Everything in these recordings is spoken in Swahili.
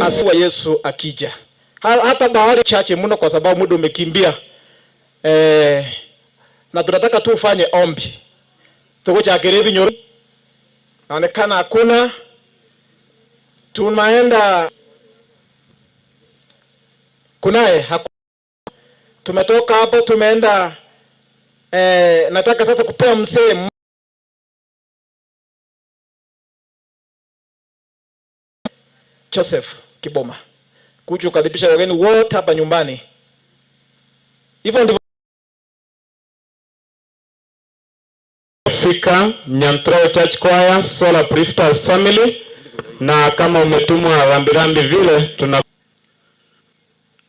Asiwa Yesu akija hata bahari chache mno, kwa sababu muda umekimbia na tunataka tu ufanye ombi tukuchakire binyoro, naonekana hakuna, tunaenda kunaye hakuna. Tumetoka hapo tumeenda nataka sasa kupewa mzee Joseph Kiboma kuja kukaribisha wageni wote hapa nyumbani. Hivyo ndivyo fika Nyantrao Church Choir Solar Prifters Family, na kama umetumwa rambirambi vile tuna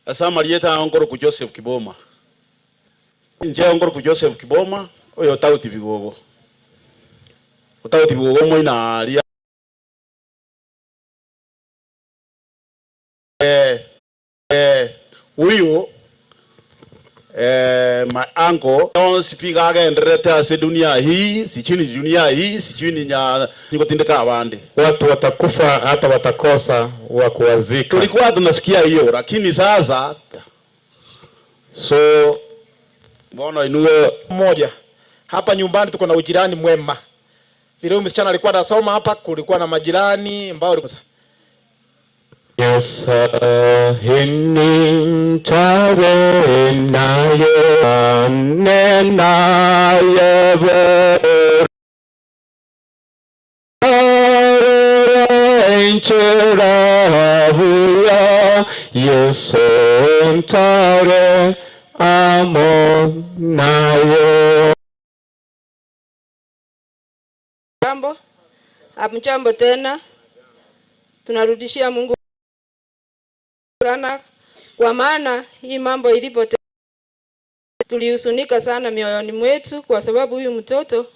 asamarieta ngoro ku Joseph Kiboma nje ngoro ku Joseph Kiboma oyo tauti bigogo utauti bigogo moina aria huyu my uncle speaker agenderete ase dunia hii sijui ni dunia hii sijui ni nya nikotindika abandi watu watakufa hata watakosa wa kuwazika. Tulikuwa tunasikia hiyo, lakini sasa so mbona inuwe mmoja hapa nyumbani. Tuko na ujirani mwema. Vile huyu msichana alikuwa anasoma hapa, kulikuwa na majirani ambao walikuwa Jambo, hamjambo tena, tunarudishia Mungu sana kwa maana hii mambo ilipo tulihusunika sana mioyoni mwetu, kwa sababu huyu mtoto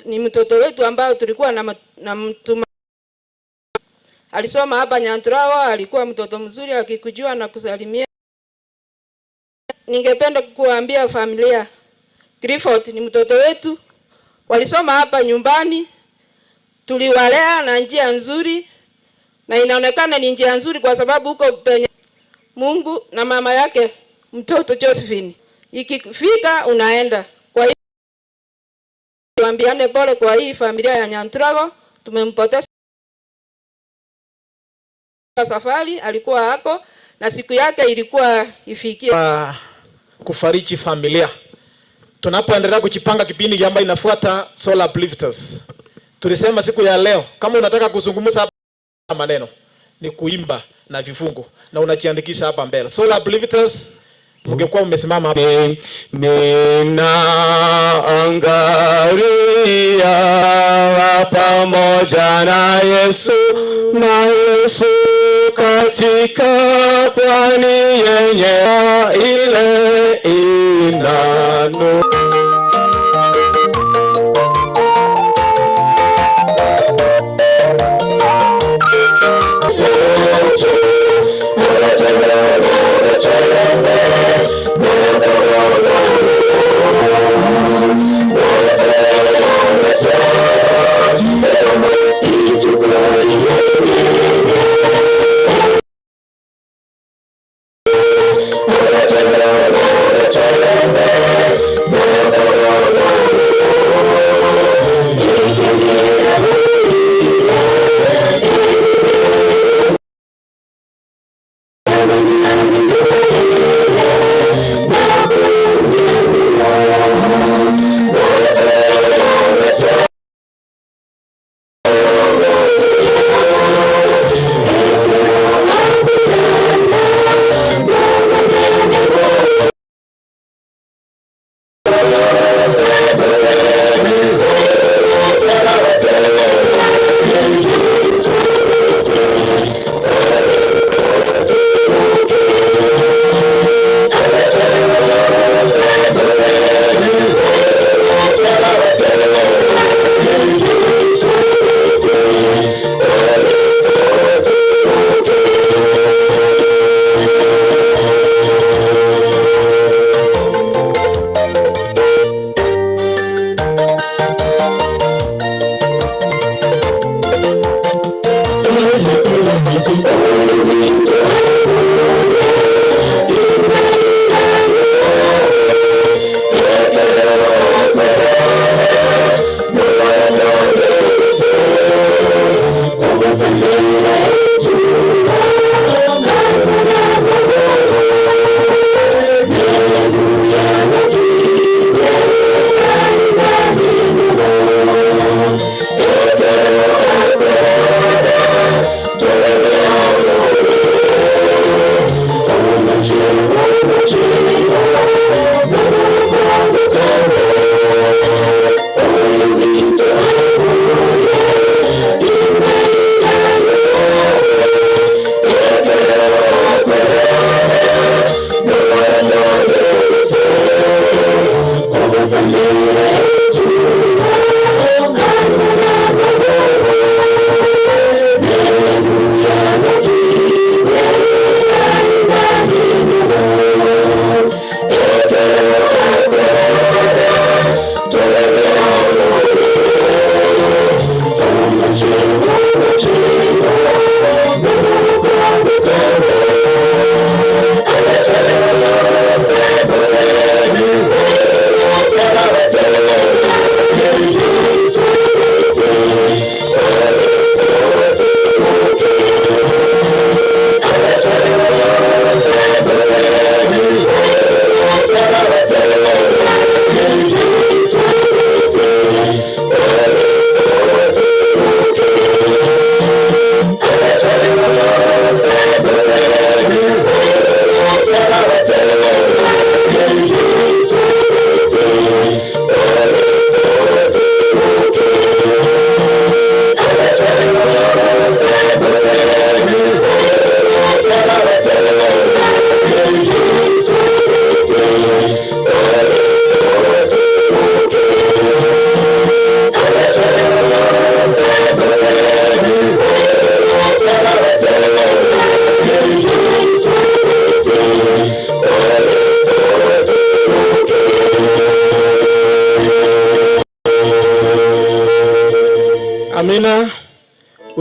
ni mtoto wetu ambao tulikuwa na mtuma. Alisoma hapa Nyantrawa, alikuwa mtoto mzuri akikujua na kusalimia. Ningependa kuambia familia, Clifford ni mtoto wetu, walisoma hapa nyumbani, tuliwalea na njia nzuri. Na inaonekana ni njia nzuri kwa sababu huko penye Mungu na mama yake mtoto Josephine, ikifika unaenda. Kwa hiyo tuambiane pole kwa hii familia ya Nyanturago, tumempoteza safari, alikuwa hako na siku yake ilikuwa ifikie. Kufariji familia. Tunapoendelea kujipanga kipindi ambayo inafuata Soul Uplifters. Tulisema siku ya leo kama unataka kuzungumza hapa maneno ni kuimba na vifungo na unajiandikisha hapa mbele. Soul Uplifters, mngekuwa mmesimama hapa. Ninaangalia pamoja na Yesu, na Yesu katika pwani yenye ile inanu.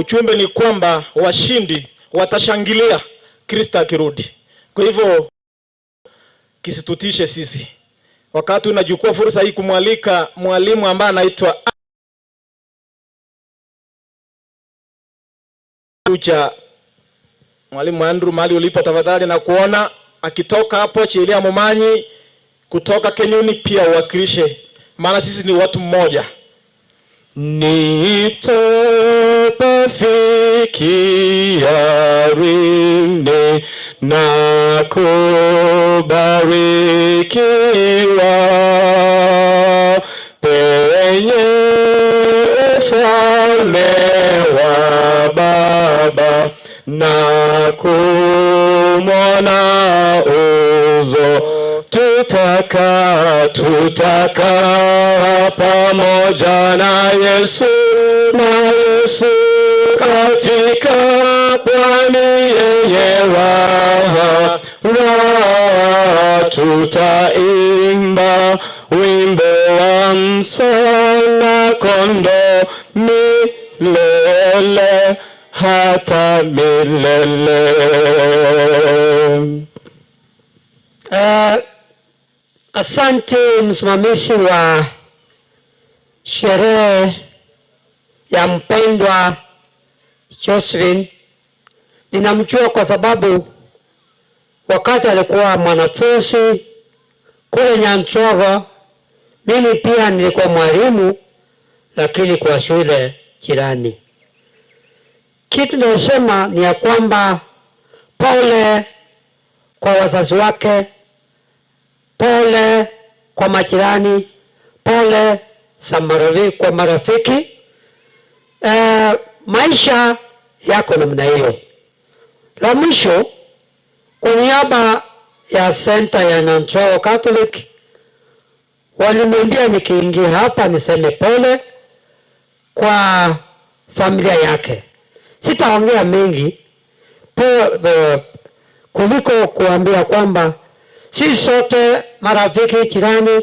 Ujumbe ni kwamba washindi watashangilia Kristo akirudi. Kwa hivyo kisitutishe sisi. Wakati unachukua fursa hii kumwalika mwalimu ambaye anaitwa kuja Mwalimu Andrew mahali ulipo tafadhali, na kuona akitoka hapo Chilia Mumanyi kutoka Kenyuni pia uwakilishe, maana sisi ni watu mmoja. Nitapafikia rini na kubarikiwa penye ufalme wa Baba na kumwona uzo, tutakaa tutakaa pamoja na Yesu na Yesu katika pwani yenye raha, raha, tutaimba wimbo wa msana kondoo milele hata milele. Asante msimamizi wa sherehe ya mpendwa Josephine. Ninamjua kwa sababu wakati alikuwa mwanafunzi kule Nyanchoro, mimi pia nilikuwa mwalimu, lakini kwa shule jirani. Kitu nasema ni ya kwamba pole kwa wazazi wake, pole kwa majirani, pole kwa marafiki. Maisha yako namna hiyo. La mwisho, kwa niaba ya senta ya Nyanchoro Catholic waliniambia nikiingia hapa niseme pole kwa familia yake. Sitaongea mengi kuliko kuambia kwamba sisi sote marafiki, jirani,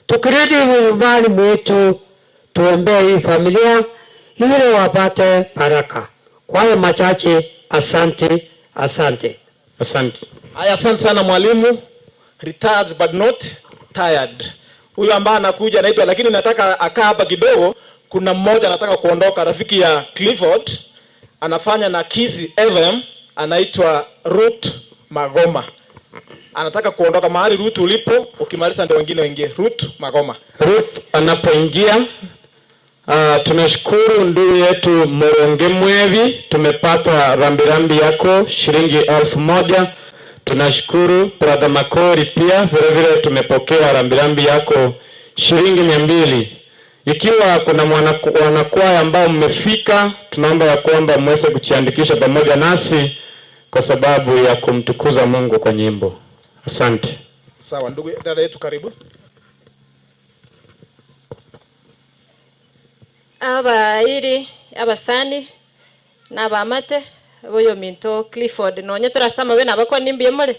tukirudi nyumbani mwetu tuombee hii familia ili wapate baraka. Kwa hayo machache, asante, asante. Asante. Haya, asante sana mwalimu. Retired but not tired. Huyu ambaye anakuja anaitwa, lakini nataka akaa hapa kidogo. Kuna mmoja anataka kuondoka, rafiki ya Clifford, anafanya na Kiss FM, anaitwa Ruth Magoma. Anataka kuondoka. Mahali Ruth ulipo, ukimaliza ndio wengine waingie. Ruth Magoma. Ruth anapoingia, tunashukuru ndugu yetu Moronge Mwevi, tumepata rambirambi yako shilingi 1000. Tunashukuru Brother Makori pia vile vile tumepokea rambirambi yako shilingi 200. Ikiwa kuna wanakwaya ambao mmefika, tunaomba ya kwamba mweze kujiandikisha pamoja nasi kwa sababu ya kumtukuza Mungu kwa nyimbo. Asante. Sawa, ndugu dada yetu, karibu. Abairi abasani n'abamate boyo minto Clifford nonye turasama we nabakwa nimbiye more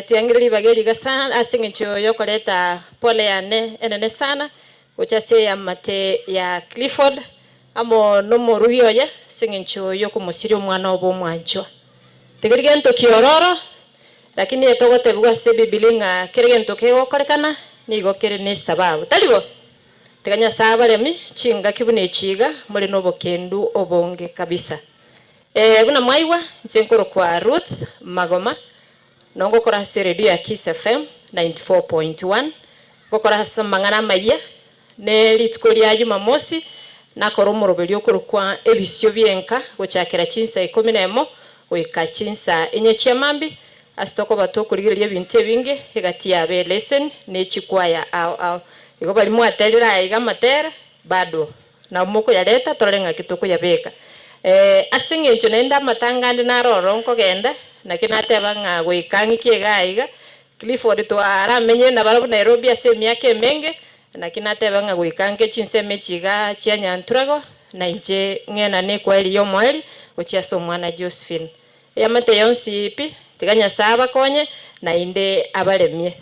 tiangire libageri gasa asing'encho yokoreta pole yane enene sana gocha ya mate ya Clifford amo nomorugi oye sing'encho yokomosiria omwana obo omwanchwa tigeri gento kiororo lakini etogotebwa ase Biblia ng'a kere gento kegokorekana nigo kere ne sababu taribo tiganya sabaremi chinga kibune chiga muri nobokendu obonge kabisa. Buna mwaiwa nchenkoro kwa Ruth Magoma nongo kora ase radio ya Kiss FM 94.1 gokora ase mang'ana maya ne rituko ria Jumamosi nakora omoroberi okorokwa ebisio bienka gochakera chinsa 11 goika chinsa 4 chia mambi ase tokoba tokorigereria ebinto ebinge egati yabe lesson ne chikwaya ao ao igo bari mwaterera iga matera bado na moko yareta torore ng'aki tokoyabeka. Ase eng'encho naende amatanga ande naroro nkogenda naki nateba ng'a goika ng'iki iga iga Clifford twaramenye na barabwo Nairobi ase emiaka emenge naki nateba ng'a goika nke chinsemo echi iga chia Nyanturago na inche ng'ena na ekweri ya omoeri gochia ase omwana Josephine. Eyamate yonsi pi tiga Nyasaye abakonye naende abaremie.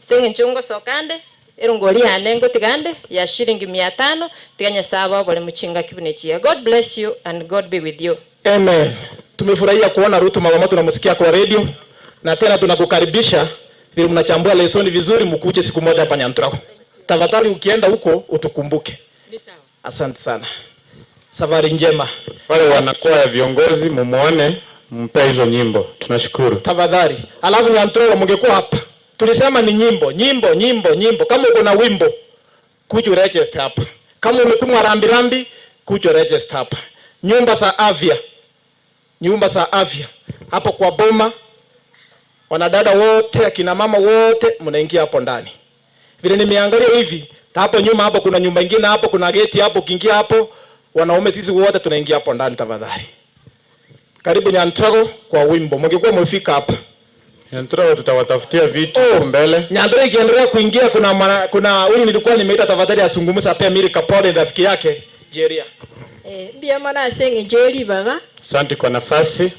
Ase eng'encho ngosoka ande Erongori yane ngotigande ya shilingi 500 tiga Nyasaye ababore muchinga kibunechiya. God bless you and God be with you. Amen. Tumefurahia kuona Ruth mama, tunamsikia kwa radio na tena tunakukaribisha vile mnachambua lesoni vizuri, mkuje siku moja hapa Nyanturago. Tafadhali ukienda huko utukumbuke. Asante sana. Safari njema. Wale wanakuwa ya viongozi mumuone, mpe hizo nyimbo. Tunashukuru. Tafadhali. Alafu Nyanturago mngekuwa hapa. Tulisema ni nyimbo, nyimbo, nyimbo, nyimbo. Kama uko na wimbo, kuja register hapa. Kama umetumwa rambirambi, kuja register hapa. Nyumba za afya. Nyumba za afya. Hapo kwa boma, wanadada wote, akina mama wote mnaingia hapo ndani. Vile nimeangalia hivi, hapo nyuma hapo kuna nyumba nyingine hapo, kuna geti hapo, ukiingia hapo, wanaume sisi wote tunaingia hapo ndani tafadhali. Karibu Nyanturago kwa wimbo. Mngekuwa mmefika hapa. Nyanturago tutawatafutia vitu Oh, mbele. Nyanturago ikiendelea kuingia kuna huyu nilikuwa nimeita tafadhali azungumze pia Miri Kapole rafiki yake Jeria. Mbia mana asenge njeri baga. Asante kwa nafasi.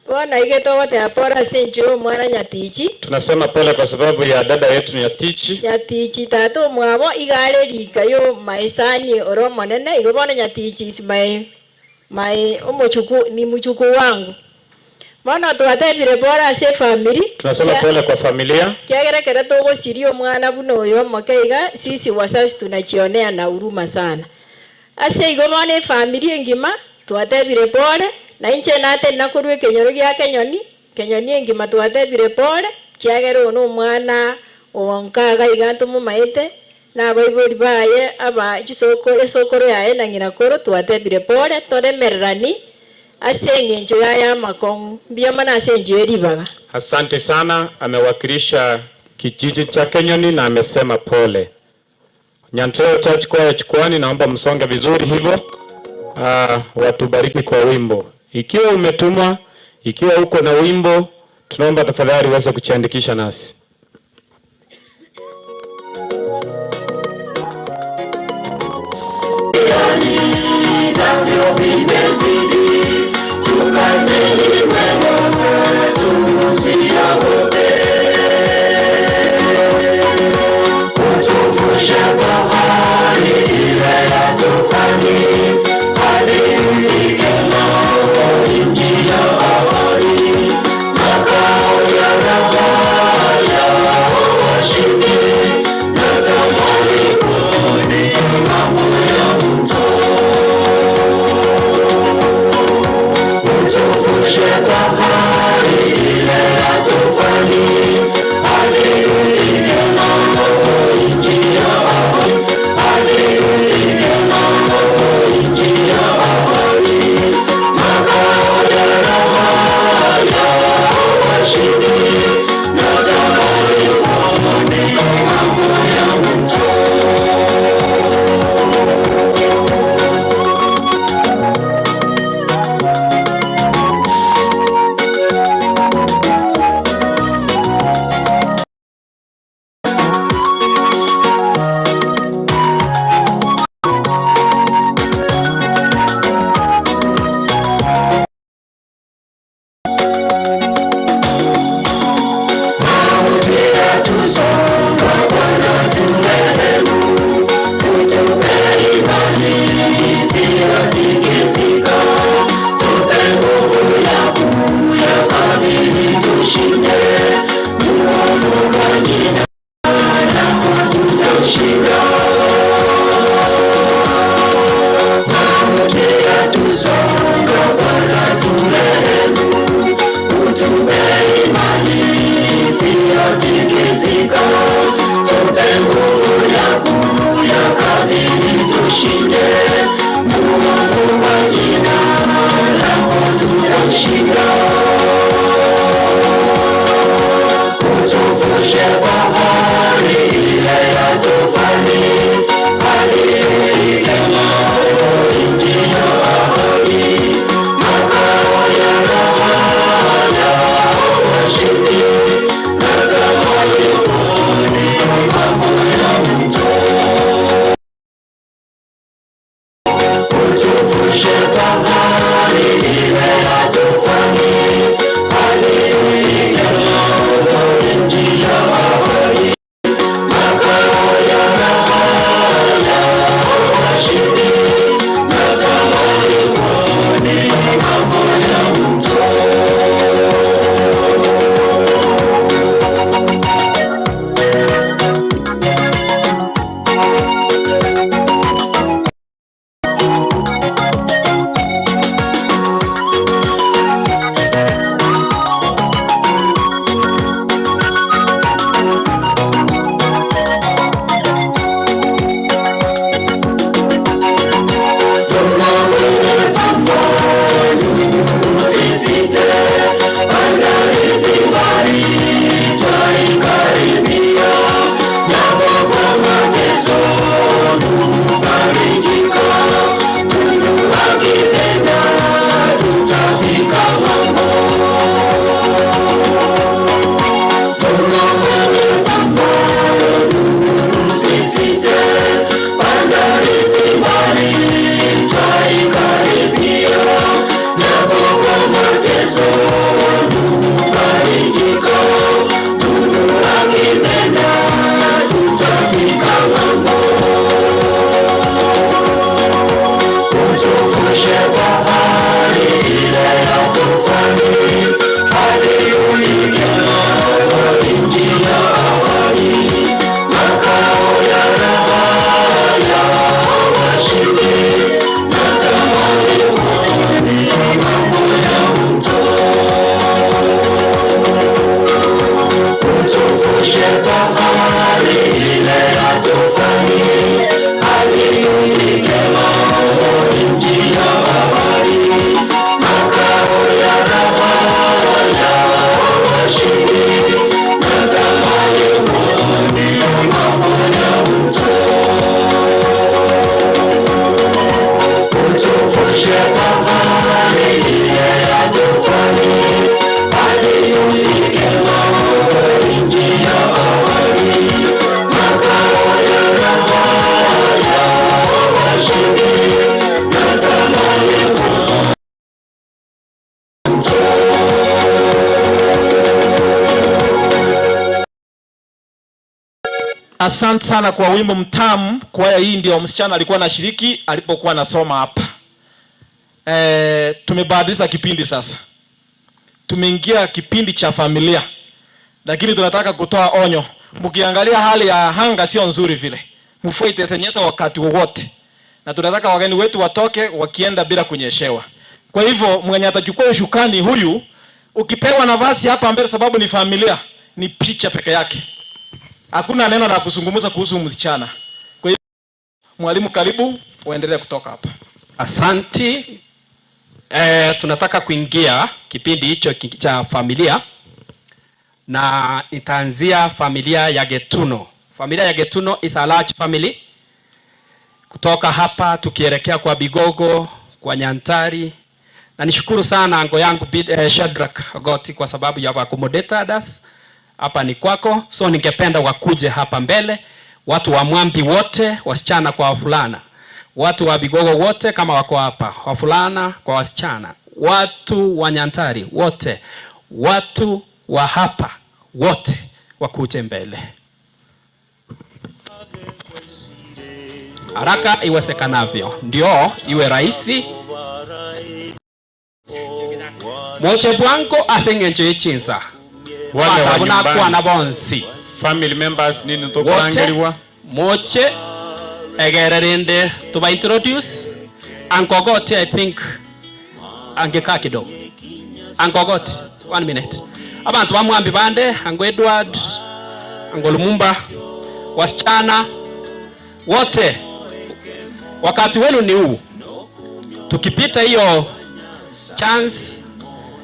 Bona igeto wote apora senjo mwana Nyatichi. Tunasema pole kwa sababu ya dada yetu Nyatichi. Nyatichi tatu mwabo igare rika yo maisani oro monene igo bona Nyatichi is my omochuku ni mchuku wangu. Bona twatebire bora se family. Tunasema pole kwa familia. Kiagera kera togosirio mwana buno oyo mokeiga sisi wazazi tunajionea na huruma sana. Ase igo bona family engima twatebire pole na inche nate nakorwe kenyoro gia kenyoni kenyoni engima twatebire pole kiagera ono mwana onkaga iganto mumaete na abaibori baye aba chisoko esokoro yaye na ng'ina koro twatebire pole toremererani ase eng'encho yaya makong'u mbuya mono ase encho eribaga. Asante sana, amewakilisha kijiji cha Kenyoni na amesema pole. Nyanturago Church Choir chukwani, naomba msonge vizuri hivyo. Watubariki kwa wimbo. Ikiwa umetumwa, ikiwa uko na wimbo, tunaomba tafadhali uweze kujiandikisha nasi. Bahari ile ya tufani, hadi tufike ng'ambo nchi ya bahari, makao ya raha ya washindi. Natamani kuona ng'ambo ya mto. Utuvushe bahari ile ya tufani, hadi tufike ng'ambo nchi ya bahari, makao ya raha ya washindi. Natamani kuona mto. Asante sana kwa wimbo mtamu. Kwaya hii ndio msichana alikuwa anashiriki alipokuwa anasoma hapa. Tumebadilisha kipindi sasa, tumeingia kipindi cha familia, lakini tunataka kutoa onyo. Mkiangalia hali ya anga sio nzuri vile, mvua itasenyesha wakati wowote, na tunataka wageni wetu watoke wakienda bila kunyeshewa. Kwa hivyo mwenye atachukua ushukani huyu, ukipewa nafasi hapa mbele, sababu ni familia, ni picha peke yake, hakuna neno la kuzungumza kuhusu msichana. Kwa hiyo mwalimu, karibu uendelee kutoka hapa. Asanti. Tunataka kuingia kipindi hicho cha familia na itaanzia familia ya Getuno. Familia ya Getuno is a large family. Kutoka hapa tukielekea kwa Bigogo, kwa Nyantari. Na nishukuru sana ango yangu Shadrack Ogoti kwa sababu you have accommodated us. Hapa ni kwako, so ningependa wakuje hapa mbele, watu wa Mwambi wote, wasichana kwa wavulana, watu wa Bigogo wote kama wako hapa, wavulana kwa wasichana, watu wa Nyantari wote, watu wa hapa wote wakuje mbele haraka iwezekanavyo, ndio iwe rahisi. Moche bwango aseng'encho yechinsa Wale wa Batabuna nyumbani. Kwana bonsi Family members nini wote tokurangeriwa moche egererinde tuba introduce Ankogoti. I think angekaa kidogo. Ankogoti, one minute. Abantu bamwambi bande, Ango Edward, Ango Lumumba, wasichana wote, wakati wenu ni huu. Tukipita hiyo chance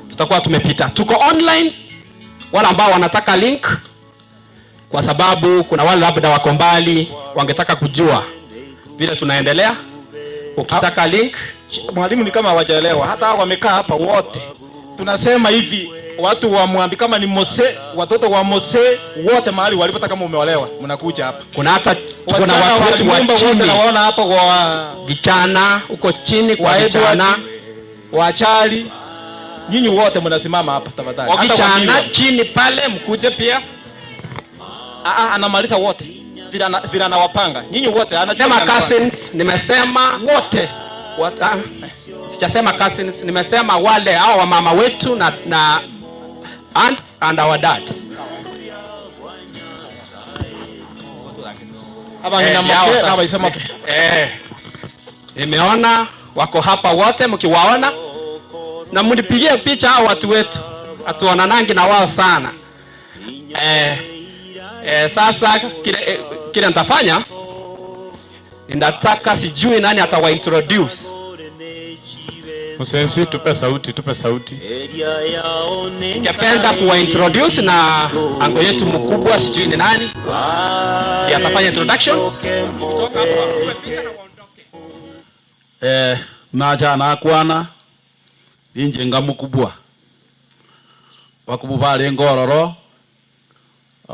tutakuwa tumepita. Tuko online, wale ambao wanataka link, kwa sababu kuna wale labda wako mbali wangetaka kujua vile tunaendelea. Ukitaka link Mwalimu, ni kama hawajaelewa, hata hao wamekaa hapa wote. Tunasema hivi, watu wa Mwambi kama ni Mose, watoto wa Mose wote mahali walipo, hata kama umeolewa mnakuja hapa. Kuna hata kuna Wasichana watu wetu wa nyumba wote chini nawaona hapa kwa vijana huko chini kwa wa Edward, vijana wachali, nyinyi wote mnasimama hapa tafadhali. wa Hata wa vijana Miriam. Chini pale mkuje pia. Ah, ah, anamaliza wote vile vile anawapanga nyinyi wote, anajua Sema vile anawapanga. cousins, nimesema wote. What, ah, sijasema cousins, nimesema wale hao wamama wetu na aunts and our dads. Hapa nina Ndio hao mke sasa. na waisema Nimeona wako hapa wote, mkiwaona na mnipigie picha hao watu wetu, hatuonanangi na wao sana. Sasa kile nitafanya, ninataka sijui nani atawa introduce. Musensi, tupe sauti, tupe sauti. Ningependa kuwa introduce na ango yetu mkubwa, sijui ni nani ndiye atafanya introduction. Kutoka hapa, tupe picha na waondoke. Nacha nakwana injenga mukubwa bakubu balenga ororo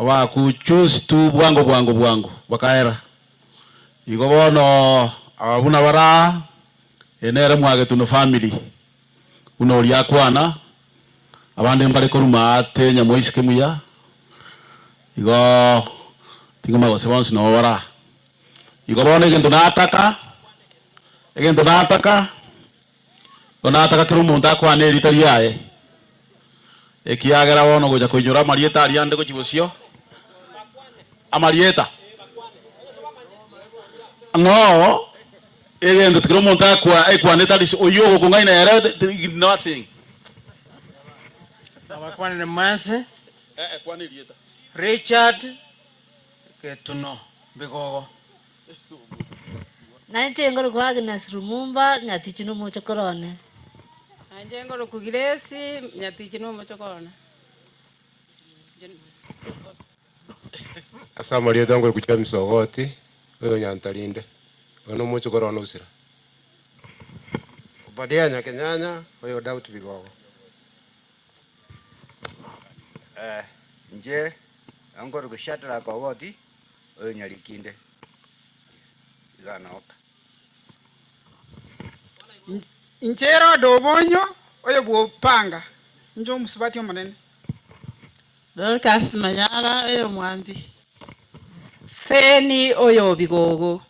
bakuchoose tu bwango bwango bwango bakaera igo bono ababuna bara enere mwagetuno family uno oria akwana abande mbare koruma ate nyamoisike muya igo tingoma gose bonsi nabo bara igo bono egento nataka igo nataka kera omonto akwane erita riaye ekiagera bono gocha koinyora amarieta aria ande gochi bosio amarieta no egento tikera omonto akwa ekwanete arise oyo ogokong'aina ere nothing. Abakwanire mwansi. Kwana erieta. Richard. Getuno Bigogo. Nainche ngoro kwa Agnes Lumumba Nyatichi no mochokorone. Nainche ngoro ku Grace Nyatichi no mochokorone. Asamaria tango kucha misogoti oyo nyantalinde ono mochokorone usira. Obadia Nyakenyanya oyo Daud Bigogo. Nje angoro kushatara kogoti oyo Nyarikinde. Iganoka. Inchero dobonyo oyo bwopanga njo musibati omonene. Dorcas Manyara oyo Mwambi. Feni oyo Bigogo.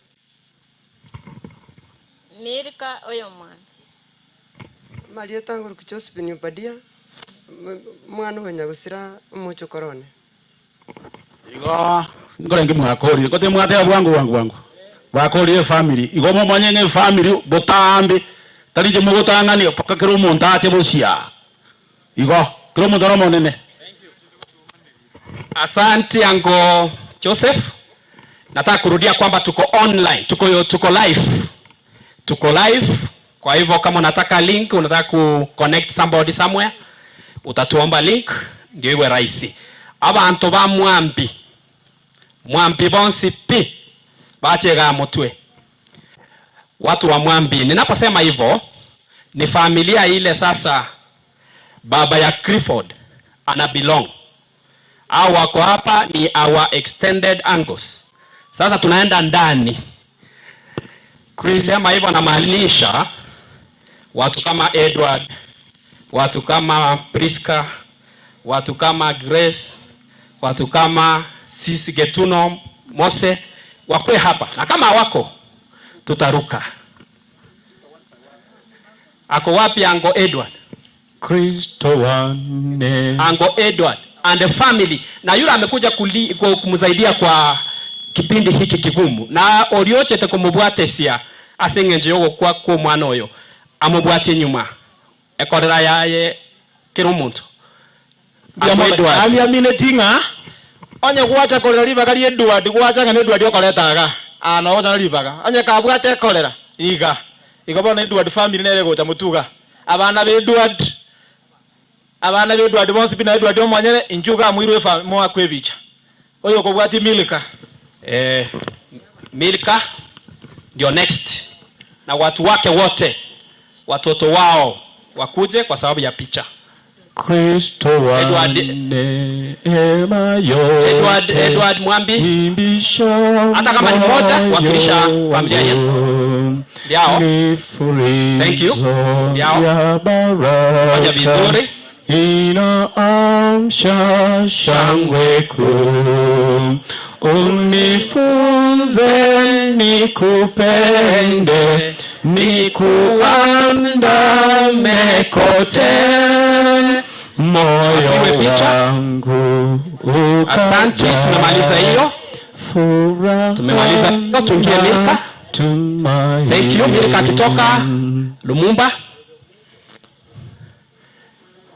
Mirka oyo Mwambi. Maria tangor ku Josephine Obadia mwana we nyagusira omochokorone. Igo ngore ngi mwakori kote mwate bwangu bwangu bwangu. Bakorie family igo momanye nge family botambi tarije mugotangani paka kero omonto ache bosia igo kero omonto oro monene. Asante Ango Joseph. Nataka kurudia kwamba tuko online, tuko live. Tuko live. Kwa hivyo kama unataka link, unataka ku connect somebody somewhere, utatuomba link ndio iwe rahisi. Abantu ba Mwambi. Mwambi bonsi pi. Bachega mutwe. Watu wa Mwambi. Ninaposema hivyo ni familia ile sasa baba ya Clifford ana belong. Hao wako hapa ni our extended uncles. Sasa tunaenda ndani. Kusema hivyo anamaanisha watu kama Edward, watu kama Priska, watu kama Grace, watu kama sisi Getuno, Mose wakwe hapa. Na kama wako tutaruka. Ako wapi Ango Edward? Kristo wane. Ango Edward and the family. Na yule amekuja kumsaidia kwa kipindi hiki kigumu. Na orioche te kumubwatesia asengenje yogo kwa kwa mwana oyo. Amubwate nyuma. Ekorera yaye kero muntu. Ango Edward. Ali amine tinga. Onye gwacha korera ribaga ria Edward gwacha ng'a Edward okoretaga. Ano ocha ribaga. Onye kabwate korera. Iga. Igo bono Edward family nere gocha mutuga. Abana be Edward. Abana be Edward bonsi bina Edward omonyere injuga mwirwe mwa kwebicha. Oyo kobwati Milka. Milka ndio next. Na watu wake wote, watoto wao wakuje kwa sababu ya picha. Kristo wane ema yote. Edward Mwambi. Hata kama ni mmoja, wakilisha familia yetu. Yao. Thank you. Yao. Moja vizuri. Inaamsha shangwe kuu. Unifunze nikupende, nikuandame kote. Moyo wangu ukajaa. Asante, tumemaliza hiyo. Furaha Tumemaliza hiyo, tuingie Milka. tumaini. Thank you. Milka akitoka Lumumba.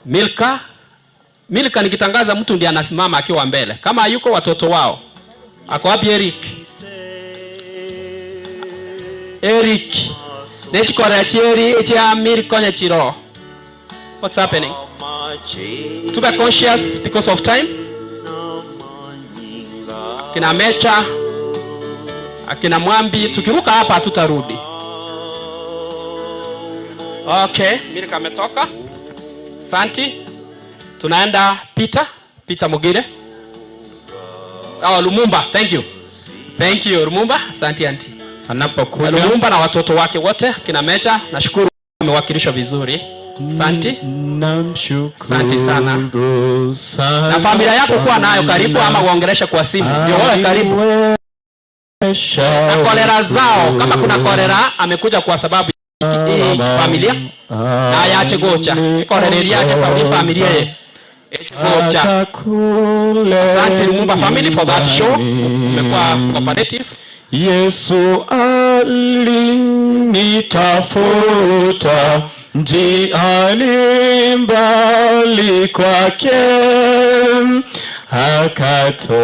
Milka. Milka nikitangaza mtu ndiye anasimama akiwa mbele. Kama hayuko watoto wao. Ako wapi Eric? Eric. Nechikora chieri chia Milka nyachiro. What's happening? To be conscious because of time. Akina Mecha, akina Mwambi, tukiruka hapa hatutarudi. Okay, Milka ametoka. Santi. Tunaenda Peter, Peter Mugire. Oh, Lumumba, thank you. Thank you Lumumba, asante auntie. Anapokuja Lumumba na watoto wake wote, kina Mecha, nashukuru amewakilishwa vizuri. Asante. Namshukuru Asante sana. sana. Na familia yako kuwa nayo karibu ama uongeleshe kwa simu. Ndio wewe karibu. Na kolera zao, kama kuna kolera amekuja kwa sababu hii familia na ayache gocha. Kolera yache sababu familia ye. Gocha. Asante Lumumba family for that show. Umekuwa cooperative. Yesu alinitafuta njiani mbali kwake, Akatoa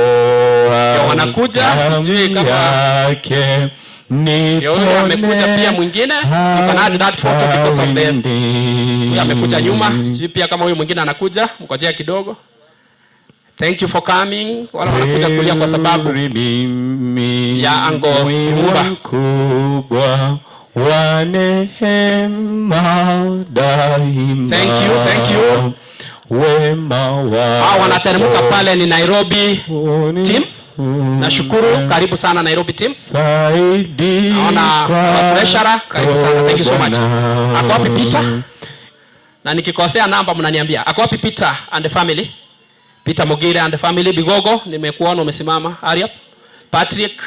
Ndio wanakuja, sijui damu kama yake ndio huyo amekuja pia mwingine. You can add that photo because of the huyo amekuja nyuma, sijui pia kama huyu mwingine anakuja, mngojea kidogo. Thank you for coming. Wala wanakuja kulia kwa sababu ya Ango Lumumba. Mkubwa wa neema daima. Thank you, thank you. Wema Hao wanateremka pale ni Nairobi team. Nashukuru, karibu sana Nairobi team. Naona our treasurer, karibu sana. Thank you so much. Ako wapi Peter? Na nikikosea namba mnaniambia. Ako wapi Peter and the family? Peter Mogire and the family. Bigogo, nimekuona umesimama. Hurry up. Patrick,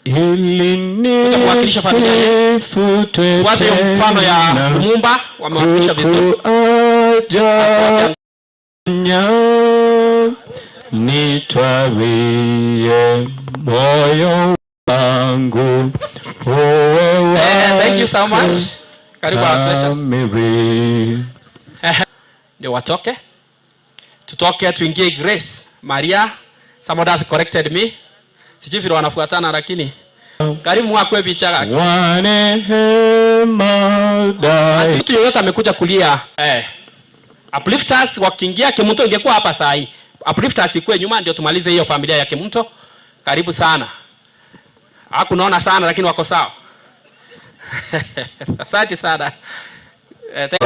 Ili kuja kuwakilisha familia yetu. nisifutwe Tuwape mfano ya tena Lumumba, wamewakilisha vizuri. kukuaja nitwawie moyo wangu uwe Thank you so much. Karibu our treasurer. kamili. Ndio watoke, tutoke tuingie Grace Maria. Somebody has corrected me, sijui vile wanafuatana, lakini karibu mwakwe picha yake. Wa neema daima. Mtu yeyote amekuja kulia uplifters wakiingia Kemunto, ingekuwa hapa saa hii uplifters ikuwe nyuma, ndio tumalize hiyo familia ya Kemunto. Karibu sana, hakunaona sana lakini wako sawa. Asante sana. Thank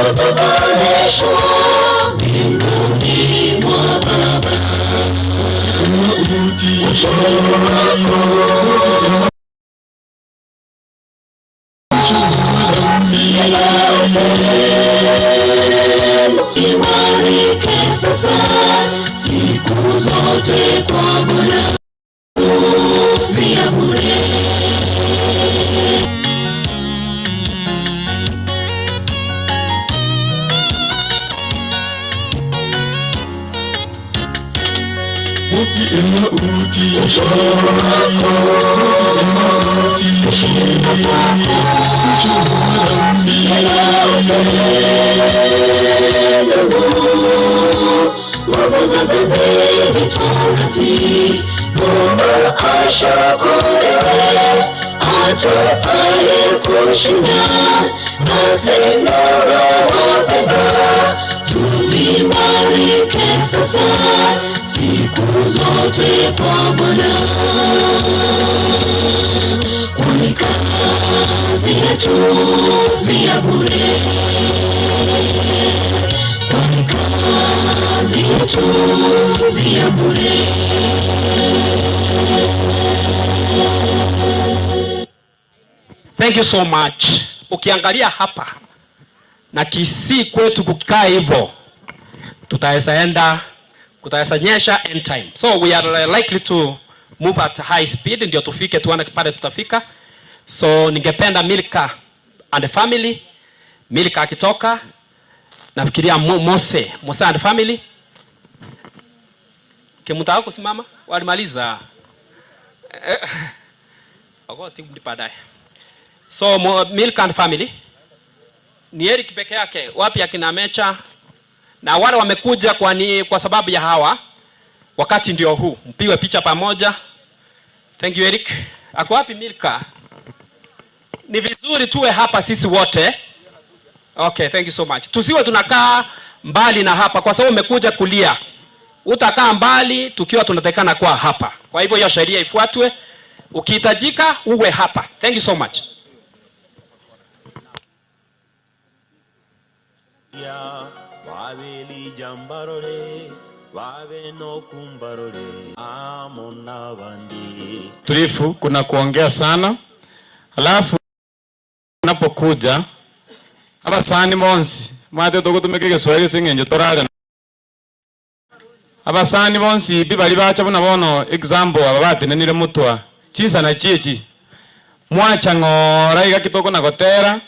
Imarike sasa siku zote kwa Bwana si ya bure. Tuimarike sasa siku zote kwa Bwana, kwani kazi yetu si ya bure, kwani kazi yetu si ya bure. Thank you so much. Ukiangalia hapa na Kisii kwetu kukikaa hivyo, tutaweza enda, kutaweza nyesha end time. So we are likely to move at high speed ndio tufike tuone pale tutafika. So ningependa Milka and the family, Milka akitoka nafikiria Mose, Mose and the family. Kimtaka kusimama walimaliza. Ogoti baadaye. So Milka and family ni Eric peke yake, wapi akina Mecha na wale wamekuja kwa sababu ya hawa, wakati ndio huu, mpigwe picha pamoja. Thank you Eric. Ako wapi Milka? Ni vizuri tuwe hapa sisi wote. Okay, thank you so much. Tusiwe tunakaa mbali na hapa kwa sababu umekuja kulia. Utakaa mbali tukiwa tunatakikana kuwa hapa. Kwa hivyo hiyo sheria ifuatwe. Ukihitajika uwe hapa. Thank you so much. Ya babeli jambarore babe no kumbarore amona bandi. Tulifu, kuna kuongea sana. Alafu unapokuja abasani bonsi mwate tugutumika Kiswahili sing'encho torare abasani bonsi bi bari bacha buna bono example aba batenenire mutwa chinsana chichi mwacha ng'ora iga kitoko na gotera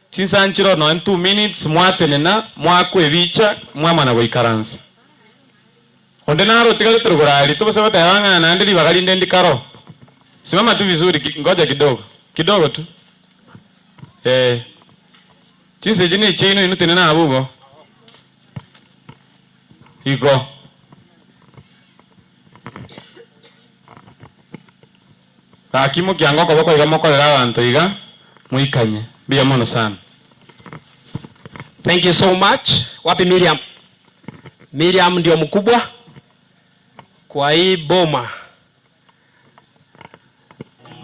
chinsanchiro no 2 minutes mwatenena mwakwe bicha mwamana goikaransa onde naro tigaretero gorari tobose bateba ng'a naende ribaga rinde ndikaro. Simama tu vizuri, ngoja kidogo kidogo tu. Chinse chine chino inu tenena abubo iko. Gaki mokianga okoboko iga mokorera abanto iga moikanye. Mbuya mono sana. Thank you so much. Wapi Miriam? Miriam ndio mkubwa kwa hii boma.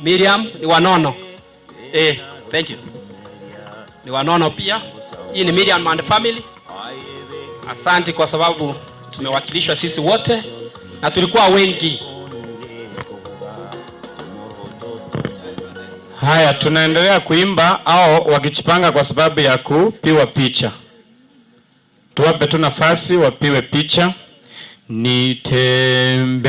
Miriam ni wanono. Thank you. Ni wanono pia. Hii ni Miriam and family. Asante kwa sababu tumewakilishwa sisi wote na tulikuwa wengi. Haya, tunaendelea kuimba au wakijipanga kwa sababu ya kupiwa picha. Tuwape tu nafasi wapiwe picha. Nitembee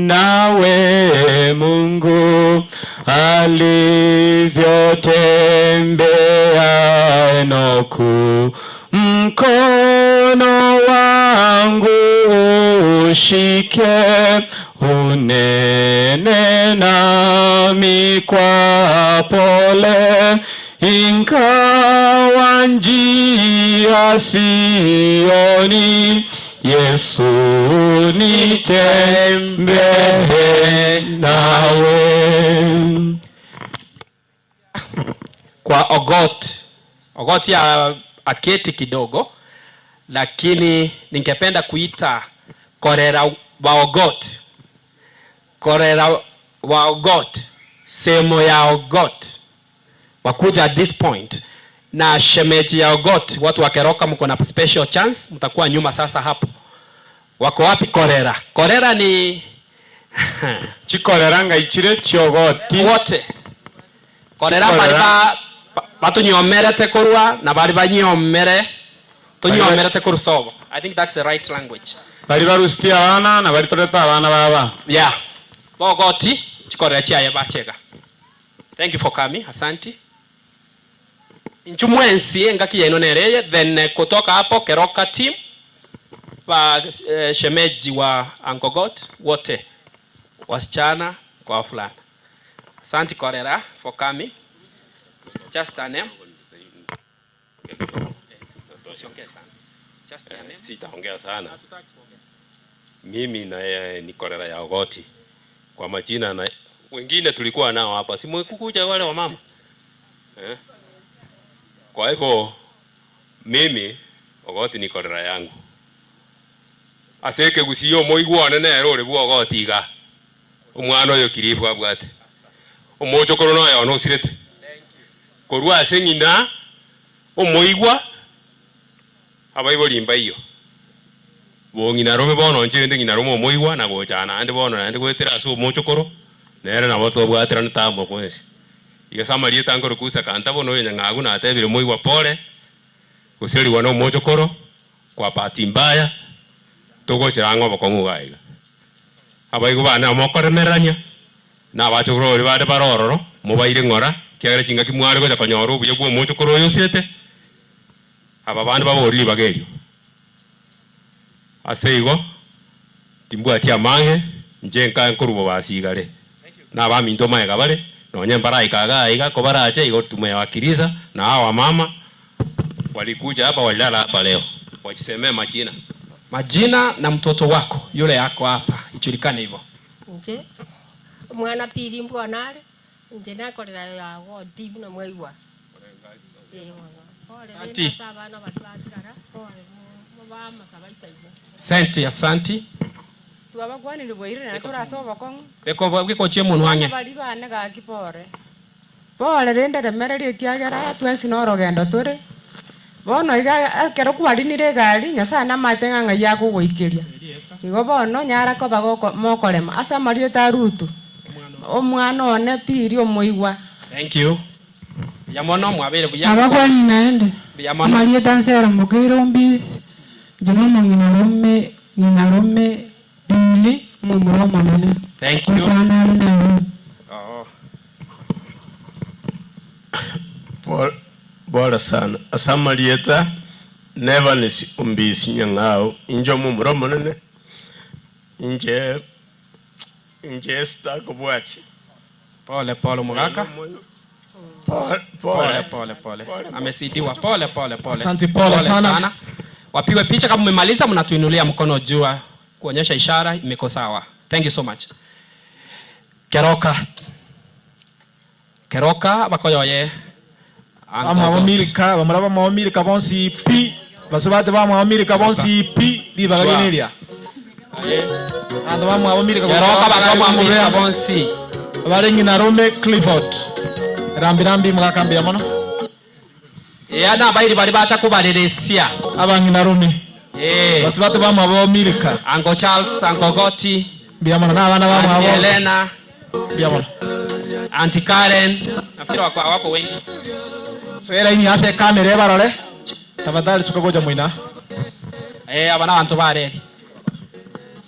nawe Mungu alivyotembea Enoku, mkono wangu ushike, unene nami kwa pole, ingawa njia sioni, Yesu nitembee nawe. Kwa Ogot. Ogot ya aketi kidogo, lakini ningependa kuita Korera wa Ogot. Korera wa Ogot, semo ya Ogot wakuja at this point, na shemeji ya Ogot, watu wa Keroka mko na special chance, mtakuwa nyuma sasa hapo. Wako wapi Korera? Korera ni Chikorera ngaichire chiogoti wote. Korera bari ba batunyomerete korwa na bari banyomere tunyomerete korusobo. I think that's the right language. Bari barusitie abana na bari toreta abana baba. Yeah. Bogoti chikorera chiaye bachega. Thank you for coming. Asante. Nchumwensi engaki yeno nereye, then kutoka hapo Keroka team wa shemeji wa Angogot wote wasichana kwa wavulana. Asante Korera for coming. Just a name. Usiongee sana. Just a name. Sitaongea sana. Mimi na ni Korera ya Ogoti. Kwa majina na wengine tulikuwa nao hapa. Si mwekukuja wale wa mama. Kwa hivyo mimi Ogoti ni Korera yangu. Aseke gusiyo moigwane nero ore bwo Ogoti iga. Omwana oyo kirifu abwate. Omochokoro noyo nosirete. Korwa ase ng'ina omoigwa abaibori mbaiyo. Bo ng'ina rome bono nchende ng'ina rome omoigwa na gochana ande bono naende goetera ase omochokoro nere nabo tobwaterana tambo kwensi. Iga samaria tangoro kusa kanta bono oyo nyang'agu natebire moigwa pole goseriwa na omochokoro kwa bahati mbaya togochera ng'o bokong'u iga. Abaigo bana mokoremerania na abachokoro ori bande barororo mobaire ng'ora kiagera chingaki mware gocha konyora obuya bwa omochokoro oyo osiete aba bande babori ribaga. Ase igo timbwati amange nche nkae nkorubo basigare na abaminto maega bare nonye mbaraikaga iga kobarache igo tumewakiliza na hawa mama walikuja hapa walilala hapa leo wachisemee majina. Majina na mtoto wako yule yako hapa ijulikane hivyo. Nje mwana pili mbwana nje nakorera ya goti na mwaigwa. Asante. Senti, asante. Twabakwanire bwaire na turasoba kong. Beko biko chie mundu wange. Bari bane gaki pore. Pore rende remererie kiagera twensi no rogendo turi. Bono iga ekero kwarinire egari Nyasaye namate ng'a ng'ai akogoikeria. Igo bono nyara koba mokorema ase amarieta Rutu. Omwana one piri omoigwa. Thank you. Yamono mwabere buya. Abakwani naende. Yamono. Amarieta nsera mugero mbisi. Jinomo ng'ina rome bili mumuro monene. Thank you. Oh. Bora sana. Asamarieta Nevanis umbisi nyang'ao injo mumuro monene. Inje stakubwachi. Pole pole mugaka. Pole pole pole pole. Amesidiwa pole pole pole. Asante pole sana. Wapigwe picha kama mmemaliza, mnatuinulia mkono juu kuonyesha ishara imeko sawa. Thank you so much. Keroka. Keroka bakoyoye. Bamwabo Milka, bamura bamwabo Milka bonsi pi, basubate bamwabo Milka bonsi pi, ribaga rineria. Abanto bamwabo Milka Keroka bakamwabo Milka bonsi. Bare ng'ina Rome Clifford. Rambi rambi mugakambia mono. Ee na abairi bari bacha kobareresia. Abang'ina Rome. Basubate bamwabo Milka. Uncle Charles, Uncle Goti. Mbuya mono na abana bamwabo. Auntie Helena. Mbuya mono. Auntie Karen. Nafikiri wako wengi. Soera ini ase kamera ebarore. Tafadhali tukagoja moina. Aba nabanto bareri.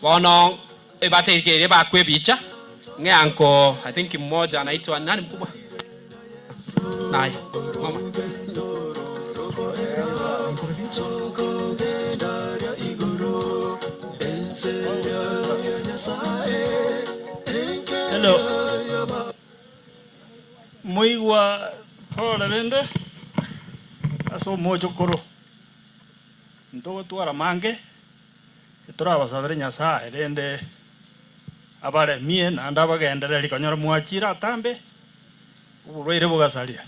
Bono ebategeire bakwebicha. Ng'e anko I think mmoja anaitwa nani mkubwa? Naye. Mama. Hello. Muigwa pole rende ase omochokoro ntogotwara mange etorabasabere Nyasaye rende abaremie naende abagendereri konyora mwachire atambe oborwaire bogasaria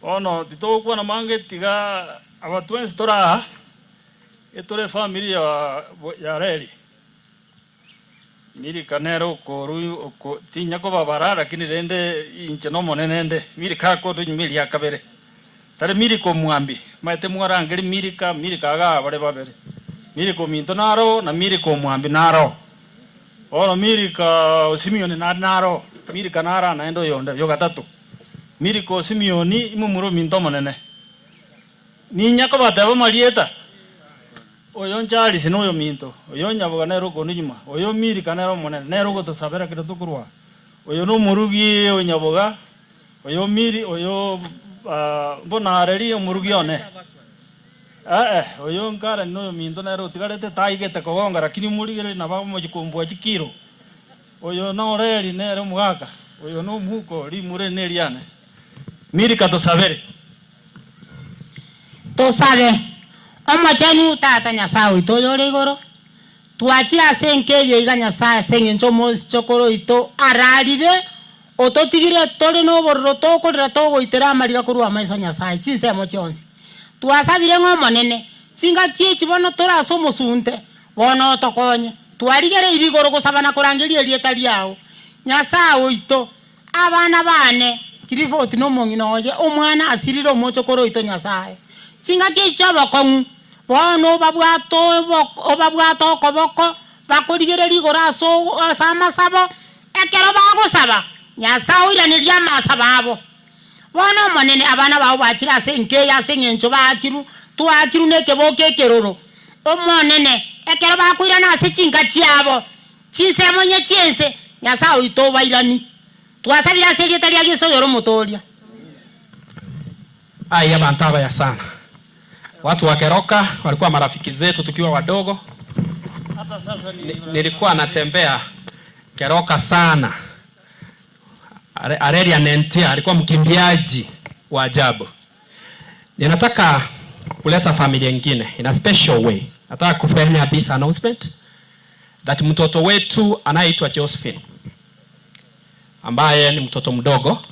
bono titogokwana mange tiga abatwensi toraha etore family ya reri Milka nere okoru oko tinya kobabara lakini rende inche nomonene nde Milka akoru nyuma eria kabere tari Milka omwambi maete mwarangeri Milka Milka iga bare babere Milka ominto naro na Milka omwambi naro bono Milka Simeoni nari naro Milka nara naende oyonde oyo gatato Milka Simeoni imomura ominto omonene ninya kobateba amarieta oyo Charles noyo minto oyo Nyaboga nere okonu nyuma oyo Milka nere omonene nere ogotosabera kero tokorwa oyo nomorugi o Nyaboga oyo Miri oyo mbonareri omorugi one oyo nkara noyo minto nere otigarete taigete kogonga lakini omorigere nabo omochikombwa chikiro oyo noreri nere omogaka oyo nomuhuko rimure neriane Milka tosabere tosabe omochenu tata Nyasaye oito oyore igoro twachire ase enka eye iga Nyasaye ase eng'encho omochokoro oito ararire ototigire tore na obororo tokorera togoitera amarira korwa amaiso Nyasaye chinsemo chionsi twasabire ng'a omonene chingaki echi bono tore ase omosunte bono otokonye twarigereire igoro gosaba na korangeria erieta riao Nyasaye oito abana bane Clifford na omong'ina oye omwana asirire omochokoro oito Nyasaye chingaki echi chiobokong'u bono obabwate okoboko bakorigereria igoro ase amasabo ekero bagosaba Nyasaye oiraneria amasabo abo bono omonene abana bao bachire ase enka eye ase eng'encho baakiru twakiru na ekeboka ekeroro omonene ekero bakoirana ase chinka chiabo chinsemo nye chiense Nyasaye oito obairani twasabire ase erieta ria Yeso oyore omotoria. Aya bantu abaya sana. Watu wa Keroka walikuwa marafiki zetu tukiwa wadogo. Nilikuwa natembea Keroka sana. Arelia Nentia alikuwa mkimbiaji wa ajabu. Ninataka kuleta familia nyingine in a special way. Nataka kufanya this announcement that mtoto wetu anayeitwa Josephine ambaye ni mtoto mdogo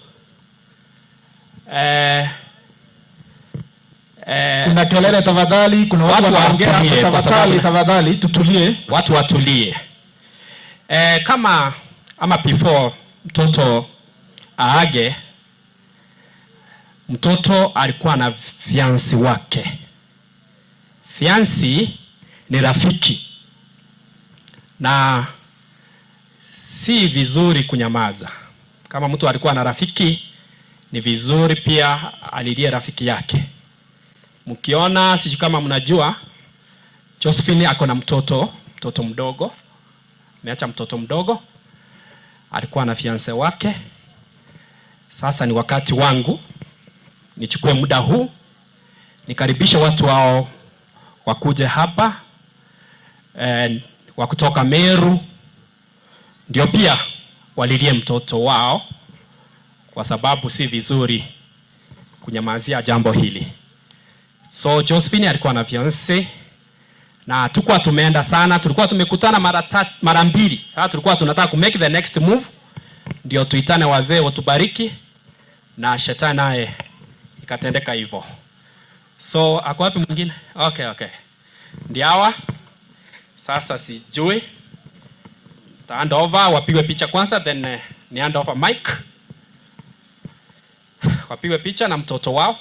Kuna kelele tafadhali, kuna watu watu wanaongea watulie, kwa tafadhali, sababu tafadhali tutulie. Watu watulie. Kama ama before mtoto aage, mtoto alikuwa na fiancé wake. Fiancé ni rafiki na si vizuri kunyamaza. Kama mtu alikuwa na rafiki, ni vizuri pia alilie rafiki yake. Mkiona, sijui kama mnajua, Josephine ako na mtoto, mtoto mdogo. Ameacha mtoto mdogo. Alikuwa na fiancé wake. Sasa ni wakati wangu nichukue muda huu nikaribishe watu wao wakuje hapa, wa kutoka Meru, ndio pia walilie mtoto wao, kwa sababu si vizuri kunyamazia jambo hili. So Josephine alikuwa na fiancé Na tulikuwa tumeenda sana, tulikuwa tumekutana mara mbili. Sasa tulikuwa tunataka ku make the next move, ndio tuitane wazee watubariki, na shetani naye ikatendeka hivyo. So ako wapi mwingine? Okay. Ndio hawa. Sasa sijui ta hand over, wapigwe picha kwanza, then ni hand over mic, wapigwe picha na mtoto wao.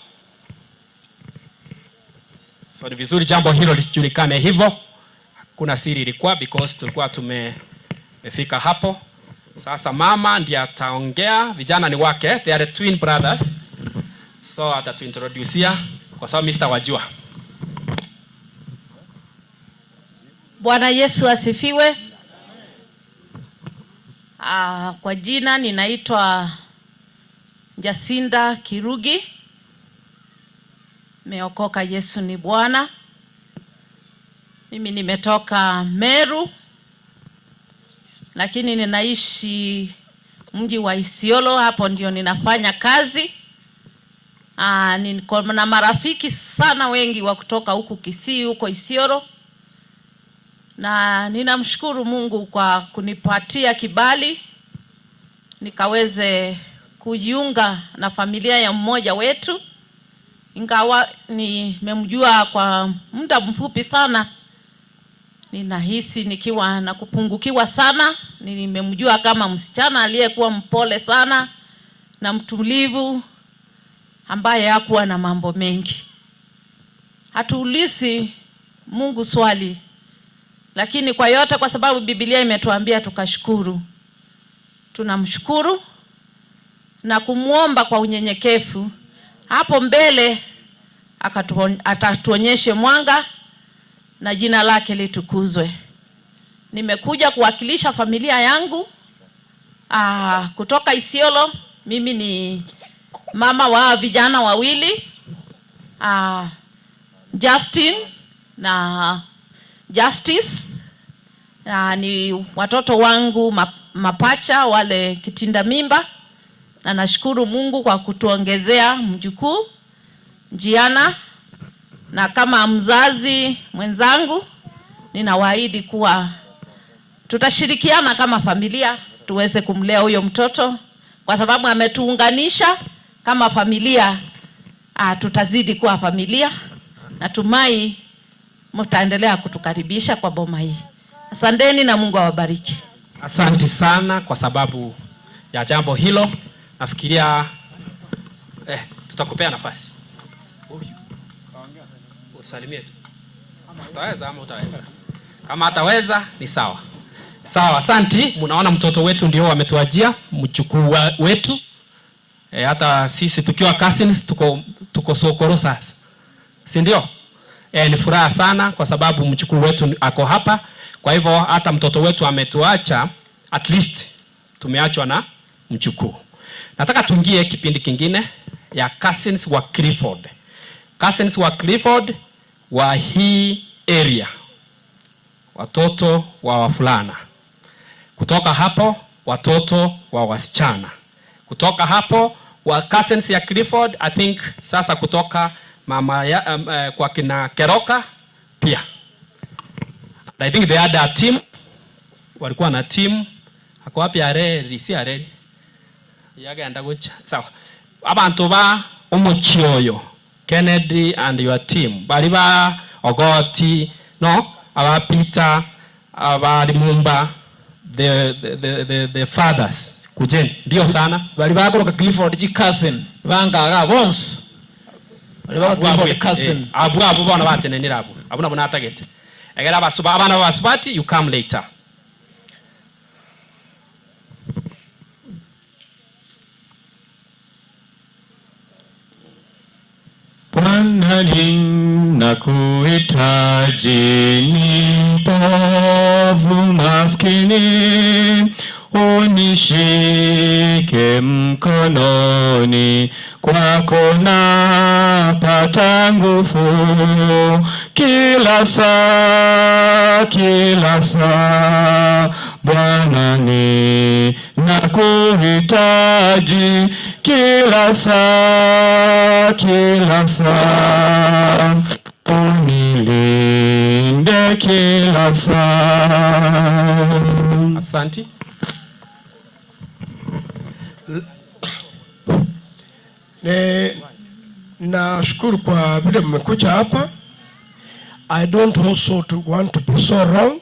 So ni vizuri jambo hilo lisijulikane hivyo, hakuna siri ilikuwa because tulikuwa tumefika hapo. Sasa mama ndiye ataongea, vijana ni wake, they are twin brothers, so atatuintroducia kwa sababu Mr. wajua. Bwana Yesu asifiwe. Kwa jina ninaitwa Jacinda Kirugi. Meokoka, Yesu ni Bwana. Mimi nimetoka Meru, lakini ninaishi mji wa Isiolo, hapo ndio ninafanya kazi. Niko na marafiki sana wengi wa kutoka huku Kisii, huko Isiolo, na ninamshukuru Mungu kwa kunipatia kibali nikaweze kujiunga na familia ya mmoja wetu, ingawa nimemjua kwa muda mfupi sana. Ninahisi nikiwa na kupungukiwa sana. Nimemjua kama msichana aliyekuwa mpole sana na mtulivu, ambaye hakuwa na mambo mengi. Hatuulizi Mungu swali, lakini kwa yote, kwa sababu Biblia imetuambia tukashukuru, tunamshukuru na kumuomba kwa unyenyekevu. Hapo mbele atatuonyeshe mwanga na jina lake litukuzwe. Nimekuja kuwakilisha familia yangu kutoka Isiolo. Mimi ni mama wa vijana wawili, Justin na Justice. Ni watoto wangu mapacha wale kitinda mimba, na nashukuru Mungu kwa kutuongezea mjukuu Jiana, na kama mzazi mwenzangu ninawaahidi kuwa tutashirikiana kama familia tuweze kumlea huyo mtoto, kwa sababu ametuunganisha kama familia. Tutazidi kuwa familia. Natumai mtaendelea kutukaribisha kwa boma hii. Asanteni na Mungu awabariki. Asante sana kwa sababu ya jambo hilo. Nafikiria tutakupea nafasi. Usalimie tu. Utaweza ama utaweza? Kama ataweza ni sawa. Sawa, asanti. Mnaona mtoto wetu ndio ametuajia, mchukuu wetu. Hata sisi tukiwa cousins tuko sokoro sasa. Si ndio? Ni furaha sana kwa sababu mchukuu wetu ako hapa. Kwa hivyo hata mtoto wetu ametuacha, at least tumeachwa na mchukuu. Nataka tuingie kipindi kingine ya cousins wa Clifford. Cousins wa Clifford wa hii area, watoto wa wavulana. Kutoka hapo watoto wa wasichana. Kutoka hapo wa cousins ya Clifford, I think sasa kutoka mama ya, kwa kina Keroka pia. I think they had a team. Walikuwa na team. Ako wapi Areri? Si Areri. Yagenda gucha. Sawa. Abantu ba omuchioyo, Kennedy and your team. Bali ba Ogoti, no? Aba Peter, aba Limumba, the fathers. Kujeni. Ndio sana. Bali ba koroka Clifford G cousin. Bangaga bonse. Bali ba Clifford cousin. Abu abu bona batenenera abu. Abu nabo natagete. Egera abasuba abana basubati, you come later. Bwana ninakuhitaji, ni mpovu maskini, unishike mkononi, kwako napata nguvu kila saa, kila saa. Bwana ninakuhitaji kila saa, kila saa. Unilinde kila saa. Asante. Nashukuru kwa vile mmekuja hapa. I don't also to want to be so wrong.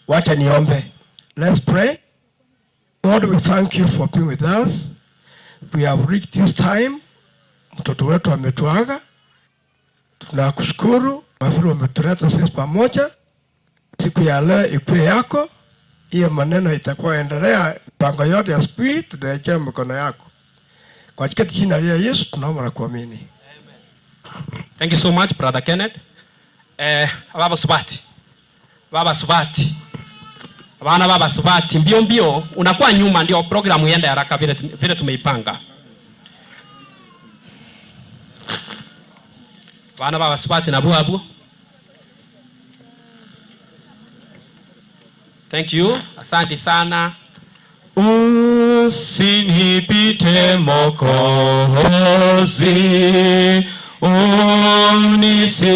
Wacha niombe. Let's pray. God, we thank you for being with us. We have reached this time. Mtoto wetu ametuaga. Tunakushukuru kwa vile umetuleta sisi pamoja. Siku ya leo ikuwe yako. Hiyo maneno itakuwa endelea, mipango yote ya siku hii tunawekea mikono yako. Kwa jina la Yesu tunaomba na kuamini. Thank you so much, Brother Kenneth. Baba Subati. Baba Subati. Bana Baba Subati, mbio mbio unakuwa nyuma, ndio programu iende haraka vile tumeipanga. Bana Baba Subati na buabu. Thank you. Asante sana. Usinipite Mwokozi, unisikie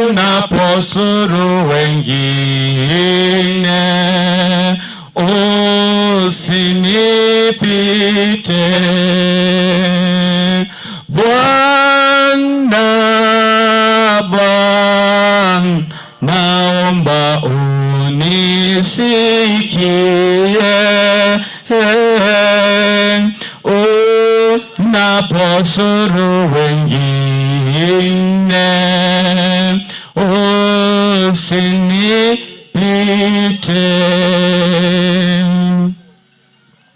unaposuru wengine, usinipite Bwana, Bwana, naomba unisikie unaposuru wengine, usinipite.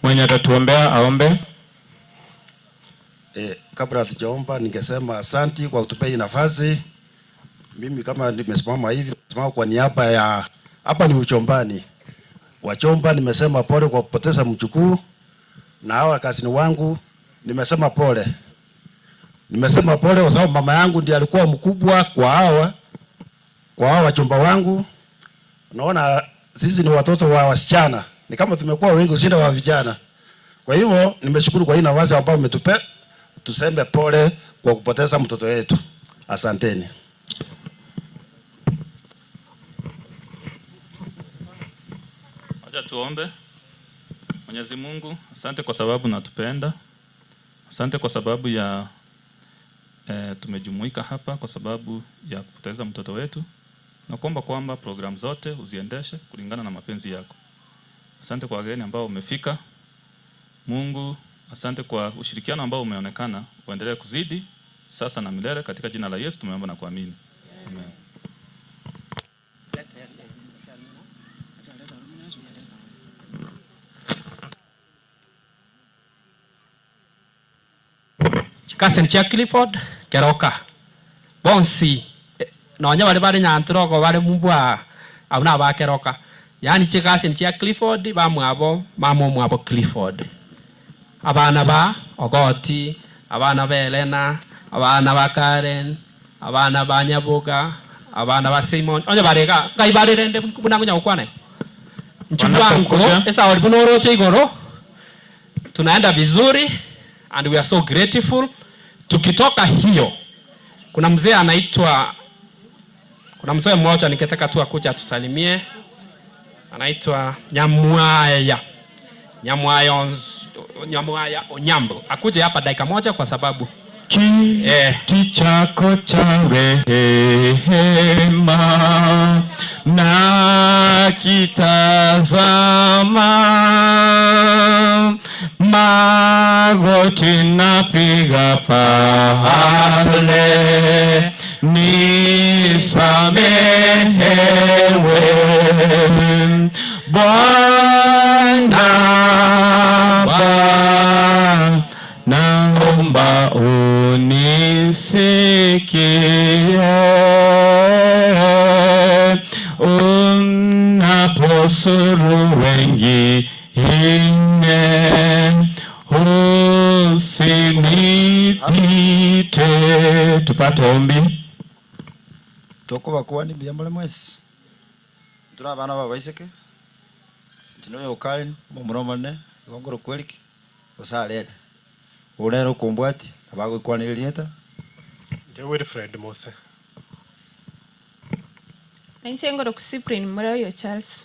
Mwenye atatuombea aombe. Kabla hatujaomba ningesema asanti kwa kutupea hii nafasi. Mimi kama nimesimama hivi, nimesimama kwa niaba ya hapa ni uchombani. Wachomba nimesema pole kwa kupoteza mjukuu, na hawa kasini wangu nimesema pole. Nimesema pole kwa sababu mama yangu ndiye alikuwa mkubwa kwa hawa wachomba wangu. Unaona sisi ni watoto wa wasichana, ni kama tumekuwa wengi kushinda wa vijana. Kwa hivyo nimeshukuru kwa hii nafasi ambayo umetupa, tuseme pole kwa kupoteza mtoto wetu. Asanteni. Acha tuombe. Mwenyezi Mungu, asante kwa sababu unatupenda. Asante kwa sababu ya tumejumuika hapa kwa sababu ya kupoteza mtoto wetu. Nakuomba kwamba program zote uziendeshe kulingana na mapenzi yako. Asante kwa wageni ambao umefika. Mungu, asante kwa ushirikiano ambao umeonekana, uendelee kuzidi sasa na milele, katika jina la Yesu tumeomba na kuamini. Amen. Cousin cha Clifford Keroka. Bonsi nonya bari bari nyantrogo bari mumbwa abuna ba Keroka. Yani chikasin cha Clifford ba mwabo mama mwabo Clifford. Abana ba Ogoti, abana ba Elena, abana ba Karen, abana ba Nyaboga, abana ba Simon. Onya barega ngai barerende bunangu nyakwane. Nchubwango esa oribunoroche igoro. Tunaenda vizuri and we are so grateful. Tukitoka hiyo, kuna mzee anaitwa, kuna mzee mmoja ningetaka tu akuja atusalimie. Anaitwa Nyamwaya. Nyamwaya Onyambo. Akuje hapa dakika moja kwa sababu kiti chako cha rehema na kitazama, magoti napiga pale, nisamehewe Bwana, Bwana, naomba unisikie unaposuru wengine, usinipite. Tupate ombi. Tokubakuwa ni byamule mwesi turi abana babaiseke ntinoyo Karen mumuromane gongoro kweliki osarere urero kumbwati abagwikwanirieta Nje Wilfred Mose. Nainche ngoro Cyprian Murayo Charles.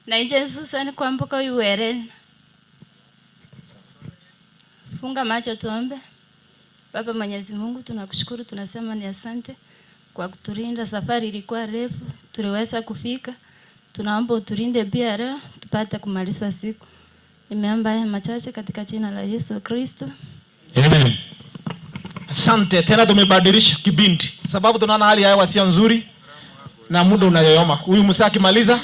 Nainche Susan Kwamboka Uweren. Funga macho tuombe. Baba Mwenyezi Mungu, tunakushukuru, tunasema ni asante kwa kutulinda. Safari ilikuwa refu, tuliweza kufika. Tunaomba utulinde pia leo tupate kumaliza siku. Nimeomba haya machache katika jina la Yesu Kristo. Amen. Asante tena, tumebadilisha kipindi sababu tunaona hali ya hewa sio nzuri na muda unayoyoma. Huyu msa akimaliza,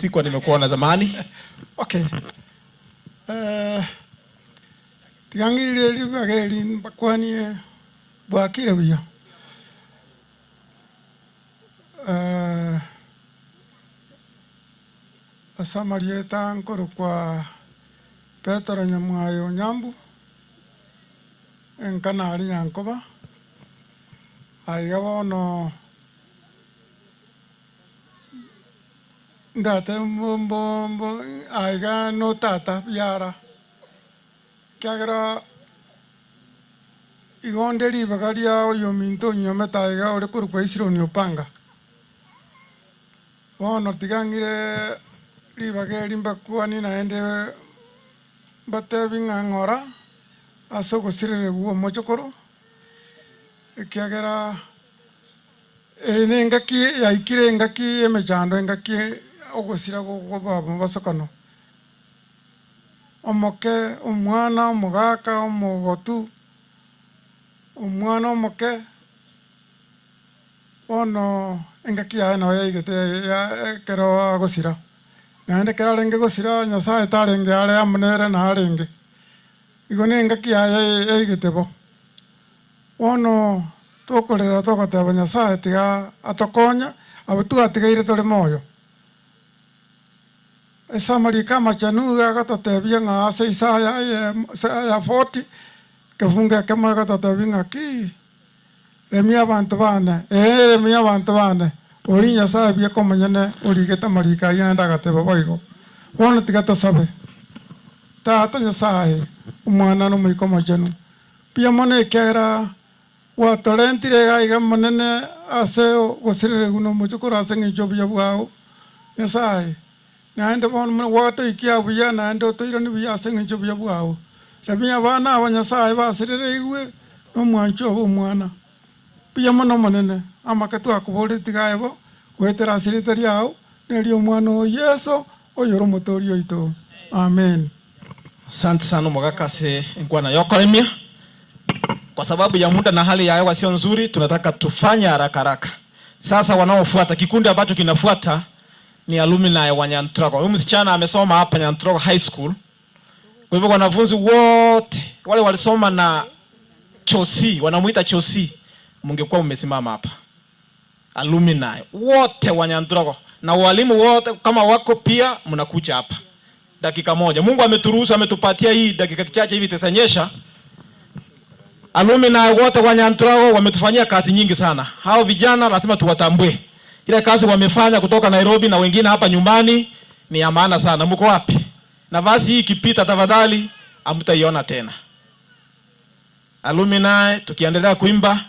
sikuwa nimekuona zamani. Okay. Tigangirire ribageri mbakwanie bwakire buya. Asamarieta nkoro kwa Petero Nyamwayo Nyambu enkana ari Nyankoba aiga bono ndate mbombo aiga no tata biara kiagera igonde ribaga ria oyo minto nyometa aiga ore korokwa Isironi Opanga bono tigangire ribaga eri mbakwani naende mbatebi ng'a ng'ora ase ogosirere gwa omochokoro ekiagera ene engaki yaikire engaki emechando engaki ogosira gwogoba mobasokano omoke omwana omogaka omogotu omwana omoke bono engaki yaye nabo yaigete ekero agosira naende kero arenge gosira Nyasaye tarenge are amo nere narenge igo na engaki yaye yaigete bo bono tokorera togoteba Nyasaye tiga atokonya abo twatigaire tore moyo esamari kama chanuga agatotebia ng'a ase Isaya ya 40 kefunga kemo agatotebia ng'a ki remia abanto bane remia abanto bane ori Nyasaye biekomonyene origete amariko ayio naende agateba boigo bono tiga tosabe tata Nyasaye omwana na omoika omochenu mbuya mono ekiagera gwatorentire iga iga monene ase ogosirerigwa na omochokoro ase eng'encho obuya bwao Nyasaye naende bono gwatoikia buya naende otoirani buya ase eng'encho obuya bwao remia abana aba Nyasaye basirereigwe na omwancho obo omwana mbuya mono monene amake twakoborire tiga ebo gwetera ase rieta riao nerio omwana o Yeso oyore omotoori oito. Amen. Asante sana mogaka se nkwana yokoremia. Kwa sababu ya muda na hali ya hewa sio nzuri, tunataka tufanye haraka haraka. Sasa wanaofuata, kikundi ambacho kinafuata ni alumni wa Nyantrogo. Huyu msichana amesoma hapa Nyantrogo High School. Kwa hivyo wanafunzi wote wale walisoma na Chosi, wanamuita Chosi, mungekuwa mmesimama hapa. Alumni wote wa Nyantrogo na walimu wote kama wako pia mnakuja hapa. Dakika moja. Mungu ameturuhusu, ametupatia hii dakika chache hivi itasanyesha. Alumni wote wa Nyantrogo wametufanyia kazi nyingi sana. Hao vijana lazima tuwatambue. Ile kazi wamefanya kutoka Nairobi na wengine hapa nyumbani ni ya maana sana. Mko wapi? Nafasi hii ikipita tafadhali hamtaiona tena. Alumni tukiendelea kuimba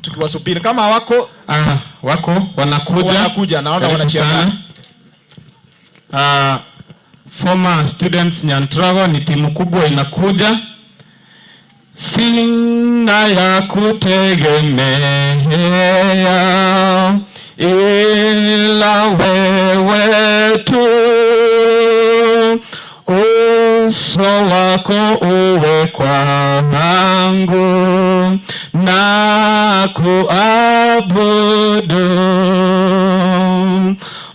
tukiwasubiri kama wako wako wanakuja. Wanakuja, naona Karibu wanachiana. sana. Former students Nyantrogo ni timu kubwa inakuja. Sina ya kutegemea ila wewe tu, uso wako uwe kwangu na kuabudu.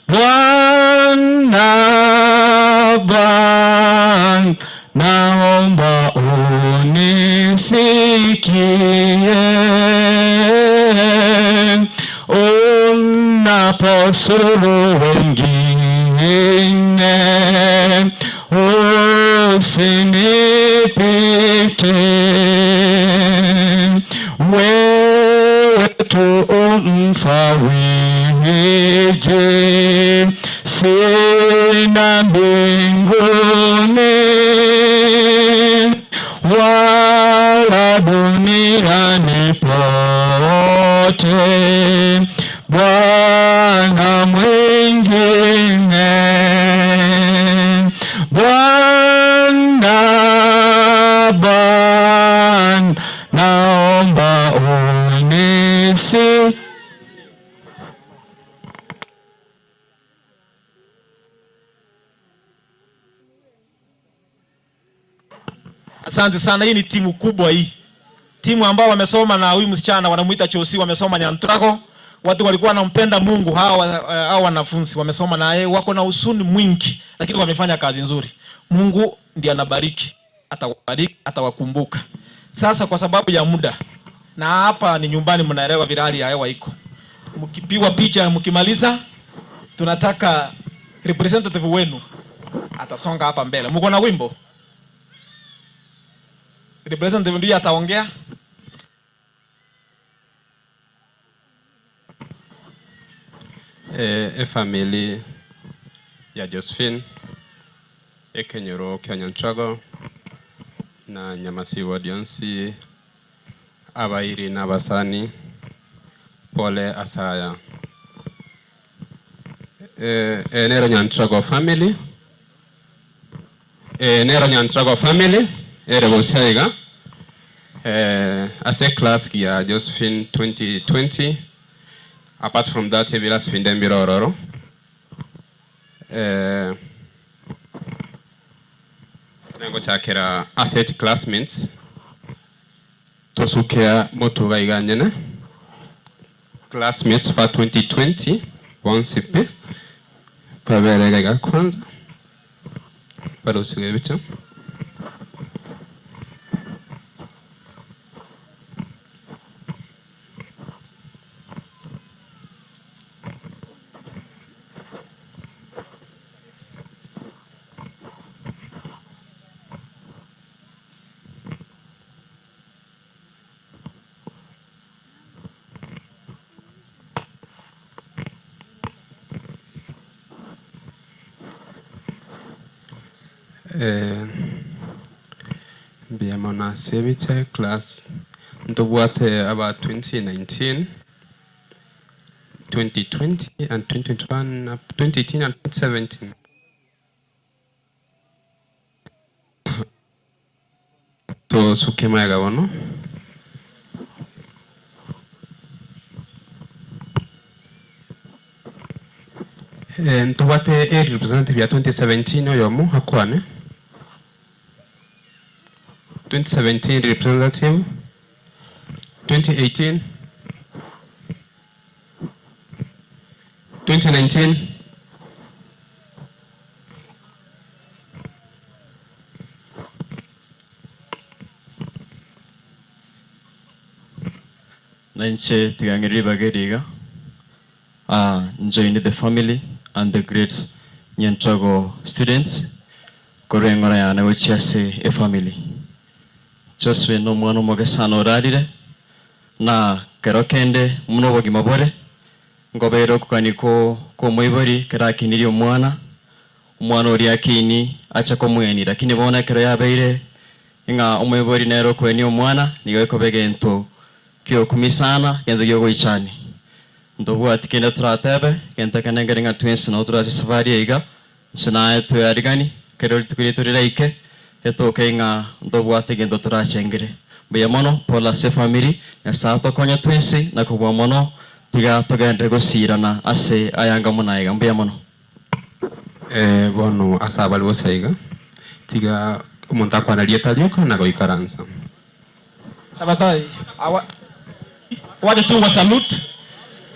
Bwana, Bwana, naomba unisikie unaposuru wengine, usinipite. Wewe tu umfariji, sina mbinguni wala Asante sana. Hii ni timu kubwa hii, timu ambao wamesoma na huyu msichana wanamuita Chosi, wamesoma Nyantrago. Watu walikuwa wanampenda Mungu hawa wanafunzi wamesoma naye, wako na huzuni mwingi, lakini wamefanya kazi nzuri. Mungu ndiye anabariki, atawabariki, atawakumbuka. Sasa kwa sababu ya muda, na hapa ni nyumbani, mnaelewa vile hali ya hewa iko, mkipigwa picha, mkimaliza, tunataka representative wenu atasonga hapa mbele. Mko na wimbo? Representative ndiye ataongea. Efamily ya Josephine ekenyoro kya Nyantrago na Nyamasibo audience abairi n'abasani pole asaya nero Nyantrago family nero Nyantrago family ere gosiaiga ase class ya Josephine 2020. Apart from that, ebirasi binde mbirororo nengochakera asset classmates tosukea motuga iganyene classmates fa 2020 bonsipe paberega iga kwanza barusiga ebicha. Mbiyamona sebiche class ntobwate aba 2019, 2020 and 2021, 2018 and 2017. To sukema bono. Ntobwate a representative ya 2017 oyomo akwane. 2017 representative, 2018, 2019, Nanche Tigangiri Bageriga, joined the family and the great Nyantrago students, Korengora yana gochiase a family. Josephine no mwana omogesano orarire na kero kende muno obogima bore ngobeire okogani ko komoibori kero akinirie omwana omwana oria akini acha komweni, lakini bona kero yabeire ng'a omoibori nere okoenia omwana nigo ekoba egento kiokumisana gento giogoichani ntobwati kende toratebe gento ekenengere ng'a twensi nabo torase safari eiga inche naye twearigani kero rituko riria toriraike etoke ng'a ntobwate gento torachengere. Mbuya mono pole ase family Nyasaye atokonye twensi na kobua mono tiga togende gosirana ase ayanga muna iga. Mbuya mono. Bono ase abari bose iga tiga omonto akwana rieta rioka na goikaransa. Tafadhali, waje tu wa salute.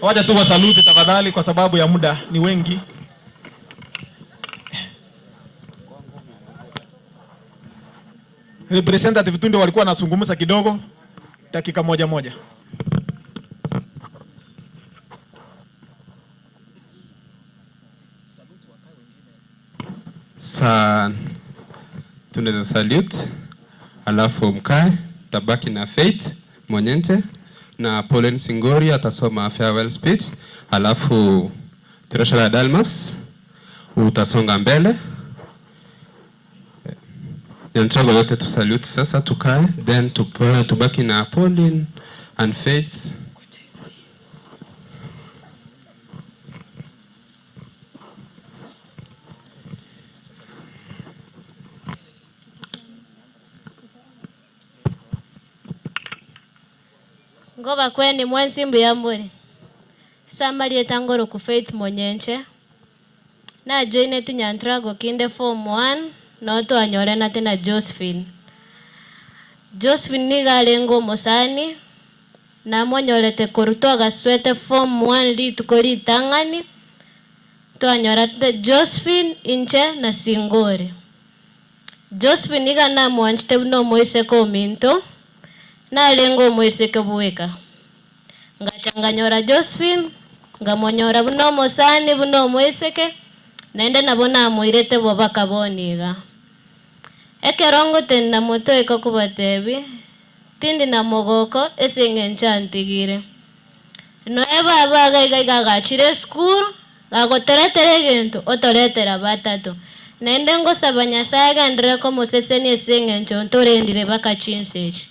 Waje tu wa salute tafadhali, kwa sababu ya muda ni wengi. Representative tu ndio walikuwa wanazungumza kidogo, dakika moja moja. Sa tunaweza salute alafu mkae, tabaki na Faith Monyente na Pauline Singori atasoma farewell speech, alafu Treasurer Dalmas utasonga mbele. Nyantrago yote tu salute sasa, tukae then tubaki na Pauline and Faith. Ngoba kweni mwensi mbuyambure samali etangoro ku Faith Monyenche na joineti Nyantrago kinde form 1 no twanyore na tena Josephine. Josephine niga arenge omosani, namonyorete korwa twagaswete form one rituko ritang'ani, twanyorete Josephine inche na Singore. Josephine iga namwanchete buna omoiseke ominto, narenge omoiseke bweka. Ngacha nganyora Josephine, ngamonyora buna omosani buna omoiseke, naende nabo namoirete bo bakaboni iga. Ekero ngotenena motoika kobatebi, tindi na mogoko ase eng'encho antigire. Noe baba iga iga iga agachire esukuru, gagotoretera egento, otoretera batato. Naende ngosaba Nyasaye agenderere komosesenia ase eng'encho ntorendire baka chinsa echi.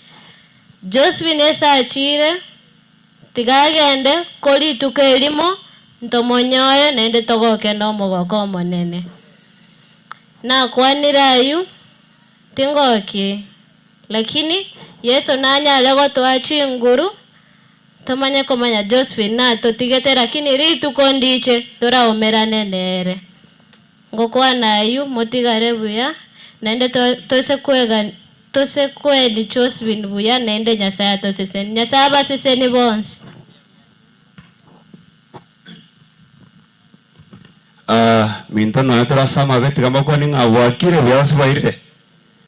Josephine ase achire, tiga agende, ko rituko erimo, ntomonyore naende togoke nomogoko omonene. Nakwanire ayio, tingoki, lakini Yeso nanyare gotoa chinguru, tomanye komanya Josephine natotigete lakini rituko ndiche toraumerane nere. Ngokwana ayio, motigare buya, naende tose kwega tose kweni Josephine buya naende Nyasaye atoseseni. Nyasaye abaseseni bonsi. Ah, minto nonya tore ase amabe tiga mbakwane ng'a bwakire buya gose bwairire?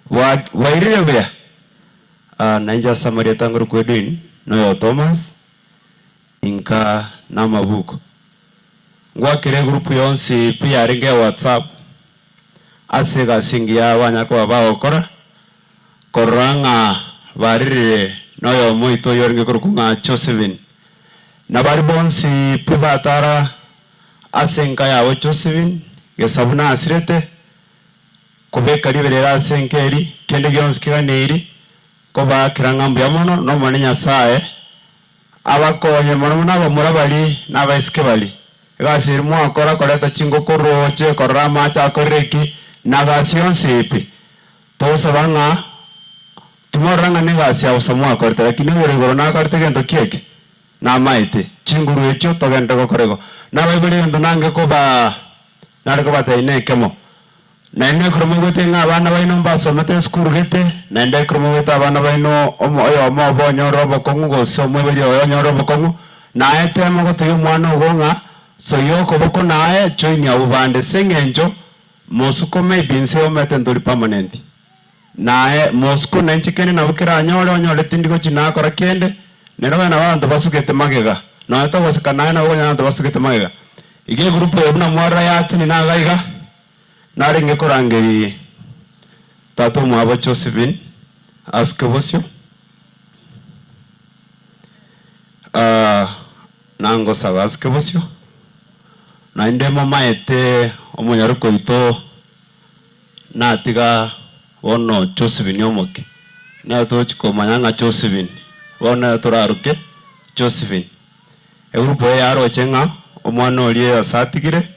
Bwa bwairire buya? Ah, nainche ase amarieta ngorokwa Edwin, noyo Thomas, inka namabuko. Ngwakere egroup yonsi pi yarenge ya WhatsApp, ase egasi engiya banyara koba bagokora, korora ng'a baririre noyomo oito oyio orenge korokwa ng'a Josephine. Na baria bonsi pi batara ase enka yabo Josephine, gesabu nasirete, kobeka riberera ase enka eria, kende gionsi keganeiri, kobaakera ng'a mbuya mono n'Omonene Nyasae, abakonye mono mono abamura baria na abaiseke baria. Egasi eria mwakora koreta chingoko roche, korora amache akorire ki, na gasi yonsi pi. Togosaba ng'a timorora ng'a negasi ya bosa mwakorete, lakini oyore igoro nakorete gento ki eke? Namaete. Chinguru echio togenderere gokora igo. Nabaibori egento nange koba nare kobatebia nekemo. Naende ekero moigwete ng'a abana baino mbasomete esukuru gete, naende ekero moigwete abana baino omo oyomo obo onyorire obokong'u gose omoibori oye onyorire obokong'u, naye tema gotebia omwana ogo ng'a soyia okoboko naye join abwo bande ase eng'encho mosuko maybe inse omanyete ntori permanent. Naye mosuko nainche kende nabo keranyore onyore tindi gochi nakora kende, nere onye nabo abanto basugete magega, nonya togoseka naye nabo okonyora abanto basugete magega. Iga egroup eye buna mwarora yatenena iga iga, Narenge korangeria tata omwabo Josephine asuke bosio, nangosaba asuke bosio, naende momaete omonyaroke oito natiga bono Josephine omoke, nere togochia komanya ng'a Josephine bono nere toraroke Josephine. Egroup eye yaroche ng'a omwana oria ase atigire.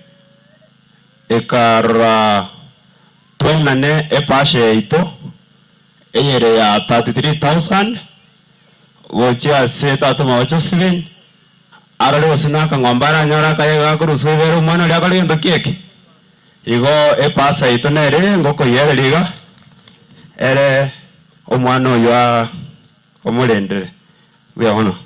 Ekarora twainane epasha yaito eyere ya 33,000 gochia ase tata omwabo Josephine, arore gose nakang'ombe aranyore akaye gakoruswa ibere omwana oria akore gento ki eke. Igo epasa yaito nere ngokoyereria iga, ere omwana oyio omorendere buya mono.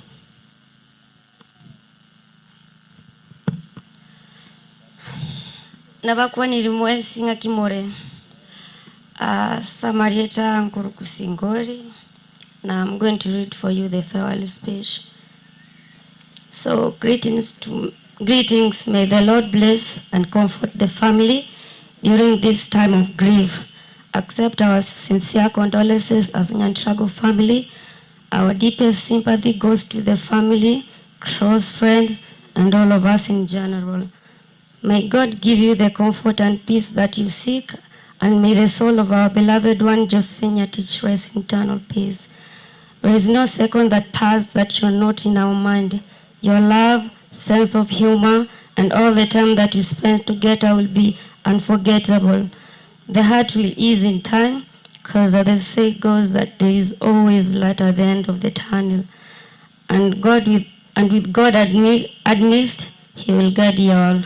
Nabakwanirie mwensi ng'aki more. Ase amarieta nkorokwa Singori na I'm going to read for you the farewell speech. So greetings to greetings may the Lord bless and comfort the family during this time of grief. Accept our sincere condolences as Nyantrago family. Our deepest sympathy goes to the family, close friends, and all of us in general. May God give you the comfort and peace that you seek, and may the soul of our beloved one, Josephine Yatich, rest in eternal peace. There is no second that passed that you're not in our mind. Your love, sense of humor, and all the time that we spent together will be unforgettable. The heart will ease in time, because as the say goes that there is always light at the end of the tunnel. And God with and with God amidst, He will guide you all.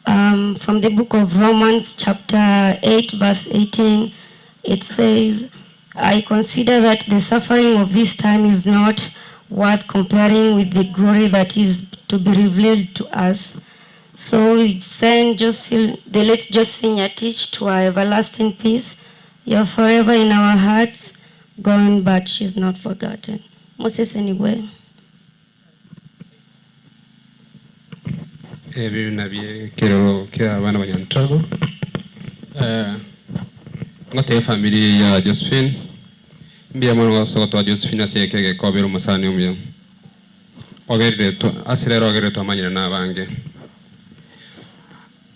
From the book of Romans, chapter 8, verse 18, it says, I consider that the suffering of this time is not worth comparing with the glory that is to be revealed to us. So we send Josephine, the late Josephine Yatich to our everlasting peace. You're forever in our hearts, gone, but she's not forgotten. Moses, anyway. Ebi nabye kerero kia abana ba Nyantrago ngote family ya Josephine mbia mono gosogo twa Josephine asiekege kobero musani omyo ogerire to asirero ogerire twamanyire n'abange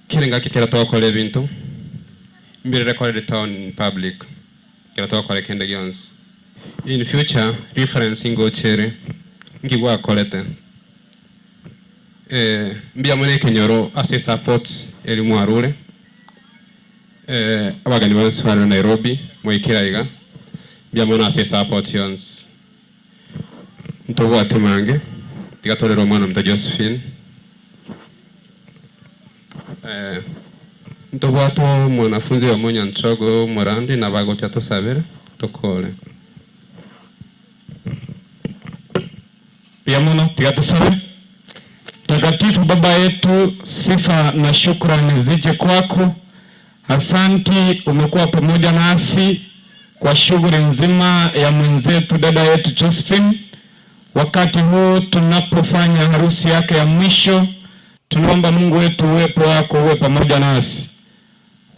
kirenga kikera twakora ebintu mbirere korere town in public kera twakora kende gyonsi in future reference ngochere ngigwakorete mbia mune kenyoro ase support elimu arure abagani bonsi bari Nairobi mwikira iga mbia muna ase support yonsi ntobwate mange tigatorera omwana muto Josephine ntobwate mwanafunzi wa Munyantrago Murandi na bagocha tosabere tokore pia muno tigatusabe. Mtakatifu Baba yetu, sifa na shukrani zije kwako. Asanti, umekuwa pamoja nasi kwa shughuli nzima ya mwenzetu dada yetu Josephine. Wakati huu tunapofanya harusi yake ya mwisho, tunaomba Mungu wetu uwepo wako uwe pamoja nasi.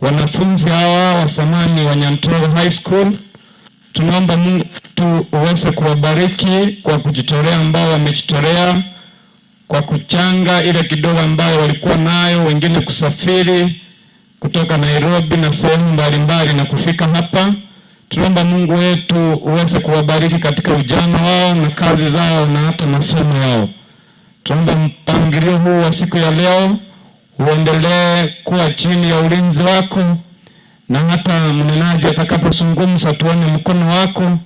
Wanafunzi hawa wa zamani wa Nyantrago High School, tunaomba Mungu wetu uweze kuwabariki kwa kujitolea ambao wamejitolea, kwa kuchanga ile kidogo ambayo walikuwa nayo, wengine kusafiri kutoka Nairobi na sehemu mbalimbali na kufika hapa. Tunaomba Mungu wetu uweze kuwabariki katika ujana wao na kazi zao na hata masomo yao. Tunaomba mpangilio huu wa siku ya leo uendelee kuwa chini ya ulinzi wako, na hata mnenaji atakapozungumza tuone mkono wako,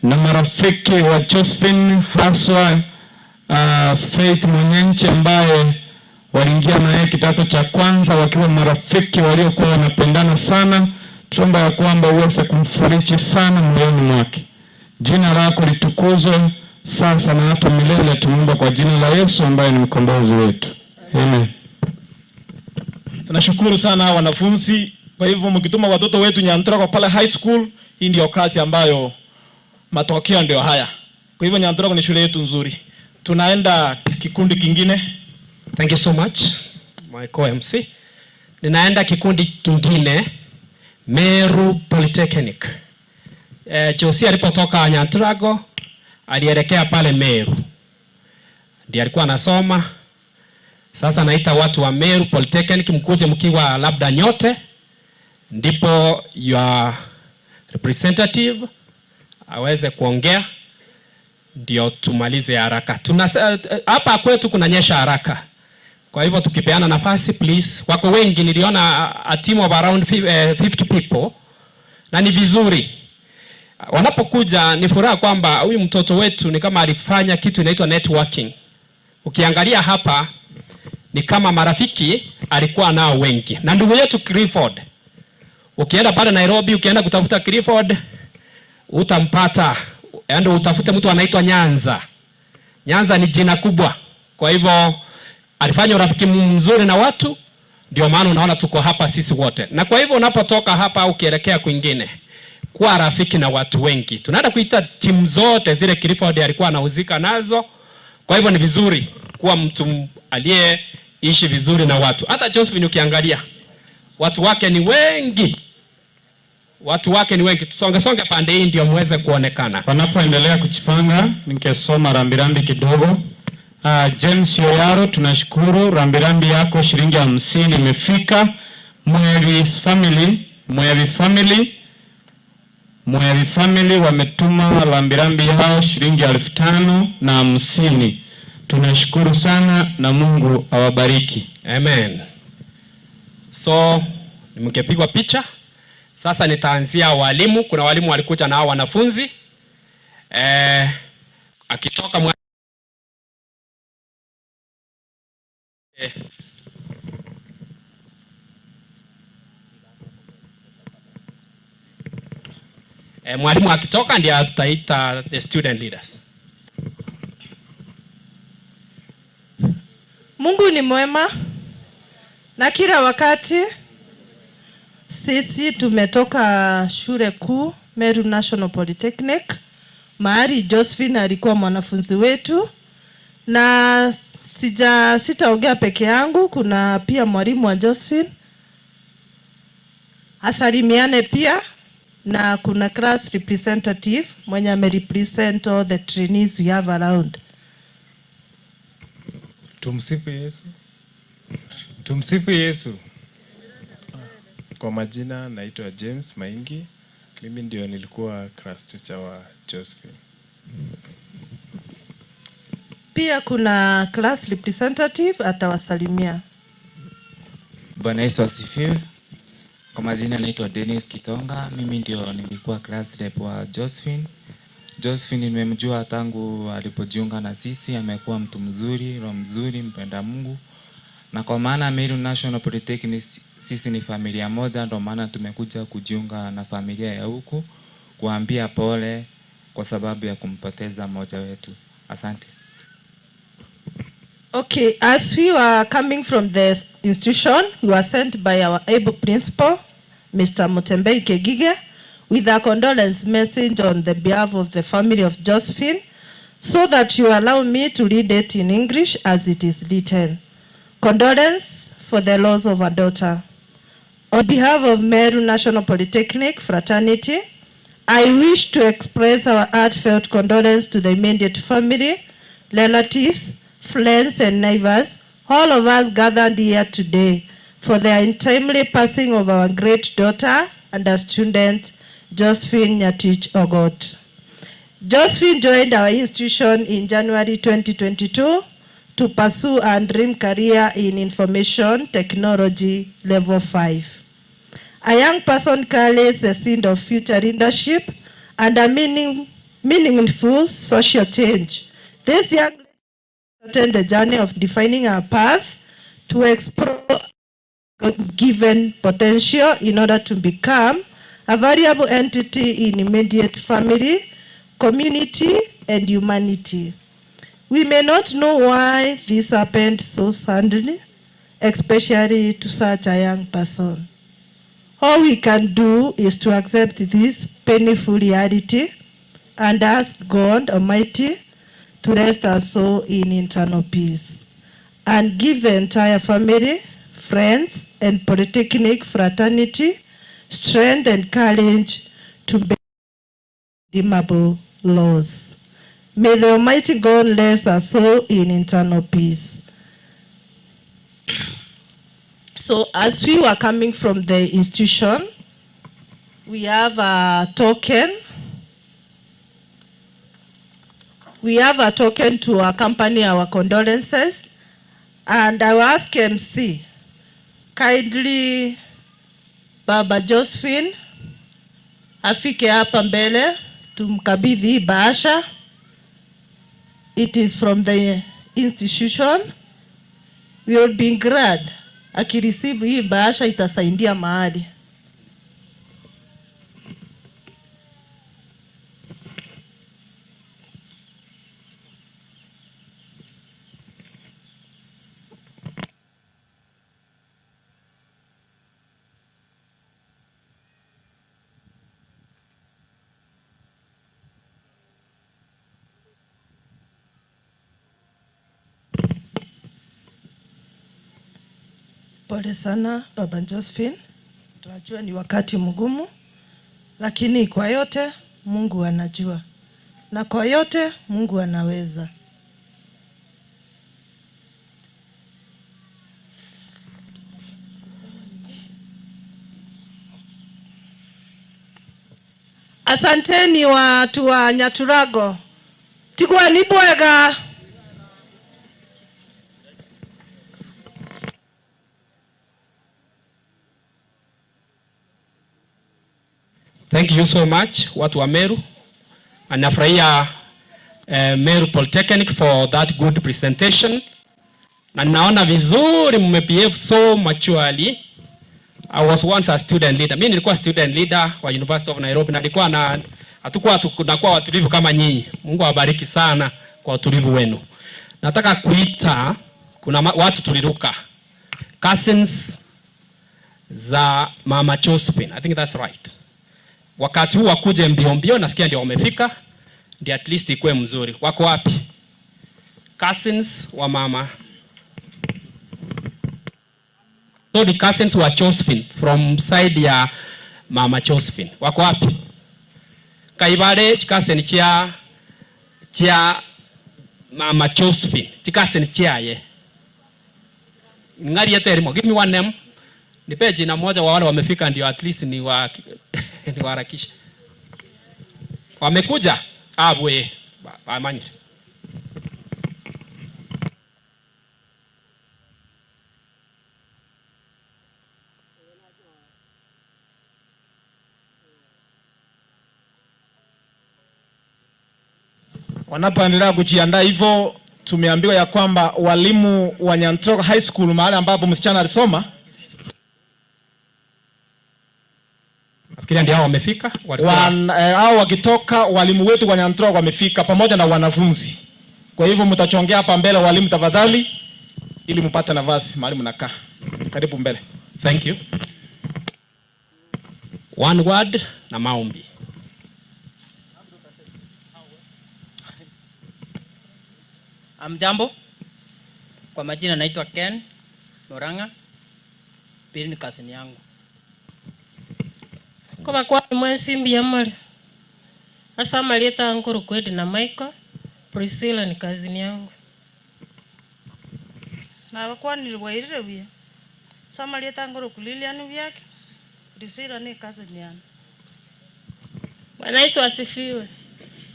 na marafiki wa Josephine haswa Faith Mwenyenchi ambaye waliingia na yeye kidato cha kwanza wakiwa marafiki waliokuwa wanapendana sana. Tuomba ya kwamba uweze kumfariji sana moyoni mwake. Jina lako litukuzwe sasa na hata milele. Tunaomba kwa jina la Yesu ambaye ni mkombozi wetu. Amen. Tunashukuru sana wanafunzi. Kwa hivyo mkituma watoto wetu Nyantrago pale high school, hii ndio kazi ambayo matokeo ndio haya. Kwa hivyo Nyantrago ni shule yetu nzuri. Tunaenda kikundi kingine. Thank you so much my co-MC. Ninaenda kikundi kingine, Meru Polytechnic. Josie alipotoka Nyantrago alielekea pale Meru, ndiye alikuwa anasoma. Sasa naita watu wa Meru Polytechnic mkuje mkiwa labda nyote, ndipo your representative aweze kuongea ndio tumalize haraka. Hapa kwetu kunanyesha haraka. Kwa hivyo tukipeana nafasi please. Wako wengi, niliona a team of around 50 people, na ni vizuri. Wanapokuja ni furaha kwamba huyu mtoto wetu ni kama alifanya kitu inaitwa networking. Ukiangalia hapa ni kama marafiki alikuwa nao wengi. Na ndugu yetu Clifford, ukienda pale Nairobi, ukienda kutafuta Clifford utampata. Yaani utafute mtu anaitwa Nyanza. Nyanza ni jina kubwa. Kwa hivyo alifanya urafiki mzuri na watu, ndio maana unaona tuko hapa sisi wote. Na kwa hivyo unapotoka hapa ukielekea kwingine, kuwa rafiki na watu wengi. Tunaenda kuita timu zote zile Clifford alikuwa anahusika nazo. Kwa hivyo ni vizuri kuwa mtu aliyeishi vizuri na watu. Hata Josephine ukiangalia, watu wake ni wengi. Watu wake ni wengi. Tusonge songe pande hii ndio muweze kuonekana. Wanapoendelea kujipanga, ningesoma rambirambi kidogo. James Yoyaro, tunashukuru rambirambi yako shilingi 50 imefika. Mweri family wametuma rambirambi yao shilingi 5,050. Tunashukuru sana na Mungu awabariki. Amen. So, mkipigwa picha. Sasa nitaanzia walimu. Kuna walimu walikuja na hao wanafunzi. Akitoka Mwalimu akitoka ndiye ataita the student leaders. Mungu ni mwema na kila wakati. Sisi tumetoka shule kuu Meru National Polytechnic, mahali Josephine alikuwa mwanafunzi wetu, na sitaongea peke yangu, kuna pia mwalimu wa Josephine asalimiane pia, na kuna class representative mwenye amerepresent all the trainees we have around. Tumsifu Yesu. Tumsifu Yesu. Kwa majina naitwa James Maingi. Mimi ndio nilikuwa class teacher wa Josephine. Pia kuna class representative atawasalimia. Bwana Yesu asifiwe. Kwa majina naitwa Dennis Kitonga, mimi ndio nilikuwa class rep wa Josephine. Josephine nimemjua tangu alipojiunga na sisi, amekuwa mtu mzuri, roho mzuri, mpenda Mungu. Na kwa maana Meru National Polytechnic sisi ni familia moja, ndio maana tumekuja kujiunga na familia ya huku kuambia pole kwa sababu ya kumpoteza mmoja wetu. Asante. Okay, as we were coming from the institution, we were sent by our able principal, Mr. Mutembei Kegige, with a condolence message on the behalf of the family of Josephine, so that you allow me to read it in English as it is written. Condolence for the loss of a daughter. On behalf of Meru National Polytechnic Fraternity, I wish to express our heartfelt condolence to the immediate family, relatives, friends, and neighbors, all of us gathered here today for the untimely passing of our great daughter and a student, Josephine Nyatich Ogot. Josephine joined our institution in January 2022 to pursue her dream career in information technology level 5. A young person carries the seed of future leadership and a meaningful social change. This young lady started the journey of defining her path to explore given potential in order to become a valuable entity in immediate family, community, and humanity. We may not know why this happened so suddenly, especially to such a young person. All we can do is to accept this painful reality and ask God Almighty to rest our soul in eternal peace and give the entire family, friends, and Polytechnic fraternity strength and courage to bear irredeemable loss. May the Almighty God rest our soul in eternal peace. So as we were coming from the institution, we have a token. We have a token to accompany our condolences. And I will ask MC, kindly Baba Josephine afike hapa mbele tumkabidhi hii bahasha. It is from the institution. We will be glad akireceive hii bahasha, itasaidia mahali. Pole sana Baba Josephine, tunajua ni wakati mgumu, lakini kwa yote Mungu anajua na kwa yote Mungu anaweza. Asanteni watu wa Nyaturago, tigwani bwega. Thank you so much watu wa Meru. Anafurahia Meru Polytechnic for that good presentation. Na naona vizuri mmebehave so maturely. I was once a student leader. Mimi nilikuwa student leader wa University of Nairobi na nilikuwa na Hatukuwa tunakuwa watulivu kama nyinyi. Mungu awabariki sana kwa utulivu wenu. Nataka kuita, kuna watu tuliruka. Cousins za Mama Josephine. I think that's right. Wakati huu wakuje mbio mbio, nasikia ndio wamefika, ndio at least ikuwe mzuri. Wako wapi? Cousins wa mama. So the cousins wa Josephine from side ya Mama Josephine. Wako wapi? Kaibare chikasen chia Mama Josephine. Chikasen chiaye. Ngari yeterimo. Give me one name. Nipe jina moja wa wale wamefika ndio at least ni wa niwaharakishe. Wamekuja? Abwe. Ba manyire. Wanapoendelea kujiandaa hivyo, tumeambiwa ya kwamba walimu wa Nyantrogo High School, mahali ambapo msichana alisoma, Nafikiria ndio hao wamefika, hao wakitoka, walimu wetu wa Nyantrogo wamefika pamoja na wanafunzi. Kwa hivyo mtachongea hapa mbele walimu tafadhali, ili mpate nafasi mahali mnakaa. Karibu mbele. Thank you. One word na maombi. Amjambo, kwa majina naitwa Ken Murang'a, Pili ni cousin yangu. Koba kwa mwensimbi ya mali. Asa malieta ankuru kwedi na Michael, Priscilla ni cousin yangu. Na bakwa niliwairire buya. Sama lieta ankuru kulilianu byake, Priscilla ni cousin yangu. Bwana Yesu asifiwe.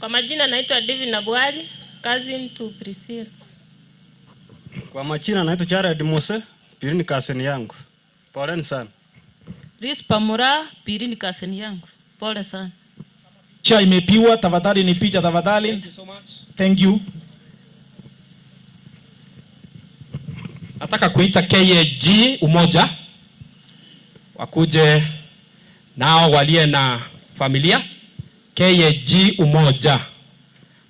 Kwa majina naitwa Divina Bwali, cousin to Priscilla. Kwa majina naitwa Jared Mose, Pili ni cousin yangu. Poleni sana. Rispa Mura, Pili ni cousin yangu. Pole sana. Picha imepiwa, tafadhali ni picha tafadhali. Thank you so much. Thank you. Nataka kuita KAG Umoja wakuje nao walie na familia. KAG Umoja.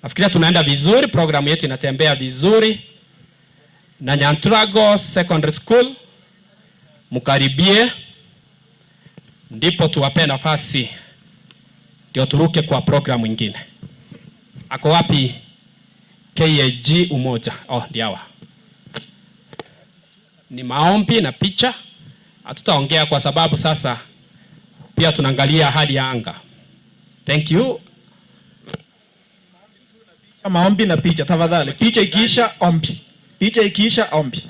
Nafikiria tunaenda vizuri, programu yetu inatembea vizuri. Na Nyantrogo Secondary School mkaribie, ndipo tuwape nafasi ndio turuke kwa programu nyingine. Ako wapi KAG Umoja? Oh, ndio hawa. Ni maombi na picha. Hatutaongea kwa sababu sasa pia tunaangalia hali ya anga. Thank you. Maombi na picha tafadhali. Picha ikiisha ombi. Picha ikiisha ombi.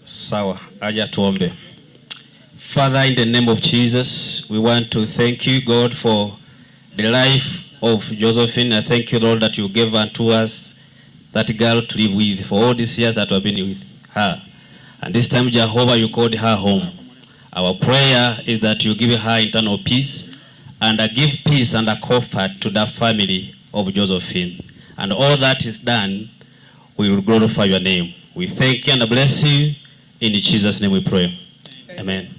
Sawa, aja tuombe. Father, in the name of Jesus, we want to thank you, God, for the life of Josephine. I thank you, Lord, that you gave unto us that girl to live with for all these years that we have been with her. And this time, Jehovah, you called her home. Our prayer is that you give her eternal peace and give peace and a comfort to the family of Josephine. And all that is done, we will glorify your name. We thank you and bless you. In Jesus' name we pray. Amen.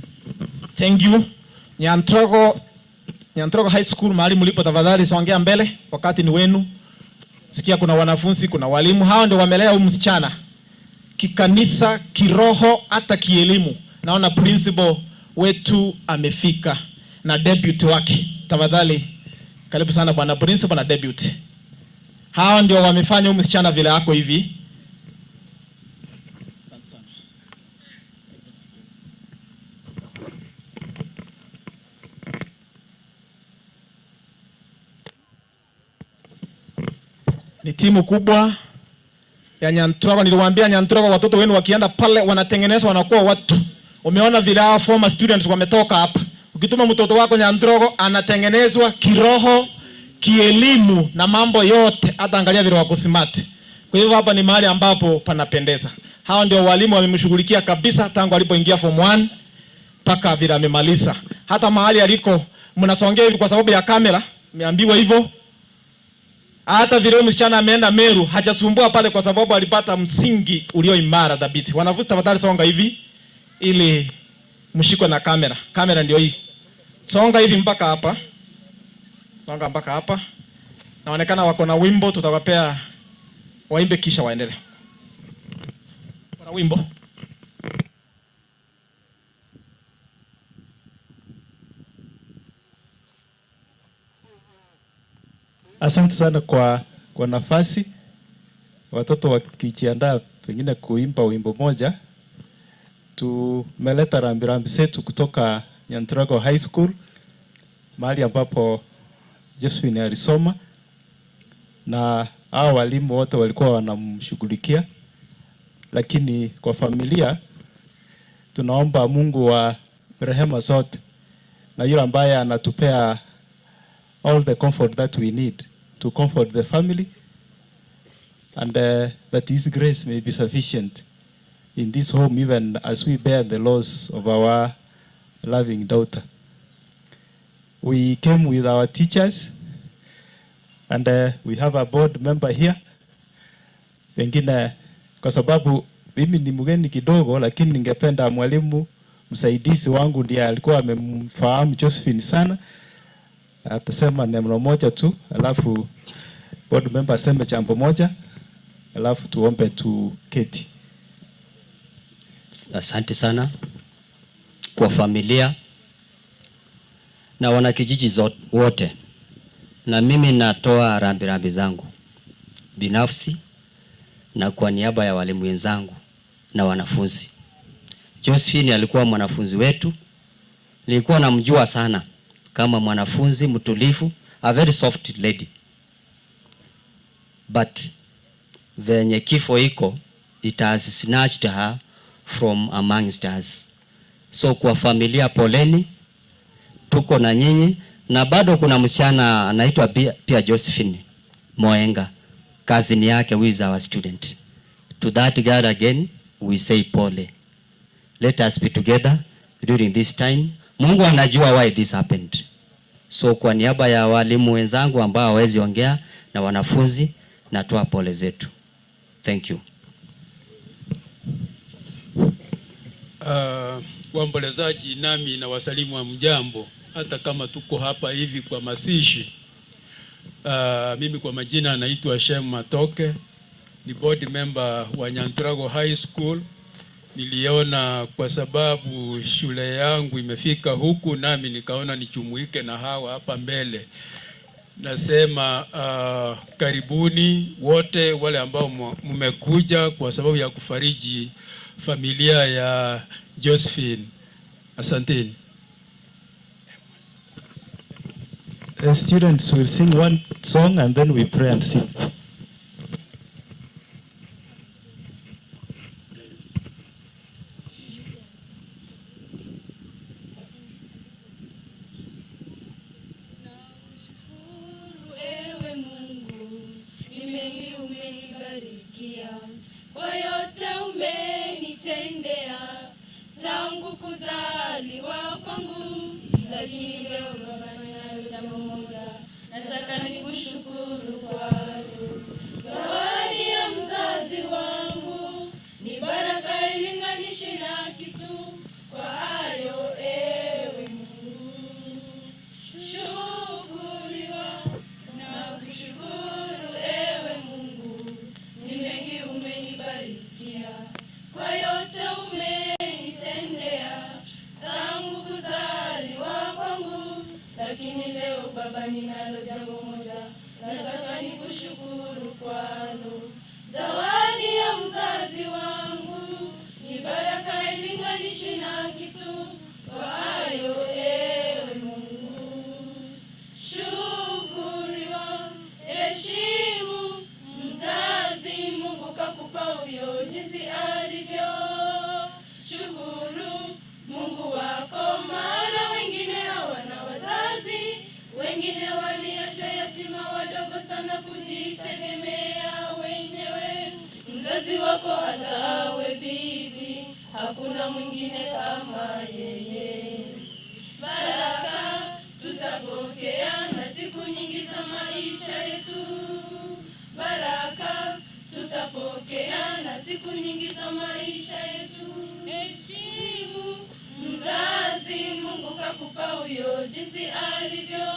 Thank you. Nyantrogo High School, mahali mlipo tafadhali songea mbele, wakati ni wenu. Sikia kuna wanafunzi, kuna walimu. Hao ndio wamelea huyu msichana kikanisa, kiroho, hata kielimu. Naona principal wetu amefika na deputy wake. Tafadhali karibu sana bwana principal na deputy. Hao ndio wamefanya huyu msichana vile yako hivi. Ni timu kubwa ya Nyantrogo. Niliwaambia Nyantrogo watoto wenu wakienda pale wanatengenezwa wanakuwa watu. Umeona vile hao former students wametoka hapa. Ukituma mtoto wako Nyantrogo anatengenezwa kiroho, kielimu na mambo yote, hata angalia vile wako smart. Kwa hivyo hapa ni mahali ambapo panapendeza. Hao ndio walimu wamemshughulikia kabisa tangu alipoingia form 1 mpaka vile amemaliza. Hata mahali aliko mnasongea hivi kwa sababu ya kamera, niambiwa hivyo. Hata vile msichana ameenda Meru hajasumbua pale, kwa sababu alipata msingi ulio imara dhabiti. Wanafunzi tafadhali songa hivi ili mshikwe na kamera. Kamera ndio hii. Songa hivi mpaka hapa, songa mpaka hapa. Naonekana wako na wimbo, tutawapea waimbe kisha waendelee. Kuna wimbo. Asante sana kwa nafasi. Watoto wakijiandaa pengine kuimba wimbo moja, tumeleta rambirambi zetu kutoka Nyanturago High School, mahali ambapo Josephine alisoma, na hao walimu wote walikuwa wanamshughulikia. Lakini kwa familia tunaomba Mungu wa rehema zote na yule ambaye anatupea all the comfort that we need to comfort the family, and that His grace may be sufficient in this home even as we bear the loss of our loving daughter. We came with our teachers, and we have a board member here. Pengine kwa sababu mimi ni mgeni kidogo, lakini ningependa mwalimu msaidizi wangu ndiye alikuwa amemfahamu Josephine sana, atasema neno moja tu, alafu board member aseme jambo moja, alafu tuombe tuketi. Asante sana kwa familia na wanakijiji wote, na mimi natoa rambirambi zangu binafsi na kwa niaba ya walimu wenzangu na wanafunzi. Josephine alikuwa mwanafunzi wetu, nilikuwa namjua sana kama mwanafunzi mtulivu, a very soft lady, but venye kifo iko, it has snatched her from amongst us. So kwa familia, poleni, tuko na nyinyi, na bado kuna msichana anaitwa pia Josephine Moenga, cousin yake, who is our student. To that girl again we say pole. Let us be together during this time. Mungu anajua why this happened. So kwa niaba ya walimu wenzangu ambao hawezi ongea na wanafunzi, natoa pole zetu. Thank you. Waombolezaji nami na wasalimu wa mjambo, hata kama tuko hapa hivi kwa mazishi. Mimi kwa majina naitwa Shem Matoke, ni board member wa Nyanturago High School. Niliona kwa sababu shule yangu imefika huku, nami nikaona nichumuike na hawa hapa mbele. Nasema karibuni wote wale ambao mmekuja kwa sababu ya kufariji familia ya Josephine. Asanteni. The students will sing one song and then we pray and sit. Ewe Mungu, ni mengi umenibarikia, kwa yote umenitendea tangu kuzaliwa kwangu. Lakini leo Baba, ninalo jambo moja, nataka nikushukuru kwalo. Zawadi ya mzazi wangu ni baraka ilinganishi na kitu, kwa hayo ewe Mungu shukuriwa. Na kushukuru ewe Mungu, ni mengi umenibarikia, kwa yote umenitendea tangu kuzaliwa kwangu. Lakini leo Baba, ninalo jambo moja, nataka nikushukuru kwalo. Zawadi ya mzazi wangu ni baraka ilinganishi na kitu, kwa hayo ewe Mungu shukuriwa. Heshimu mzazi, Mungu kakupa huyo jinsi alivyo. Shukuru Mungu wako, maana wengine hawana wazazi, wengine waliachwa yatima wadogo sana kujitegemea wenyewe. Mzazi wako hata awe bibi, hakuna mwingine kama yeye. Baraka tutapokea na siku nyingi za maisha yetu. Baraka tutapokea na siku nyingi za maisha yetu. Heshimu mzazi, Mungu kakupa huyo jinsi alivyo.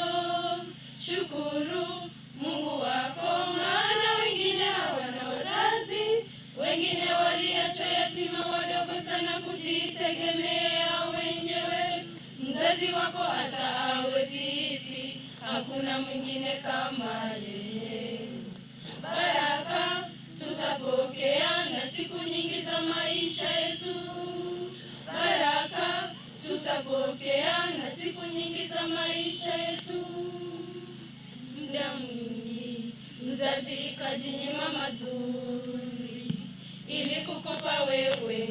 Shukuru Mungu wako, maana wengine hawana wazazi, wengine waliachwa yatima wadogo sana kujitegemea wenyewe. Mzazi wako hata awe vipi, hakuna mwingine kama yeye. Baraka tutapokea na siku nyingi za maisha yetu. Baraka tutapokea na siku nyingi za maisha yetu. Muda mwingi mzazi kajinyima mazuri ili kukupa wewe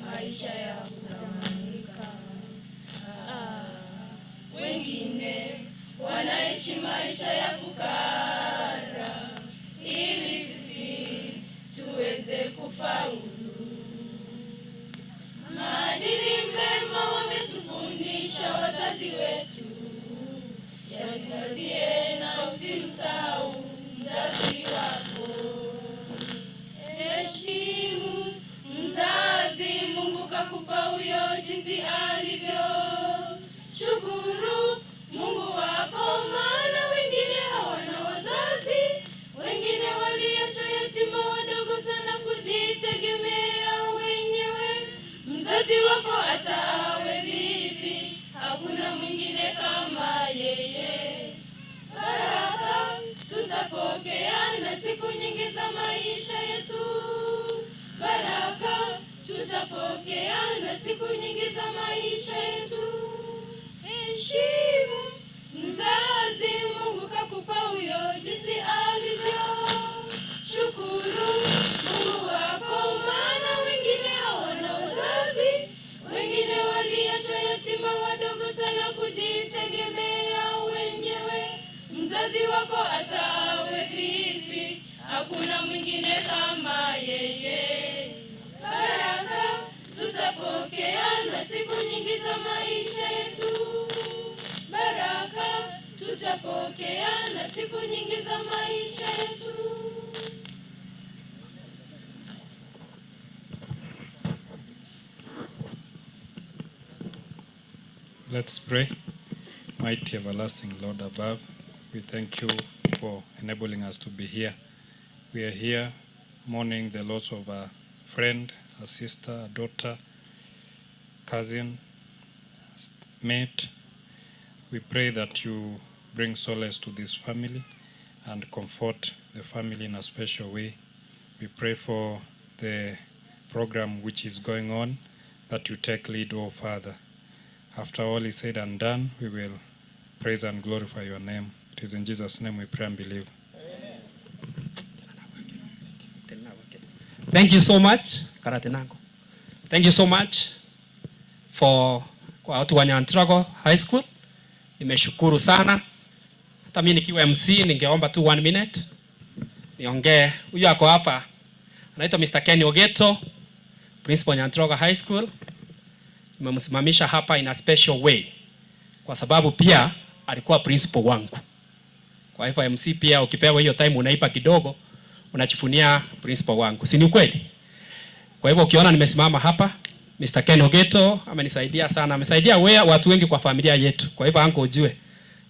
maisha ya kutamanika. Wengine wanaishi maisha ya fukara ili sisi tuweze kufaulu. Maadili mema wametufundisha wazazi wetu, yazingatie na usimsahau mzazi wako. Heshimu mzazi, Mungu kakupa huyo jinsi alivyo. Shukuru Mungu wako, maana wengine hawana wazazi, wengine waliachwa yatima wadogo sana kujitegemea wenyewe. Mzazi wako hata awe vipi, hakuna mwingine kama yeye. Baraka tutapokea na siku nyingi za maisha yetu. Baraka tutapokea na siku nyingi za maisha yetu. Heshimu mzazi, Mungu kakupa huyo jinsi alivyo. Shukuru Mungu wako, maana wengine hawana wazazi, wengine waliachwa yatima wadogo sana kujitegemea wenyewe. Mzazi wako hata awe vipi, hakuna mwingine kama yeye. Baraka tutapokea na siku nyingi za maisha yetu. Baraka tutapokea na siku nyingi za maisha yetu. Let's pray. Mighty everlasting Lord above, we thank you for enabling us to be here. We are here mourning the loss of a friend, a sister, a daughter, cousin, mate. We pray that you bring solace to this family and comfort the family in a special way. We pray for the program which is going on, that you take lead, O Father. After all is said and done, we will praise and glorify your name. It is in Jesus' name we pray and believe. Thank you so much, Karatenango. Thank you so much for kwa watu wa Nyantrago High School. Nimeshukuru sana. Hata mimi nikiwa MC ningeomba tu 1 minute niongee. Huyu ako hapa anaitwa Mr. Ken Ogeto, principal Nyantrago High School. Nimemsimamisha hapa in a special way kwa sababu pia alikuwa principal wangu. Kwa hivyo MC pia ukipewa hiyo time unaipa kidogo, unachifunia principal wangu, si ni kweli? Kwa hivyo ukiona nimesimama hapa, Mr. Ken Ogeto amenisaidia sana, amesaidia watu wengi kwa familia yetu. Kwa hivyo anko ujue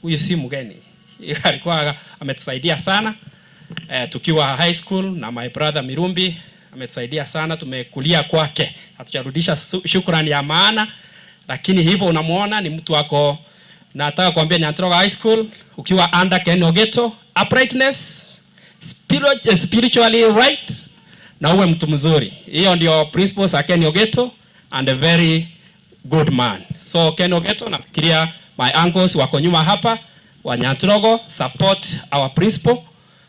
huyu si mgeni. Alikuwa ametusaidia sana tukiwa high school, na my brother Mirumbi ametusaidia sana, tumekulia kwake. Hatujarudisha shukrani ya maana, lakini hivyo unamuona ni mtu wako. Nataka kuambia Nyantrago High School ukiwa under Ken Ogeto, uprightness, spiritually right, na uwe mtu mzuri. Hiyo ndio principles za Ken Ogeto, and a very good man. So Ken Ogeto, nafikiria my uncles wako nyuma hapa wa Nyantrago, support our principal,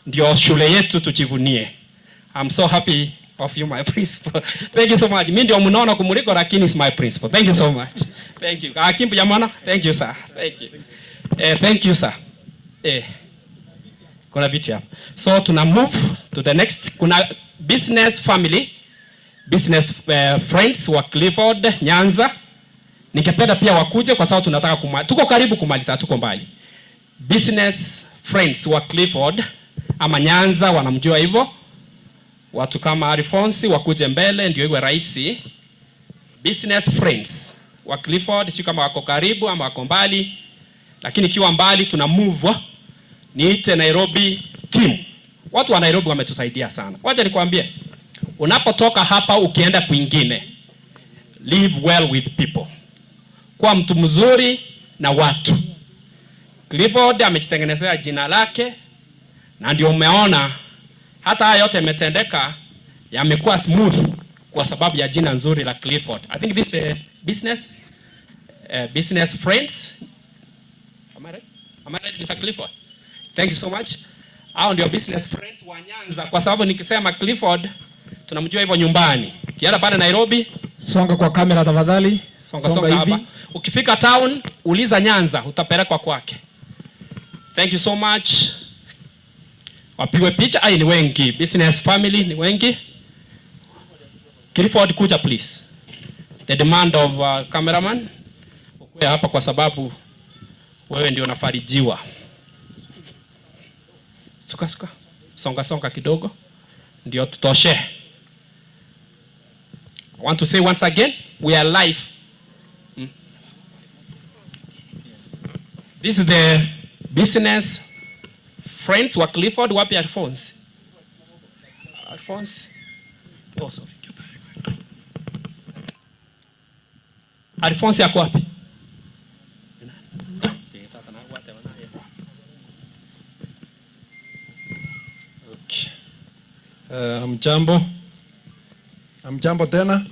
ndio shule yetu tujivunie. I'm so happy of you, my principal. Thank you so much. Mimi ndio mnaona kumuliko, lakini is my principal. Thank you so much. Thank you. Akimbu jamana. Thank you sir. Thank you. Thank you sir. Kuna vitu hapa. So tuna move to the next. Kuna business family, business friends wa Clifford Nyanza. Ningependa pia wakuje kwa sababu tunataka tuko karibu kumaliza, tuko mbali. Business friends wa Clifford ama Nyanza wanamjua hivyo. Watu kama Alphonse wakuje mbele ndio iwe rahisi. Business friends wa Clifford, sio kama wako karibu ama wako mbali, lakini ikiwa mbali tuna move, niite Nairobi team. Watu wa Nairobi wametusaidia sana. Wacha nikwambie, unapotoka hapa ukienda kwingine, live well with people, kuwa mtu mzuri na watu. Clifford amejitengenezea jina lake, na ndio umeona hata haya yote yametendeka, yamekuwa smooth kwa sababu ya jina nzuri la Clifford. I think this business friends. Am I right? Am I right, Mr. Clifford? Thank you so much. Hao ndio business friends wa Nyanza, kwa sababu nikisema Clifford tunamjua hivyo nyumbani. Kienda pale Nairobi, Songa kwa kamera tafadhali. Songa songa hapa. Ukifika town uliza Nyanza, utapelekwa kwake. Thank you so much. Wapigwe picha. Ai, ni wengi. Business family ni wengi. Clifford, kuja please. The demand of cameraman. Ukuwe hapa kwa sababu wewe ndio unafarijiwa. Suka suka. Songa songa kidogo ndio tutoshe. I want to say once again, we are live. This is the business friends wa Clifford. Wapi Alphonse? Alphonse? Oh, sorry. Alphonse yako wapi? Okay. Hamjambo. Hamjambo tena.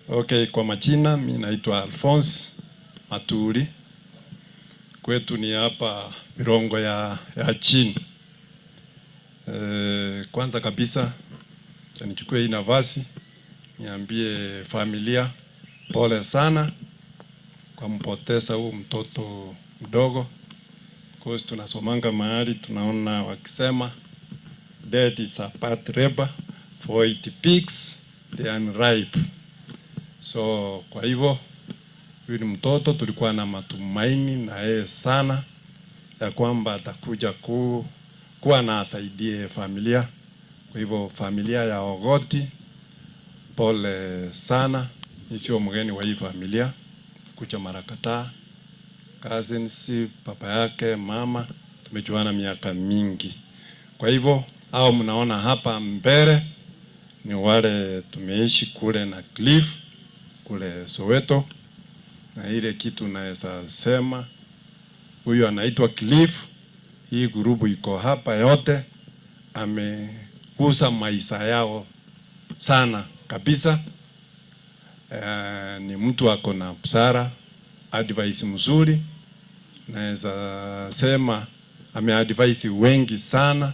Okay, kwa majina mi naitwa Alphonse Maturi. Kwetu ni hapa Mirongo ya chini. Kwanza kabisa nichukue hii nafasi niambie familia pole sana kwa mpoteza huu mtoto mdogo. Because tunasomanga mahali tunaona wakisema death is a bad labor for it picks the unripe. So kwa hivyo huyu ni mtoto tulikuwa na matumaini na yeye sana ya kwamba atakuja kuwa na asaidie familia. Kwa hivyo familia ya Ogoti pole sana. Ni sio mgeni wa hii familia, kuja mara kadhaa. Cousins, papa yake, mama, tumejuana miaka mingi. Kwa hivyo hao mnaona hapa mbele ni wale tumeishi kule na Cliff kule Soweto. Na ile kitu naweza sema, huyu anaitwa Cliff, hii grupu iko hapa yote, amegusa maisha yao sana kabisa. Ni mtu ako na busara, advice mzuri. Naweza sema ameadvise wengi sana,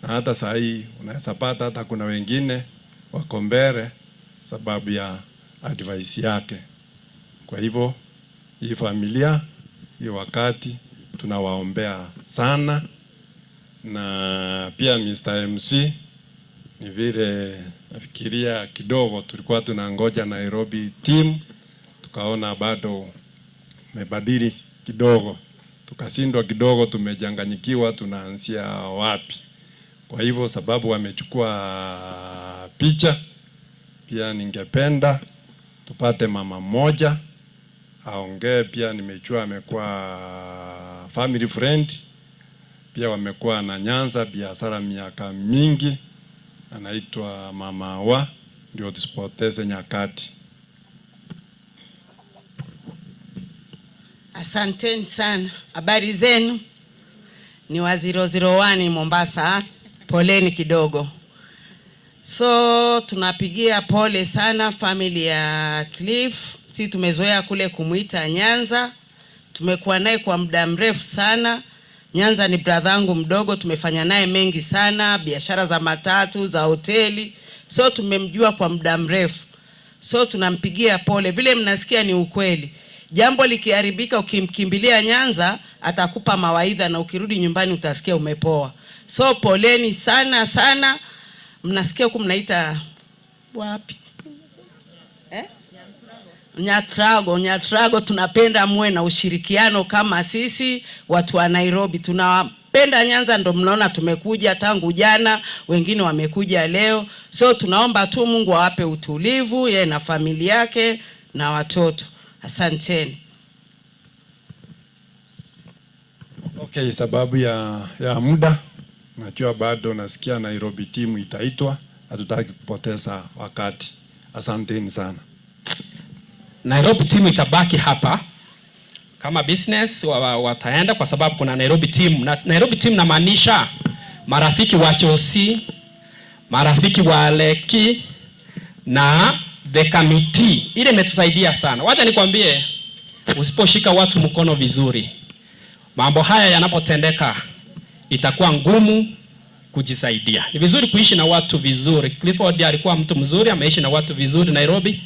na hata saa hii unaweza pata hata kuna wengine wako mbele sababu ya advice yake. Kwa hivyo hii familia hii wakati tunawaombea sana. Na pia Mr. MC, ni vile nafikiria kidogo tulikuwa tunangoja Nairobi team, tukaona bado mebadili kidogo, tukashindwa kidogo, tumechanganyikiwa tunaanzia wapi. Kwa hivyo sababu wamechukua picha, pia ningependa tupate mama mmoja aongee. Pia nimejua amekuwa family friend, pia wamekuwa na Nyanza biashara miaka mingi, anaitwa Mama Wa, ndio tusipoteze nyakati. Asanteni sana. Habari zenu? Ni wa 001 Mombasa. Poleni kidogo. So tunapigia pole sana family ya Cliff. Si tumezoea kule kumuita Nyanza. Tumekuwa naye kwa muda mrefu sana. Nyanza ni brother yangu mdogo, tumefanya naye mengi sana, biashara za matatu, za hoteli. So tumemjua kwa muda mrefu. So tunampigia pole. Vile mnasikia ni ukweli. Jambo likiharibika ukimkimbilia Nyanza atakupa mawaidha na ukirudi nyumbani utasikia umepoa. So poleni sana sana. Mnasikia huku mnaita wapi? Nyatrago, Nyatrago tunapenda muwe na ushirikiano kama sisi watu wa Nairobi. Tunapenda Nyanza, ndo mnaona tumekuja tangu jana, wengine wamekuja leo. So tunaomba tu Mungu awape utulivu yeye na familia yake na watoto. Asanteni. Okay, sababu ya muda najua bado nasikia Nairobi timu itaitwa, hatutaki kupoteza wakati. Asanteni sana. Nairobi team itabaki hapa kama business wataenda kwa sababu kuna Nairobi team na Nairobi team namaanisha marafiki wa Chosi, marafiki wa Leki na the committee. Ile imetusaidia sana. Wacha nikwambie, usiposhika watu mkono vizuri, mambo haya yanapotendeka itakuwa ngumu kujisaidia. Ni vizuri kuishi na watu vizuri. Clifford alikuwa mtu mzuri, ameishi na watu vizuri Nairobi.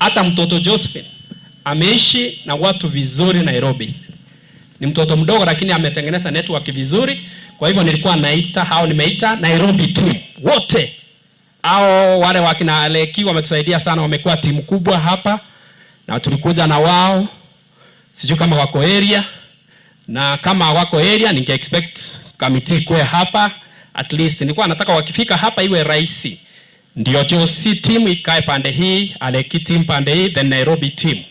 Hata mtoto Josephine ameishi na watu vizuri Nairobi. Ni mtoto mdogo lakini ametengeneza network vizuri. Kwa hivyo nilikuwa naita hao, nimeita Nairobi team wote. Hao wale wakina Aleki wametusaidia sana, wamekuwa timu kubwa hapa na tulikuja na wao. Sijui kama wako area, na kama wako area ninge expect committee kuwe hapa at least. Nilikuwa nataka wakifika hapa iwe rahisi, ndio Josi team ikae pande hii, Aleki team pande hii, then Nairobi team.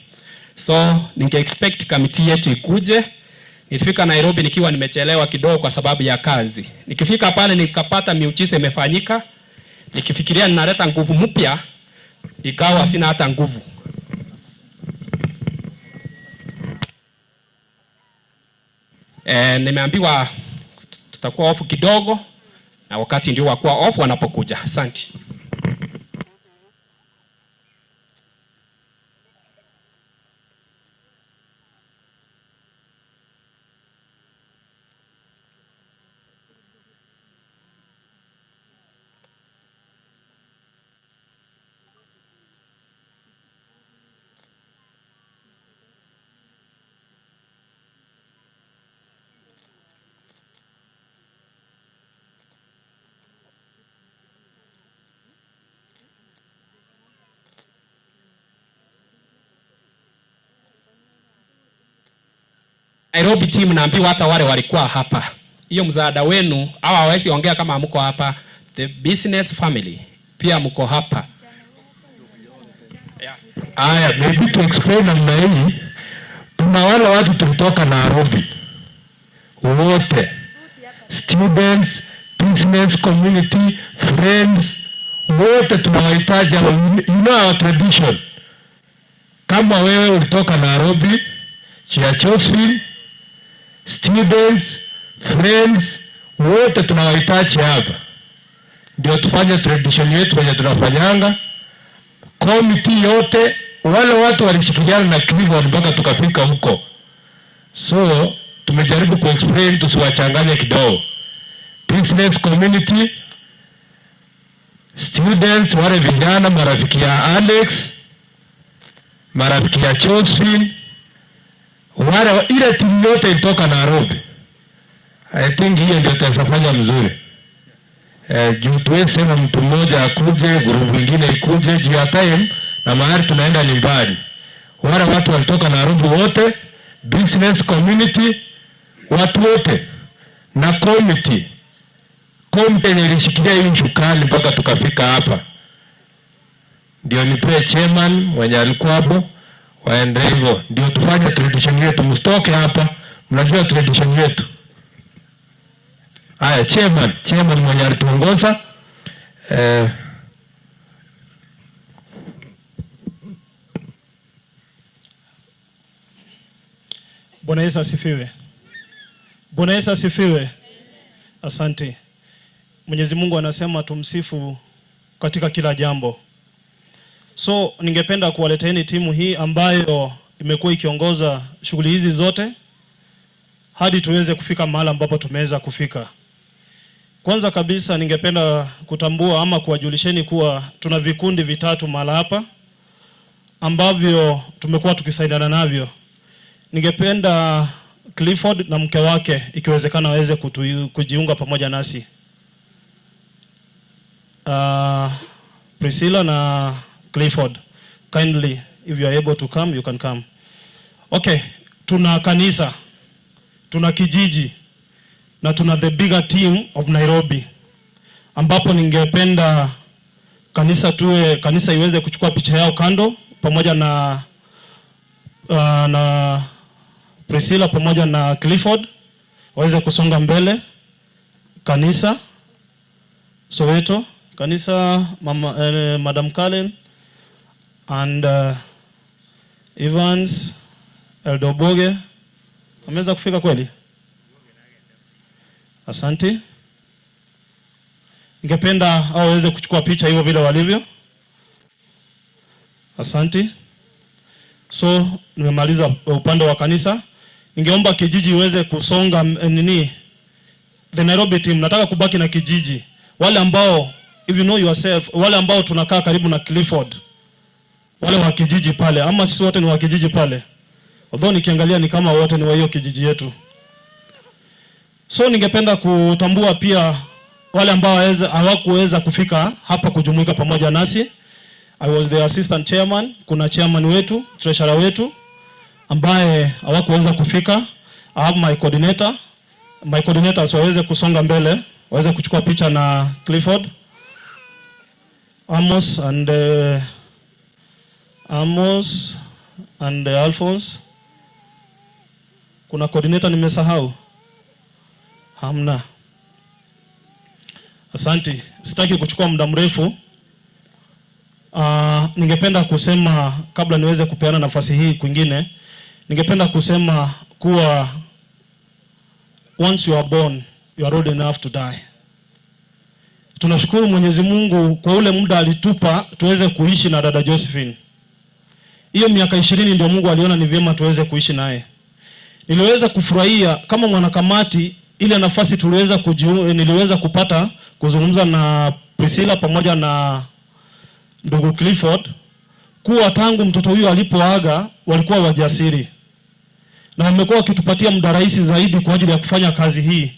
So ninge expect committee yetu ikuje. Nilifika Nairobi nikiwa nimechelewa kidogo kwa sababu ya kazi. Nikifika pale nikapata miujiza imefanyika. Nikifikiria ninaleta nguvu mpya, ikawa sina hata nguvu. Nimeambiwa tutakuwa off kidogo, na wakati ndio wa kuwa off wanapokuja. Asante. Nairobi team naambiwa hata wale walikuwa hapa. Hiyo msaada wenu, hawa hawawezi ongea kama mko hapa. The business family pia mko hapa. Aya, maybe to explain namna hii, kuna wale watu tulitoka Nairobi wote, students, business community, friends, wote tunawahitaji. You know our tradition. Kama wewe ulitoka Nairobi, Chia Josephine, students, friends, wote tunawahitaji hapa, ndio tufanye tradition yetu wenye tunafanyanga. Committee yote, wale watu walishikiliana na Clifford mpaka tukafika huko. So tumejaribu kuexplain tusiwachanganye kidogo. Business community, students, wale vijana, marafiki ya Alex, marafiki ya Josephine, wale ile timu yote ilitoka Nairobi. I think hiyo ndio tutafanya mzuri. Juu tuwezi sema mtu mmoja akuje, group nyingine ikuje, juu ya time na mahali tunaenda ni mbali. Wale watu walitoka Nairobi wote, business community, watu wote na committee. Committee yenye ilishikilia hii mshukani mpaka tukafika hapa. Ndio nipe chairman mwenye alikuwa hapo, waende hivyo. Ndio tufanye tradition yetu, msitoke hapa, mnajua tradition yetu. Haya, chairman mwenye alituongoza, Bwana Yesu asifiwe. Bwana Yesu asifiwe. Asante. Mwenyezi Mungu anasema tumsifu katika kila jambo. So ningependa kuwaleteeni timu hii ambayo imekuwa ikiongoza shughuli hizi zote hadi tuweze kufika mahali ambapo tumeweza kufika. Kwanza kabisa ningependa kutambua ama kuwajulisheni kuwa tuna vikundi vitatu mahala hapa ambavyo tumekuwa tukisaidiana navyo. Ningependa Clifford na mke wake ikiwezekana waweze kujiunga pamoja nasi. Priscilla na Clifford, kindly if you are able to come you can come. Okay, tuna kanisa, tuna kijiji, na tuna the bigger team of Nairobi, ambapo ningependa kanisa iweze kuchukua picha yao kando pamoja na Priscilla pamoja na Clifford waweze kusonga mbele. Kanisa Soweto, kanisa mama, Madam Kalen and Evans Eldoboge ameweza kufika kweli? Asante. Ningependa hao waweze kuchukua picha hivyo vile walivyo. Asante. So nimemaliza upande wa kanisa. Ningeomba kijiji iweze kusonga nini, the Nairobi team, nataka kubaki na kijiji. Wale ambao, if you know yourself, wale ambao tunakaa karibu na Clifford, wale wa kijiji pale, ama sisi wote ni wa kijiji pale. Although nikiangalia ni kama wote ni wa hiyo kijiji yetu. So ningependa kutambua pia wale ambao hawakuweza kufika hapa kujumuika pamoja nasi. I was the assistant chairman. Kuna chairman wetu, treasurer wetu ambaye hawakuweza kufika. I have my coordinator. My coordinators waweze kusonga mbele, waweze kuchukua picha na Clifford, Amos and Alphonse. Kuna coordinator nimesahau? Hamna. Asante. Sitaki kuchukua muda mrefu. Ningependa kusema kabla niweze kupeana nafasi hii kwingine, ningependa kusema kuwa once you are born, you are old enough to die. Tunashukuru Mwenyezi Mungu kwa ule muda alitupa tuweze kuishi na dada Josephine. Hiyo miaka 20 ndio Mungu aliona ni vyema tuweze kuishi naye. Niliweza kufurahia kama mwanakamati ile nafasi niliweza kupata kuzungumza na Priscilla pamoja na ndugu Clifford kuwa tangu mtoto huyu alipoaga walikuwa wajasiri na wamekuwa wakitupatia muda rahisi zaidi kwa ajili ya kufanya kazi hii.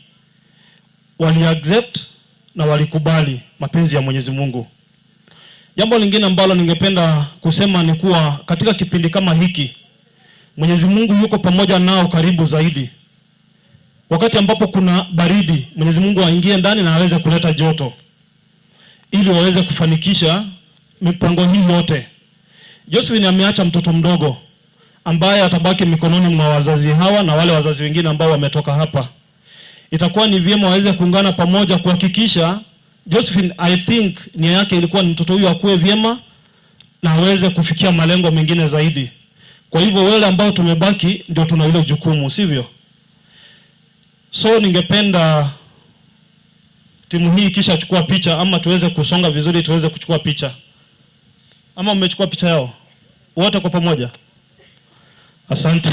Wali accept na walikubali mapenzi ya Mwenyezi Mungu. Jambo lingine ambalo ningependa kusema ni kuwa katika kipindi kama hiki Mwenyezi Mungu yuko pamoja nao karibu zaidi. Wakati ambapo kuna baridi, Mwenyezi Mungu aingie ndani na aweze kuleta joto ili waweze kufanikisha mipango hii yote. Josephine ameacha mtoto mdogo ambaye atabaki mikononi mwa wazazi hawa na wale wazazi wengine ambao wametoka hapa. Itakuwa ni vyema waweze kuungana pamoja kuhakikisha Josephine, I think nia yake ilikuwa ni mtoto huyu akue vyema na aweze kufikia malengo mengine zaidi. Kwa hivyo wale ambao tumebaki ndio tuna hilo jukumu, sivyo? So ningependa timu hii kisha chukua picha ama tuweze kusonga vizuri tuweze kuchukua picha. Ama mmechukua picha yao wote kwa pamoja? Asante.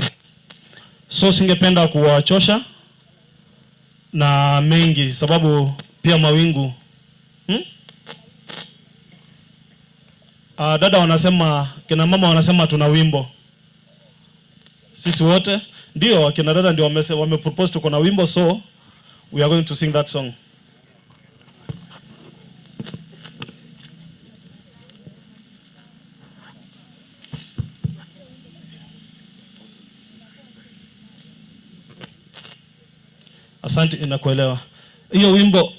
So singependa kuwachosha na mengi sababu pia mawingu. Dada wanasema, kina mama wanasema tuna wimbo. Sisi wote ndio kina dada ndio wame propose tuko na wimbo, so we are going to sing that song. Asante, inakuelewa. Hiyo wimbo.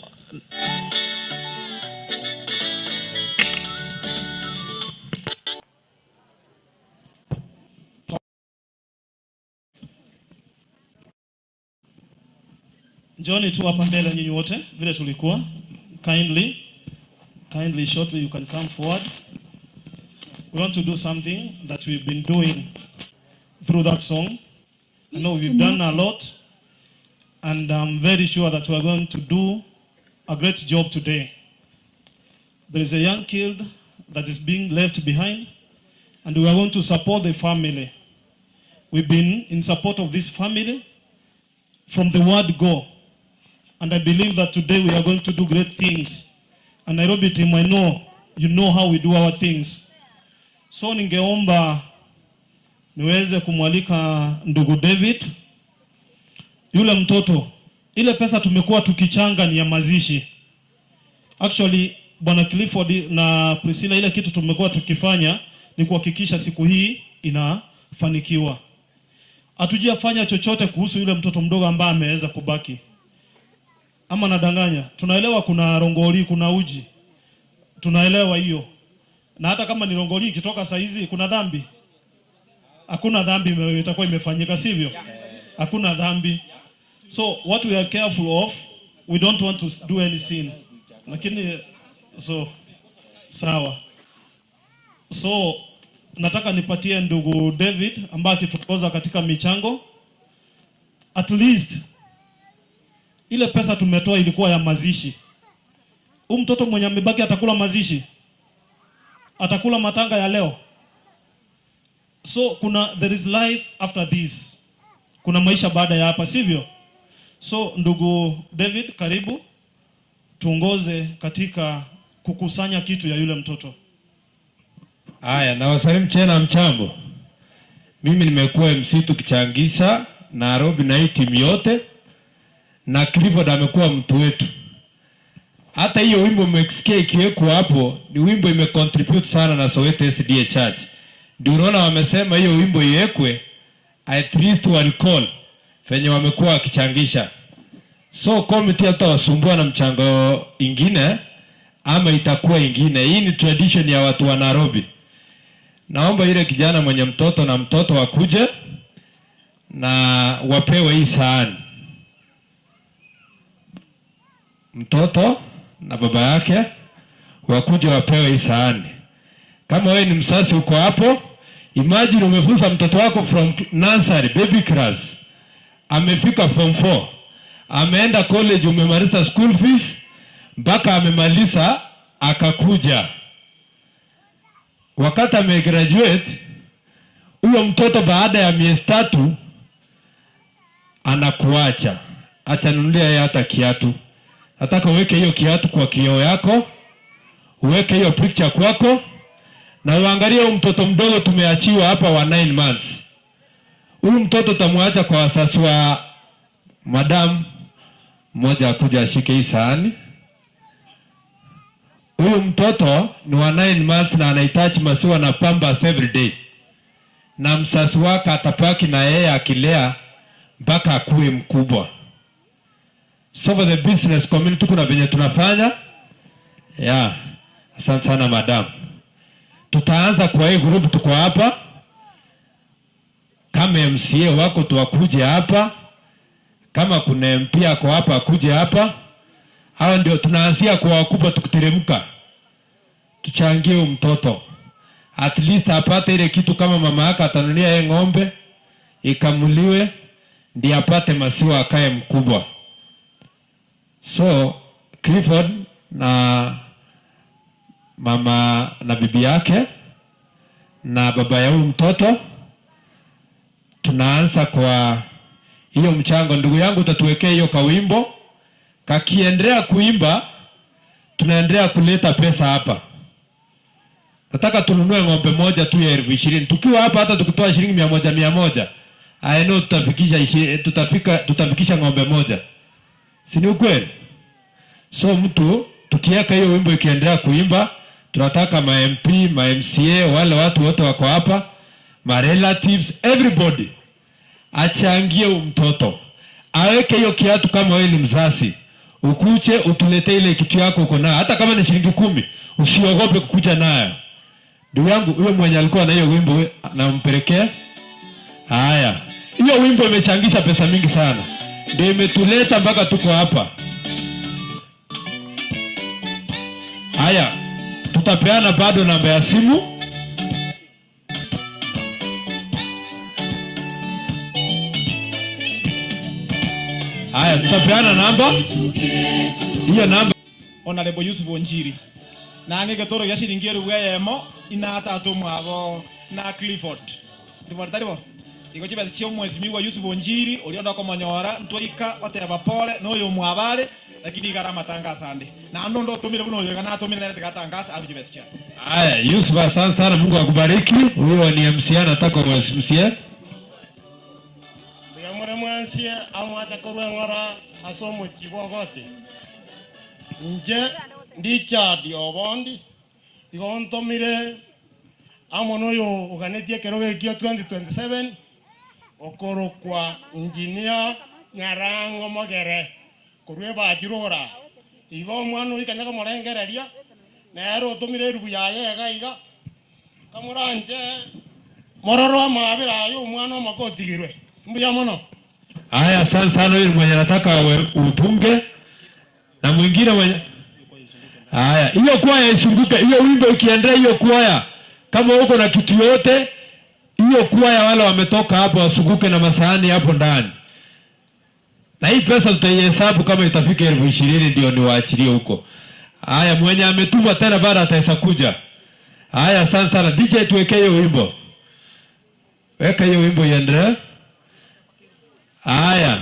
Njooni tu hapa mbele nyinyi wote vile tulikuwa. Kindly, kindly, shortly you can come forward. We want to do something that we've been doing through that song. I know we've done a lot, and I'm very sure that we are going to do a great job today. There is a young kid that is being left behind, and we are going to support the family. We've been in support of this family from the word go. And I believe that today we are going to do great things. And Nairobi team, I know you know how we do our things. So ningeomba niweze kumwalika ndugu David. Yule mtoto, ile pesa tumekuwa tukichanga ni ya mazishi. Actually, Bwana Clifford na Priscilla, ile kitu tumekuwa tukifanya ni kuhakikisha siku hii inafanikiwa. Hatujafanya chochote kuhusu yule mtoto mdogo ambaye ameweza kubaki. Ama nadanganya? Tunaelewa kuna rongoli, kuna uji, tunaelewa hiyo. Na hata kama ni rongoli ikitoka saa hizi, kuna dhambi? Hakuna dhambi itakuwa imefanyika, sivyo? Hakuna dhambi. So what we are careful of, we don't want to do any sin. Lakini so sawa. So nataka nipatie ndugu David ambaye akituongoza katika michango. At least ile pesa tumetoa ilikuwa ya mazishi. Huyu mtoto mwenye amebaki atakula mazishi? Atakula matanga ya leo? So kuna, there is life after this. Kuna maisha baada ya hapa, sivyo? So ndugu David, karibu tuongoze katika kukusanya kitu ya yule mtoto. Haya, na wasalimu tena mchambo. Mimi nimekuwa MC tukichangisha Nairobi na hii timu yote, na Clifford amekuwa mtu wetu. Hata hiyo wimbo mmesikia ikiwekwa hapo, ni wimbo imecontribute sana na Soweto SDA Church. Ndio unaona wamesema hiyo wimbo iwekwe, at least wa recall venye wamekuwa wakichangisha. So committee hata wasumbua na mchango ingine ama itakuwa ingine. Hii ni tradition ya watu wa Nairobi. Naomba ile kijana mwenye mtoto na mtoto wakuje na wapewe hii sahani. Mtoto na baba yake wakuje wapewe hii sahani. Kama wewe ni msasi uko hapo, imagine umefunza mtoto wako from nursery, baby class, amefika form 4, ameenda college, umemaliza school fees mpaka amemaliza akakuja. Wakati amegraduate, huyo mtoto baada ya miezi 3 anakuacha. Acha nunulia yeye hata kiatu. Nataka uweke hiyo kiatu kwa kioo yako, uweke hiyo picture kwako, na uangalie huyu mtoto mdogo tumeachiwa hapa wa 9 months. Huyu mtoto tamwacha kwa wasasi wa madam mmoja akuja ashike hii sahani. Huyu mtoto ni wa 9 months na anahitaji maziwa na pampers every day. Na msasi wake atapaki na yeye akilea mpaka akue mkubwa. So for the business community kuna venye tunafanya. Yeah. Asante sana madam. Tutaanza kwa hii group tuko hapa. Kama MCA wako tuwakuje hapa. Kama kuna MP ako hapa akuje hapa. Hawa ndio tunaanzia kwa wakubwa tukiteremka. Tuchangie huyu mtoto. At least apate ile kitu, kama mama yake atanunia yeye ng'ombe ikamuliwe ndiye apate maziwa akae mkubwa. So Clifford na mama na bibi yake na baba ya huyu mtoto tunaanza kwa hiyo mchango. Ndugu yangu utatuwekea hiyo kawimbo, kakiendelea kuimba tunaendelea kuleta pesa hapa. Nataka tununue ng'ombe moja tu ya 20,000. Tukiwa hapa hata tukitoa shilingi 100 100, I know tutafikisha ng'ombe moja. Si ni ukweli? So mtu tukiweka hiyo wimbo ikiendelea kuimba, tunataka ma MP, ma MCA, wale watu wote wako hapa, ma relatives, everybody achangie huyu mtoto. Aweke hiyo kiatu. Kama wewe ni mzazi, ukuje utuletee ile kitu yako uko nayo, hata kama ni shilingi 10, usiogope kukuja nayo. Ndugu yangu huyo mwenye alikuwa na hiyo wimbo nampelekea. Haya, hiyo wimbo imechangisha pesa mingi sana, ndio imetuleta mpaka tuko hapa. Haya, tutapeana bado namba ya simu. Haya, tutapeana namba. Hiyo namba. Honorable Yusuf Onjiri. Na ng'e gitoro gĩa ciringi eribu eyemo inatatu mwabo na Clifford. Ndibori taribo. Igo chibesa chia omwesimigwa Yusuf Onjiri oria ndokomonyora ntwaika oteba pole noyo mwabare lakini igara matangazo ande. Na ndo ndo tumire buno yoga na tumire nere tigatangasa aru chibesa chia. Haya, Yusuf, asante sana, Mungu akubariki. Huyo ni MC, anataka MCA. Mure mwansie amwata korwa ng'ora ase omochibo ogote. Nje Richard Obondi igo ntomire amo noyo oganetie ekero gekio 2027 okorokwa engineer Nyarango Mogere Korwa ebachire ora. Igo omwana oyo kanya komorengereria, nere otomire erubu yaye iga iga, kamoranche mororo amabera ayo omwana omaka otigirwe. Mbuya mono. Haya, asante sana. Huyu mwenye nataka utunge na mwingine mwenye. Haya, hiyo kwaya isunguke, hiyo wimbo ikiendelea, hiyo kwaya kama uko na kitu yote, hiyo kwaya wale wametoka hapo wasunguke na masahani hapo ndani. Na hii pesa tutaihesabu kama itafika 20,000 ndio niwaachilie huko. Haya, mwenye ametumwa tena bado ataweza kuja. Haya, asante sana. DJ, tuwekee hiyo wimbo. Weka hiyo wimbo iendelee. Haya,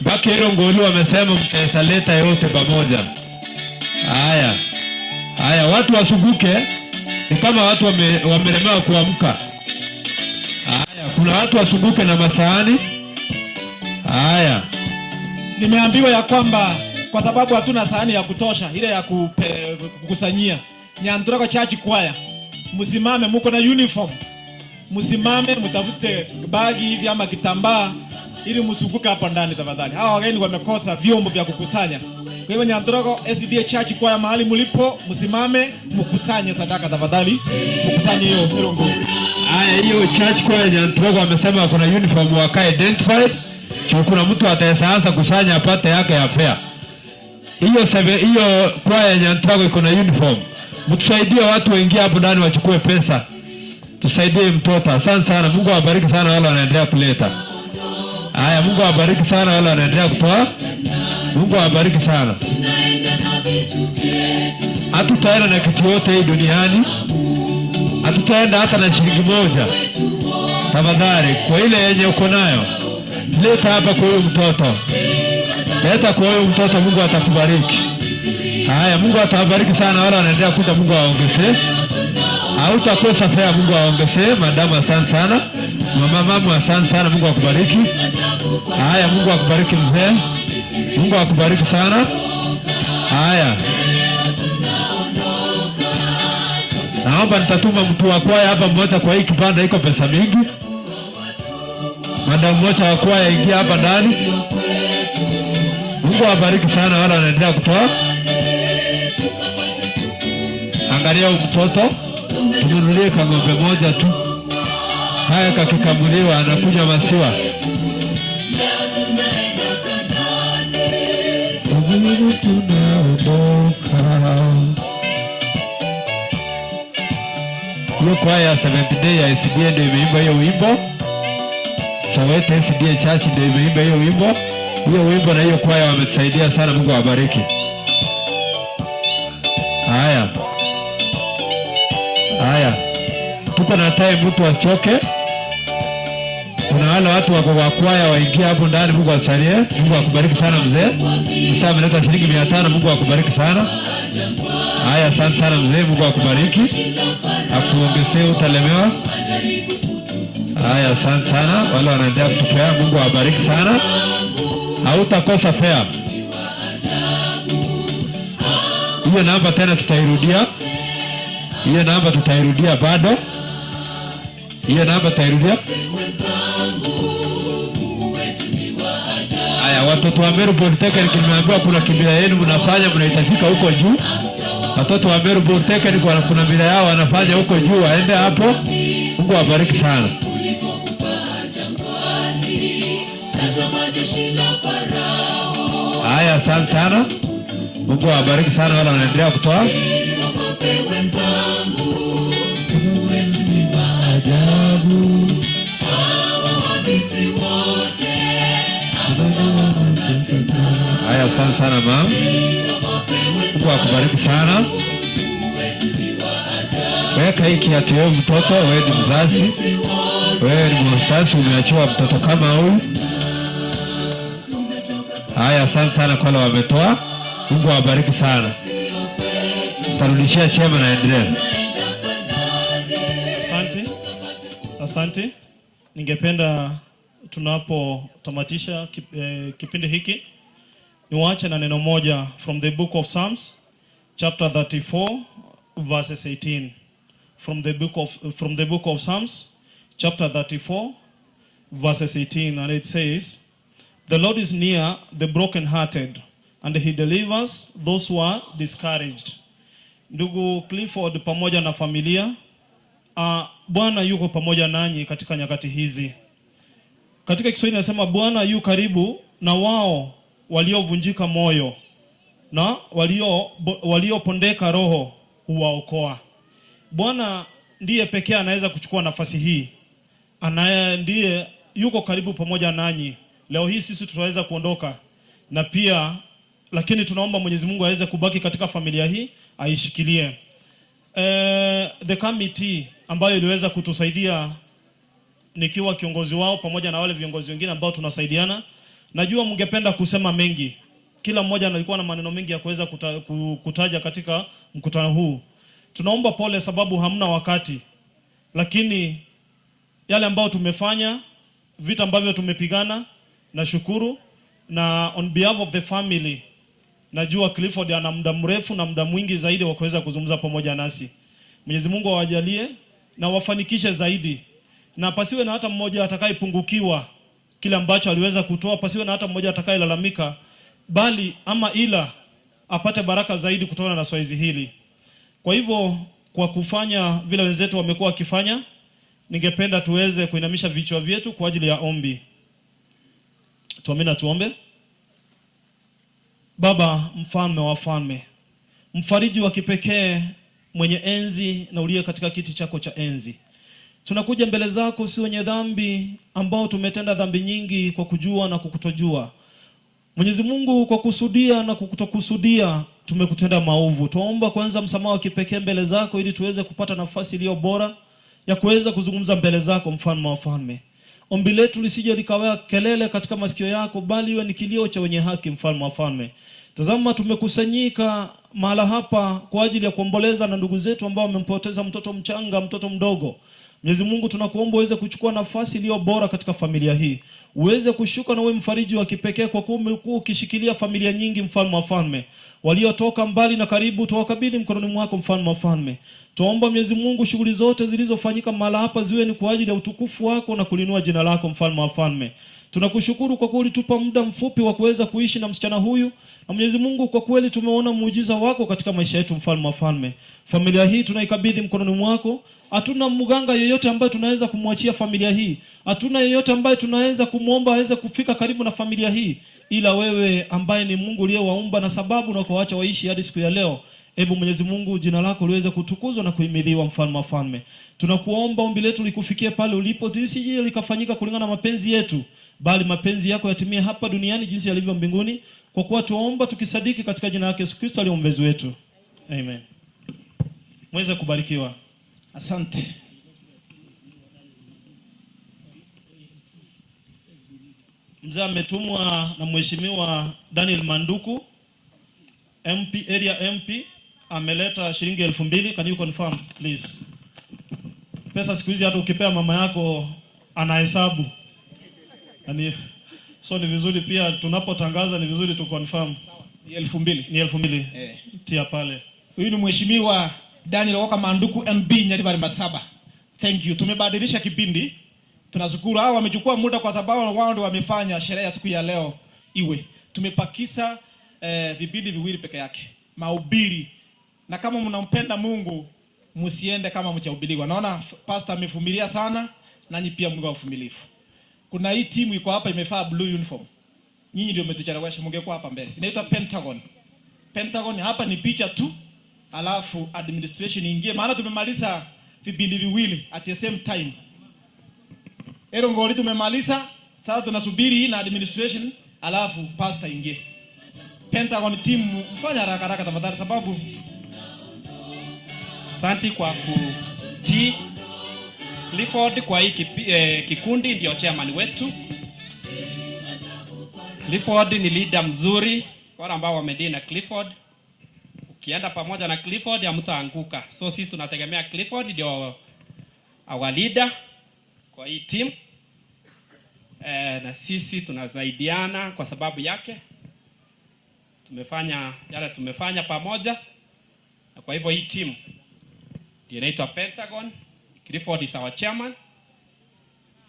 mpaka hilo ngoli wamesema mtaweza leta yote pamoja. Haya, haya, watu wasunguke, ni kama watu wamelemewa kuamka. Haya, kuna watu wasunguke na masahani. Haya. Nimeambiwa ya kwamba kwa sababu hatuna sahani ya kutosha ile ya kukusanyia, Nyanturako Church Choir, msimame, muko na uniform, msimame mtafute bagi hivi ama kitambaa ili msunguke hapa ndani tafadhali. Hawa wageni wamekosa vyombo vya kukusanya. Kwa hivyo Nyanturako SDA Church Choir, mahali mlipo, msimame mkusanye sadaka tafadhali, mkusanye hiyo mirongo. Haya, hiyo church choir Nyanturako wamesema kuna uniform wakae identified. Kuna mtu ataweza kusanya apate yake ya fare. Hiyo seve, hiyo kwaya ya Nyanturako iko na uniform. Mtusaidie watu waingie hapo ndani wachukue pesa. Tusaidie mtoto. Asante sana. Mungu awabariki sana wale wanaendelea kuleta. Haya, Mungu awabariki sana wale wanaendelea kutoa. Mungu awabariki sana. Hatutaenda na kitu yote hii duniani. Hatutaenda hata na shilingi moja. Tafadhali, kwa ile yenye uko nayo, leta hapa kwa huyu mtoto. Leta kwa huyu mtoto, Mungu atakubariki. Haya, Mungu atawabariki sana wale wanaendelea kuja, Mungu awaongezee. Hautakosa fare, Mungu awaongezee. Madamu, asante sana. Mama mamu, asante sana, Mungu akubariki. Haya, Mungu akubariki mzee. Mungu akubariki sana. Haya. Naomba nitatuma mtu wa kwaya hapa mmoja kwa hii kibanda iko pesa mingi. Madamu mmoja wa kwaya ingia hapa ndani. Mungu awabariki sana wale wanaendelea kutoa. Angalia huyu mtoto, tununulie kang'ombe moja tu. Haya, kakikamuliwa anakunywa maziwa. Tunaondoka. Hiyo kwaya ya Seventh Day ya SDA ndio imeimba hiyo wimbo. Soweto SDA Church ndio imeimba hiyo wimbo. Hiyo wimbo na hiyo kwaya wametusaidia sana, Mungu awabariki. Haya. Haya. Tuko na time, mtu asichoke. Kuna wale watu wako kwa kwaya waingie hapo ndani, Mungu awasaidie. Mungu akubariki sana mzee. Mzee ameleta shilingi 500, Mungu akubariki sana. Haya, asante sana mzee, Mungu akubariki. Akuongezee, utalemewa. Haya, asante sana. Wale wanaendelea kutupea, Mungu awabariki sana. Hautakosa fare. Hiyo namba tena tutairudia. Hiyo namba tutairudia bado. Hiyo namba tutairudia. Haya, watoto wa Meru Polytechnic nimeambiwa kuna kimila yenu mnafanya mnahitajika huko juu. Watoto wa Meru Polytechnic kuna mila yao wanafanya huko juu, waende hapo. Mungu awabariki sana. Haya, asante sana. Mungu awabariki sana wale wanaendelea kutoa. Haya, asante sana ma'am. Mungu akubariki sana. Weka hii kiatu yao mtoto, wewe ni mzazi. Wewe ni mzazi, umeachiwa mtoto kama huyu. Haya, asante sana kwa wale wametoa. Mungu awabariki sana. Tarudishia chema na endelee. Asante. Asante. Ningependa tunapotamatisha kipindi hiki niwaache na neno moja from the book of Psalms chapter 34 verses 18. From the book of Psalms chapter 34 verses 18, and it says, The Lord is near the brokenhearted and he delivers those who are discouraged. Ndugu Clifford pamoja na familia, Bwana yuko pamoja nanyi katika nyakati hizi. Katika Kiswahili nasema Bwana yu karibu na wao waliovunjika moyo na waliopondeka roho huwaokoa. Bwana ndiye pekee anaweza kuchukua nafasi hii, anaye ndiye yuko karibu pamoja nanyi. Leo hii sisi tutaweza kuondoka na pia, lakini tunaomba Mwenyezi Mungu aweze kubaki katika familia hii, aishikilie. The committee ambayo iliweza kutusaidia nikiwa kiongozi wao pamoja na wale viongozi wengine ambao tunasaidiana. Najua mngependa kusema mengi, kila mmoja alikuwa na maneno mengi ya kuweza kutaja katika mkutano huu. Tunaomba pole sababu hamna wakati, lakini yale ambayo tumefanya, vita ambavyo tumepigana, nashukuru. Na on behalf of the family, najua Clifford ana muda mrefu na muda mwingi zaidi wa kuweza kuzungumza pamoja nasi. Mwenyezi Mungu awajalie na wafanikishe zaidi, na pasiwe na hata mmoja atakayepungukiwa kile ambacho aliweza kutoa, pasiwe na hata mmoja atakayelalamika, bali ama ila apate baraka zaidi kutokana na zoezi hili. Kwa hivyo, kwa kufanya vile wenzetu wamekuwa wakifanya, ningependa tuweze kuinamisha vichwa vyetu kwa ajili ya ombi. Tuamini na tuombe. Baba, mfalme wa wafalme, mfariji wa kipekee, mwenye enzi na uliye katika kiti chako cha enzi, tunakuja mbele zako si wenye dhambi, ambao tumetenda dhambi nyingi kwa kujua na kukutojua. Mwenyezi Mungu, kwa kusudia na kukutokusudia tumekutenda maovu. Tuomba kwanza msamaha wa kipekee mbele zako ili tuweze kupata nafasi iliyo bora ya kuweza kuzungumza mbele zako, mfalme wa wafalme. Ombi letu lisije likawa kelele katika masikio yako, bali iwe ni kilio cha wenye haki, mfalme wa wafalme. Tazama, tumekusanyika mahala hapa kwa ajili ya kuomboleza na ndugu zetu ambao wamempoteza mtoto mchanga, mtoto mdogo. Mwenyezi Mungu, tunakuomba uweze kuchukua nafasi iliyo bora katika familia hii, uweze kushuka na uwe mfariji wa kipekee, kwa kuwa umekuwa ukishikilia familia nyingi, mfalme wa wafalme. Waliotoka mbali na karibu tuwakabidhi mkononi mwako, mfalme wa wafalme. Tuomba Mwenyezi Mungu, shughuli zote zilizofanyika mahala hapa ziwe ni kwa ajili ya utukufu wako na kulinua jina lako, mfalme wa wafalme. Tunakushukuru kwa kuwa ulitupa muda mfupi wa kuweza kuishi na msichana huyu, na Mwenyezi Mungu, kwa kweli tumeona muujiza wako katika maisha yetu, mfalme wa wafalme. Familia hii tunaikabidhi mkononi mwako. Hatuna mganga yeyote ambaye tunaweza kumwachia familia hii, hatuna yeyote ambaye tunaweza kumwomba aweze kufika karibu na familia hii, ila wewe ambaye ni Mungu uliyewaumba na sababu na kuwaacha waishi hadi siku ya leo. Hebu Mwenyezi Mungu, jina lako liweze kutukuzwa na kuhimidiwa, mfalme wa wafalme. Tunakuomba ombi letu likufikie pale ulipo, lisije likafanyika kulingana na mapenzi yetu, bali mapenzi yako yatimie hapa duniani jinsi yalivyo mbinguni, kwa kuwa tuomba tukisadiki katika jina lake Yesu Kristo aliye mwombezi wetu. Amen. Mweze kubarikiwa. Asante. Mzee ametumwa na Mheshimiwa Daniel Manduku, MP, area MP, ameleta shilingi 2000. Can you confirm please? Pesa siku hizi hata ukipea mama yako anahesabu. Yani, so ni vizuri pia tunapotangaza ni vizuri tu confirm. Ni 2000. Ni 2000. Tia pale. Huyu ni Mheshimiwa Daniel Woka Manduku MB Nyaribari Masaba. Thank you. Tumebadilisha kipindi. Tunashukuru hao wamechukua muda kwa sababu wao ndio wamefanya sherehe ya siku ya leo iwe. Tumepakisa vipindi viwili peke yake. Mahubiri. Na kama mnampenda Mungu msiende kama mjahubiriwa. Naona pastor amevumilia sana, nanyi pia mwe wavumilivu. Kuna hii timu iko hapa imevaa blue uniform. Nyinyi ndio mmetuchelewesha, mngekuwa hapa mbele. Inaitwa Pentagon. Pentagon hapa ni picha tu, alafu administration ingie, maana tumemaliza vipindi viwili at the same time. Erongoli tumemaliza, sasa tunasubiri hii na administration, alafu pastor ingie. Pentagon team mfanye haraka haraka tafadhali, sababu Asante kwa kutii Clifford kwa hii kikundi, ndio chairman wetu. Clifford ni leader mzuri, wale ambao wamedili na Clifford. Ukienda pamoja na Clifford hamtaanguka. So sisi tunategemea Clifford ndio our leader kwa hii team. Na sisi tunasaidiana kwa sababu yake. Tumefanya yale tumefanya pamoja. Na kwa hivyo hii team ndio inaitwa Pentagon. Clifford is our chairman.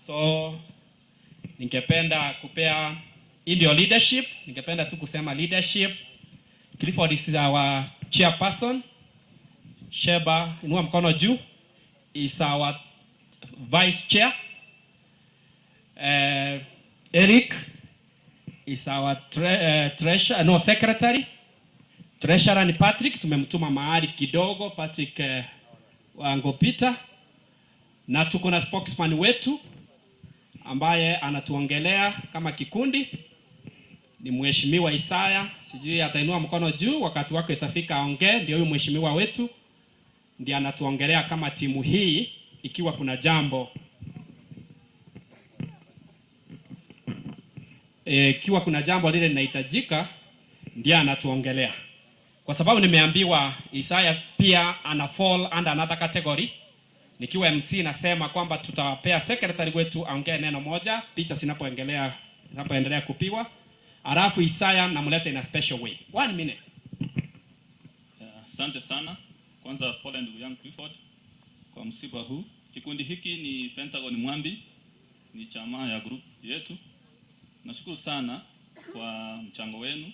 So ningependa kupea Hii ndio leadership, ningependa tu kusema leadership. Clifford is our chairperson. Sheba, inua mkono juu, is our vice chair. Eric is our treasurer, no, secretary. Treasurer ni Patrick, tumemtuma mahali kidogo Patrick Wangopita, na tuko na spokesman wetu ambaye anatuongelea kama kikundi ni Mheshimiwa Isaya, sijui atainua mkono juu wakati wake itafika aongee. Ndio huyu mheshimiwa wetu ndiye anatuongelea kama timu hii, ikiwa kuna jambo ikiwa kuna jambo lile linahitajika, ndiye anatuongelea, kwa sababu nimeambiwa Isaya pia ana fall under another category. Nikiwa MC nasema kwamba tutawapea secretary wetu aongee neno moja, picha zinapoendelea kupigwa. Alafu Isaya namleta in a special way. 1 minute. Asante sana. Kwanza pole ndugu yangu Clifford kwa msiba huu. Kikundi hiki ni Pentagon Mwambi, ni chama ya group yetu. Nashukuru sana kwa mchango wenu.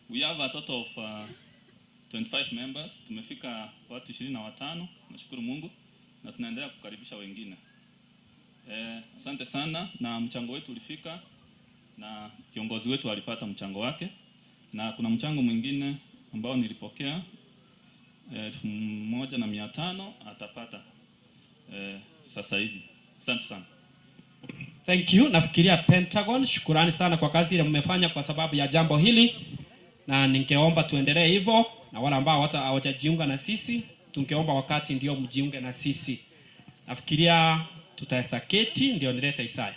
We have a total of 25 members. Tumefika watu 25. Nashukuru Mungu na tunaendelea kukaribisha wengine. Asante sana, na mchango wetu ulifika na kiongozi wetu alipata mchango wake, na kuna mchango mwingine ambao nilipokea 1,500 atapata sasa hivi. Asante sana. Thank you. Nafikiria Pentagon, shukurani sana kwa kazi ile mmefanya kwa sababu ya jambo hili, na ningeomba tuendelee hivyo, na wale ambao hawajajiunga na sisi tungeomba wakati ndio mjiunge na sisi. Nafikiria tutaesaketi ndio nilete Isaya.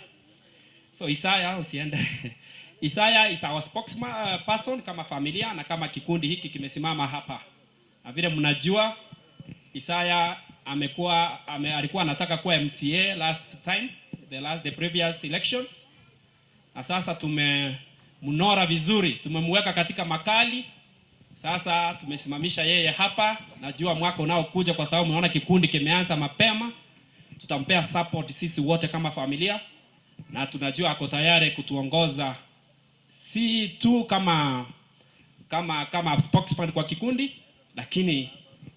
So Isaya usiende. Isaya is our spokesman person kama familia na kama kikundi hiki kimesimama hapa. Na vile mnajua Isaya alikuwa anataka kuwa MCA last time, the previous elections. Na sasa tumemnora vizuri, tumemweka katika makali. Sasa tumesimamisha yeye hapa. Najua mwaka unaokuja, kwa sababu mnaona kikundi kimeanza mapema, tutampea support sisi wote kama familia, na tunajua ako tayari kutuongoza si tu kama spokesman kwa kikundi, lakini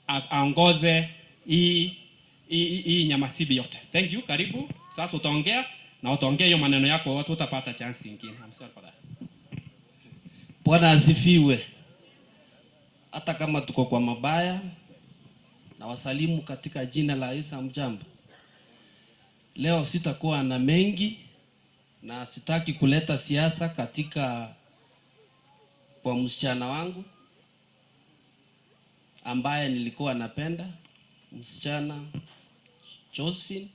aongoze hii Nyamasibi yote. Thank you, karibu. Sasa utaongea na utaongea hiyo maneno yako, watu utapata chance nyingine. I'm sorry for that. Bwana asifiwe. Hata kama tuko kwa mabaya, na wasalimu katika jina la Yesu. Mjambo. Leo sitakuwa na mengi na sitaki kuleta siasa katika kwa msichana wangu ambaye nilikuwa napenda, msichana Josephine.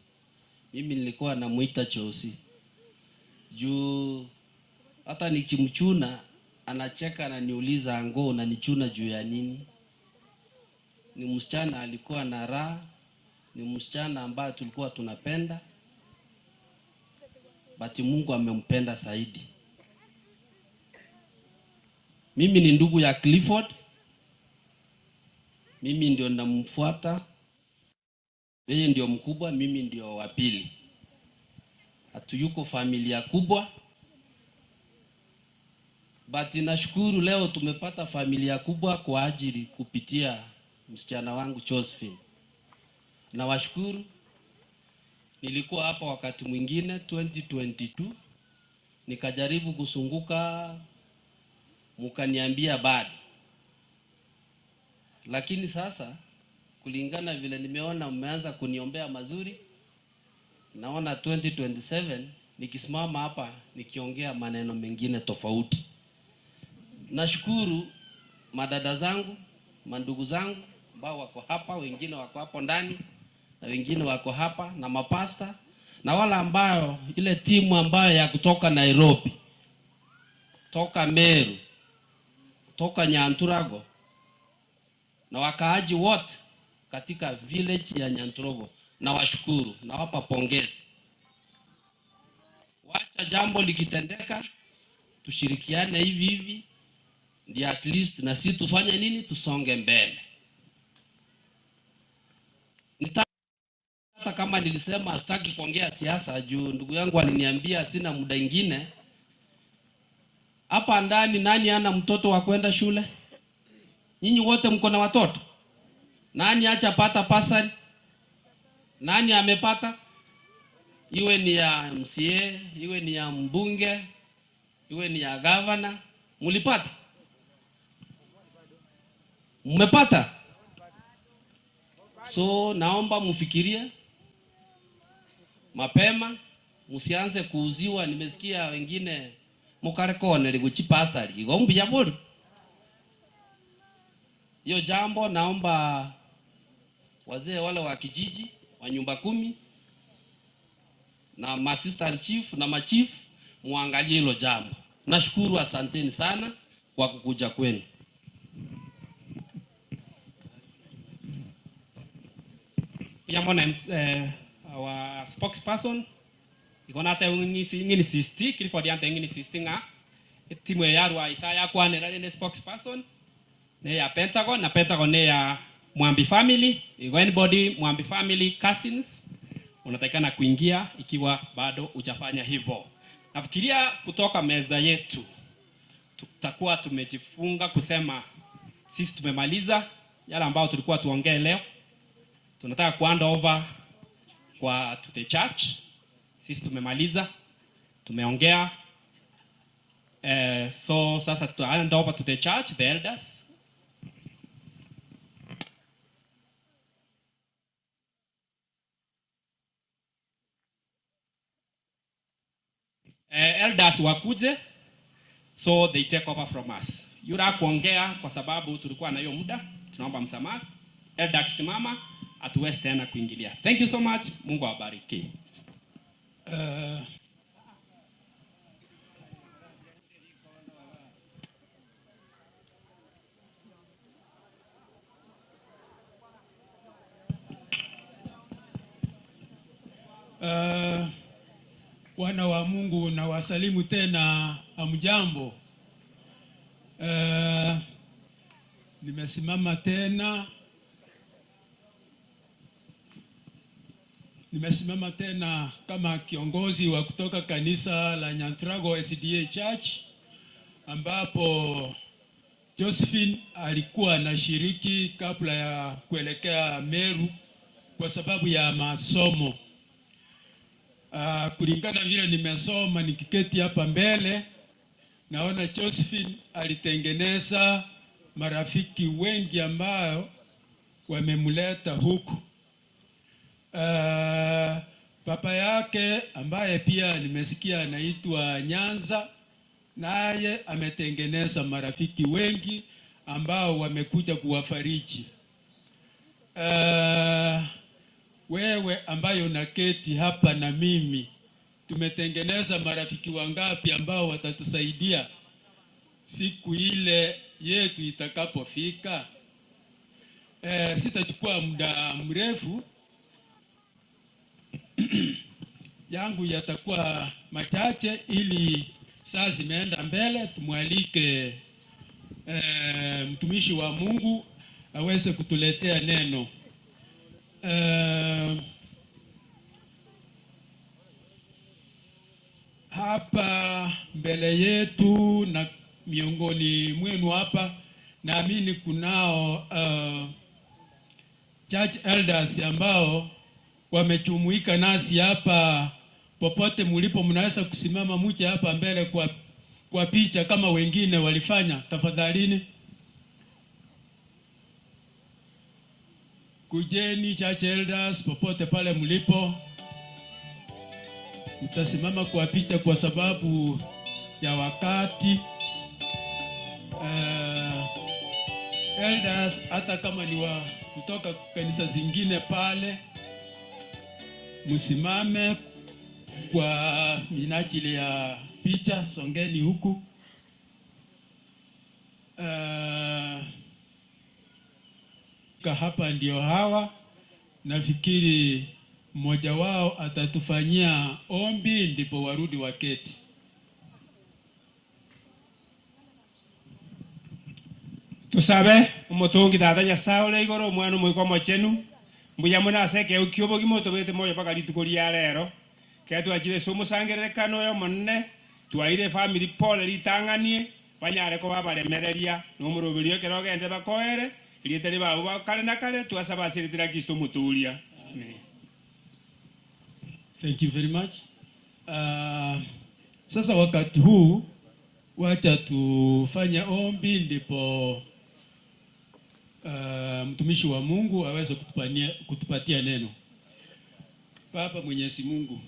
Mimi nilikuwa namuita Josie. Juu hata nikimchuna anacheka, ananiuliza ango unanichuna juu ya nini? Ni msichana alikuwa na raha, ni msichana ambaye tulikuwa tunapenda, but Mungu amempenda zaidi. Mimi ni ndugu ya Clifford. Mimi ndio namfuata. Yeye ndio mkubwa, mimi ndio wa pili. Hatuyuko familia kubwa, but nashukuru leo tumepata familia kubwa kwa ajili kupitia msichana wangu Josephine. Na washukuru. Nilikuwa hapa wakati mwingine 2022, nikajaribu kusunguka, mkaniambia bado. Lakini sasa kulingana vile nimeona mmeanza kuniombea mazuri, naona 2027 nikisimama hapa nikiongea maneno mengine tofauti. Nashukuru madada zangu, mandugu zangu ambao wako hapa, wengine wako hapo ndani na wengine wako hapa, na mapasta na wala ambao ile timu ambayo ya kutoka Nairobi, toka Meru, toka Nyanturago, na wakaaji wote katika village ya Nyanturago, na washukuru, na wapa pongezi. Wacha jambo likitendeka tushirikiane hivi hivi, ndio at least na sisi tufanye nini, tusonge mbele. Hata kama nilisema sitaki kuongea siasa juu ndugu yangu aliniambia sina muda ingine, Hapa ndani nani ana mtoto wa kwenda shule? Nyinyi wote mko na watoto? Nani acha pata bursary? Nani amepata? Iwe ni ya MCA, iwe ni ya mbunge, iwe ni ya governor, mulipata? Mmepata? So naomba mufikirie mapema, msianze kuuziwa. Nimesikia wengine mukarekone liguchi bursary igo mbuya buri hiyo jambo. Naomba wazee wale wa kijiji wa nyumba kumi na assistant chief na machief muangalie hilo jambo. Nashukuru, asanteni sana kwa kukuja kwenu. Yamona our spokesperson ikona ate ng'ini sisti Clifford yante ng'ini sisti ng'a timu ya yarwa Isaya kwanera ne spokesperson ne ya Pentagon na Pentagon ne ya Mwambi family. Iko anybody Mwambi family cousins unatakikana kuingia ikiwa bado hujafanya hivyo. Nafikiria kutoka meza yetu tutakuwa tumejifunga kusema sisi tumemaliza yale ambayo tulikuwa tuongee leo. Tunataka kuhand over kwa to the church. Sisi tumemaliza, tumeongea. So sasa tu hand over to the church, the elders. Elders wakuje, so they take over from us. Yura kuongea kwa sababu tulikuwa na hiyo muda, tunaomba msamaha. Elder akisimama hatuwezi tena kuingilia. Thank you so much. Mungu awabariki. Wana wa Mungu na wasalimu tena, hamjambo. Nimesimama tena. Nimesimama tena kama kiongozi wa kutoka kanisa la Nyantrago SDA Church ambapo Josephine alikuwa anashiriki kabla ya kuelekea Meru kwa sababu ya masomo. Kulingana vile nimesoma nikiketi hapa mbele, naona Josephine alitengeneza marafiki wengi ambao wamemleta huku. Papa yake ambaye pia nimesikia anaitwa Nyanza, naye ametengeneza marafiki wengi ambao wamekuja kuwafariji. Wewe ambaye unaketi hapa na mimi, tumetengeneza marafiki wangapi ambao watatusaidia siku ile yetu itakapofika? Sitachukua muda mrefu yangu yatakuwa machache ili saa zimeenda mbele, tumwalike mtumishi wa Mungu aweze kutuletea neno. Hapa mbele yetu na miongoni mwenu hapa, naamini kunao church elders ambao wamechumuika nasi hapa. Popote mulipo, mnaweza kusimama muje hapa mbele kwa picha kama wengine walifanya. Tafadhalini kujeni church elders popote pale mlipo, mtasimama kwa picha kwa sababu ya wakati. Elders hata kama ni wa kutoka kanisa zingine pale, msimame kwa minajili ya picha, songeni huku. Hapa ndio hawa, nafikiri mmoja wao atatufanyia ombi ndipo warudi waketi. Tusabe umutungi tata Nyasaye ore igoro omwana omoika omochenu mbuya mono ase ekeo kia obogima otobete moyo mpaka rituko ria rero kero twachire ase omosangererekano oyo omonene Twaire family pole litanganie banyare ko babaremereria n'omuroberio ekero ogende bakoere rieteri babo bakare na kare twasabasiritira Kristo muturia. Amen. Thank you very much. Sasa wakati huu wacha tufanye ombi ndipo mtumishi wa Mungu aweze kutupatia neno. Baba Mwenyezi Mungu,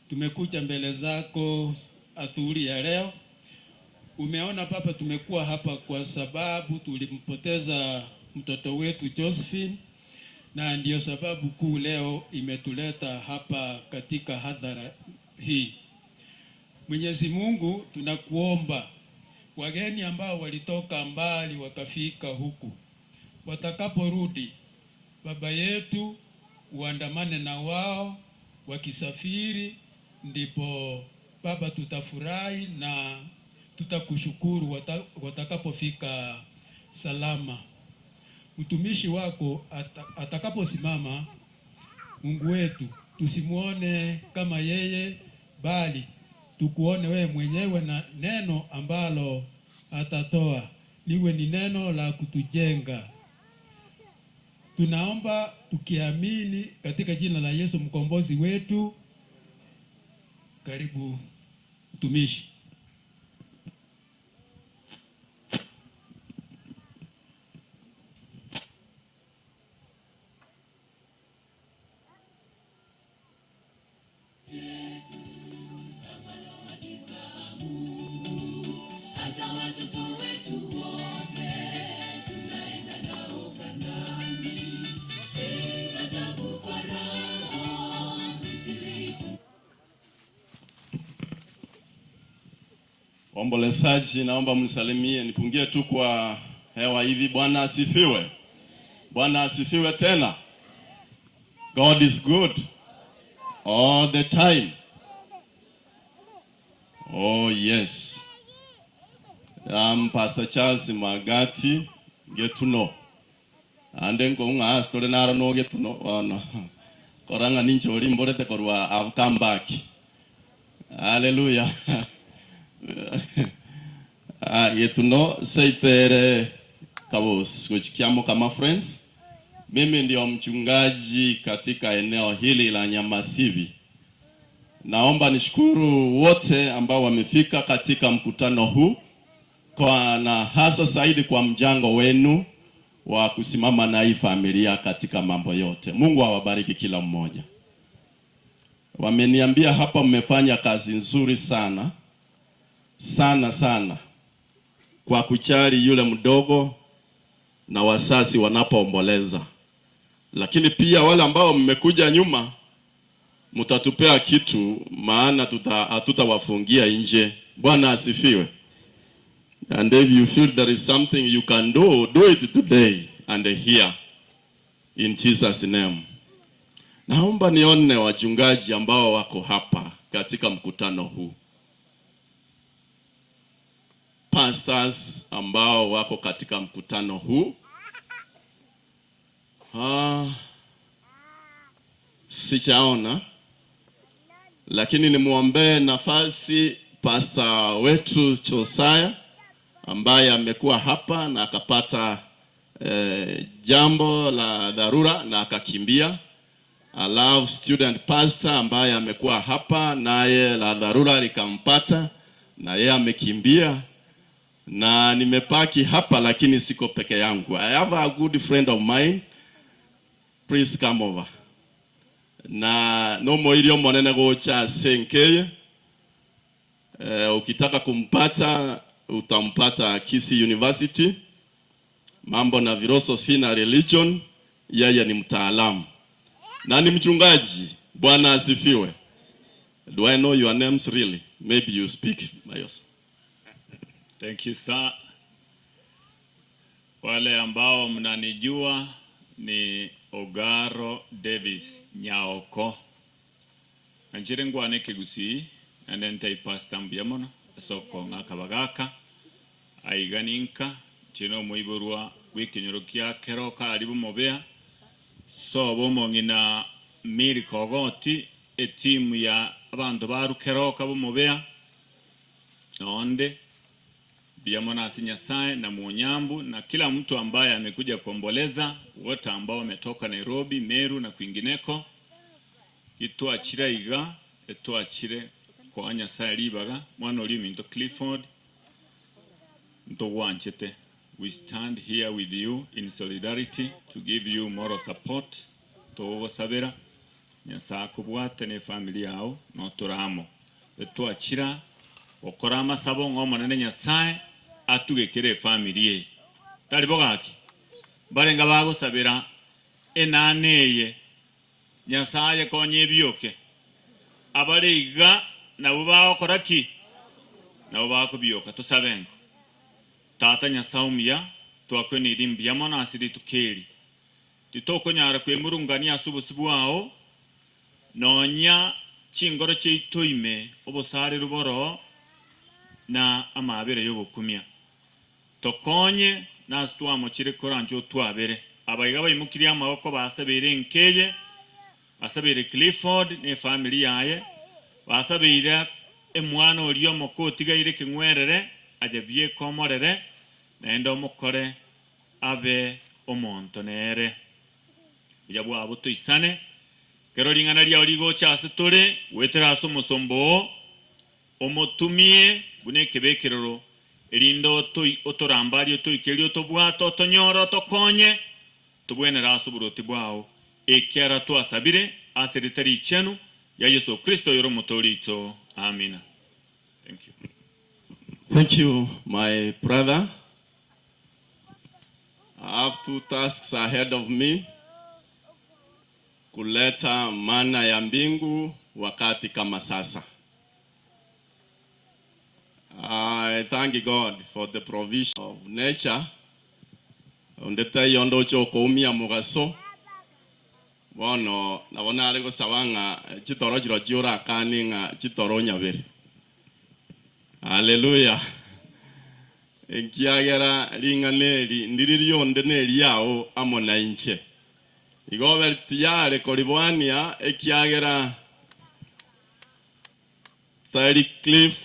tumekuja mbele zako adhuhuri ya leo. Umeona Baba, tumekuwa hapa kwa sababu tulimpoteza mtoto wetu Josephine, na ndiyo sababu kuu leo imetuleta hapa katika hadhara hii. Mwenyezi Mungu, tunakuomba wageni ambao walitoka mbali wakafika huku, watakaporudi Baba yetu uandamane na wao wakisafiri, ndipo Baba tutafurahi na tutakushukuru watakapofika salama. Mtumishi wako atakaposimama, Mungu wetu, tusimuone kama yeye, bali tukuone wewe mwenyewe, na neno ambalo atatoa liwe ni neno la kutujenga. Tunaomba tukiamini katika jina la Yesu mkombozi wetu. Karibu mtumishi. Waombolezaji, naomba mnisalimie, nipungie tu kwa hewa hivi. Bwana asifiwe. Bwana asifiwe tena. God is good all the time. Oh yes. I'm Pastor Charles Magati Getuno. Ande ngonga story naro no Getuno ono. Koranga nincho limborete korwa I've come back. Hallelujah. Getuno seitere kabos kuchikiamo kama friends. Mimi ndio mchungaji katika eneo hili la Nyamasibi. Naomba nishukuru wote ambao wamefika katika mkutano huu, kwa na hasa zaidi kwa mjango wenu wa kusimama na hii familia katika mambo yote. Mungu awabariki kila mmoja. Wameniambia hapa mmefanya kazi nzuri sana sana sana kwa kuchari yule mdogo na wasasi wanapoomboleza. Lakini pia wale ambao mmekuja nyuma mtatupea kitu, maana hatutawafungia nje. Bwana asifiwe. And if you feel there is something you can do, do it today and here in Jesus name. Naomba nione wachungaji ambao wako hapa katika mkutano huu, pastors ambao wako katika mkutano huu. Sichaona, lakini nimuombe nafasi pastor wetu Josiah ambaye amekuwa hapa na akapata jambo la dharura na akakimbia. I love student pastor ambaye amekuwa hapa naye la dharura likampata na yeye amekimbia. Na nimepaki hapa lakini siko peke yangu. I have a good friend of mine. Please come over. Na no moirio monene gocha senkeye. Ukitaka kumpata utampata Kisii University. Mambo na philosophy na religion, yeye ni mtaalamu na ni mchungaji. Bwana asifiwe. Do I know your names really? Maybe you speak by yourself. Thank you sir. Wale ambao mnanijua ni Ogaro Davis Nyaoko. Anjire ngwane Kigusii and pastor Mbiamono soko ngakabagaka aiganinka chino muiborwa wikinyoro kia keroka aribu mobea so bomongina miri kogoti etimu ya abandu baru keroka bomobea Noonde mbuya mono ase Nyasaye na Muonyambu na kila mtu ambaye amekuja kuomboleza, wote ambao wametoka Nairobi, Meru na kwingineko. Itwachire iga etwachire kwa Nyasaye ribaga mwana ori ominto Clifford ntogwanchete. We stand here with you in solidarity to give you moral support. Togosabera Nyasaye akobwate ne family yao notoramo etwachira okora amasabo ng'a omonene Nyasaye atugekere efamily eye tari bogaki barenga bagosabera enane eye Nyasaye konye ebioke abare iga nabo bagokora ki nabo bakobioka tosabengo tata Nyasaye omuya twakwenire mbuya mono ase rituko eri titokonyara kwemurungania ase obosi bwao nonya chingoro chiaito ime obosare ruboro na amabere yogokumia tokonye nase twamochire koranche otwabere abaiga baimukirie amaboko basabere nkeye basabere Clifford ne family yaye basabire emwana oria omoko otigaire keng'werere aje biekomorere naende omokore abe omonto nere buya bwabo toisane kero ring'ana riao rigocha ase tore gwetera ase omosombo oo omotumie buna ekebekerero erinde otorambarie otoikerie otobwate otonyore otokonye tobwenere ase oboroti bwao ekiara twasabire ase ritari richenu ya Yesu Kristo yoro omotoori oito. Amina. Thank you. Thank you, my brother. I have two tasks ahead of me. Kuleta mana ya mbingu wakati kama sasa. I thank God for the provision of nature. Ondete yondo chokoumia mugaso. Bono nabona ari gosaba ng'a chitoro chiro chiurakani ng'a chitoro nyabere. Haleluya. Ekiagera ring'ana eri ndiri rionde na eriao amo na inche. Igo tiyare koribwania ekiagera Tari Cliff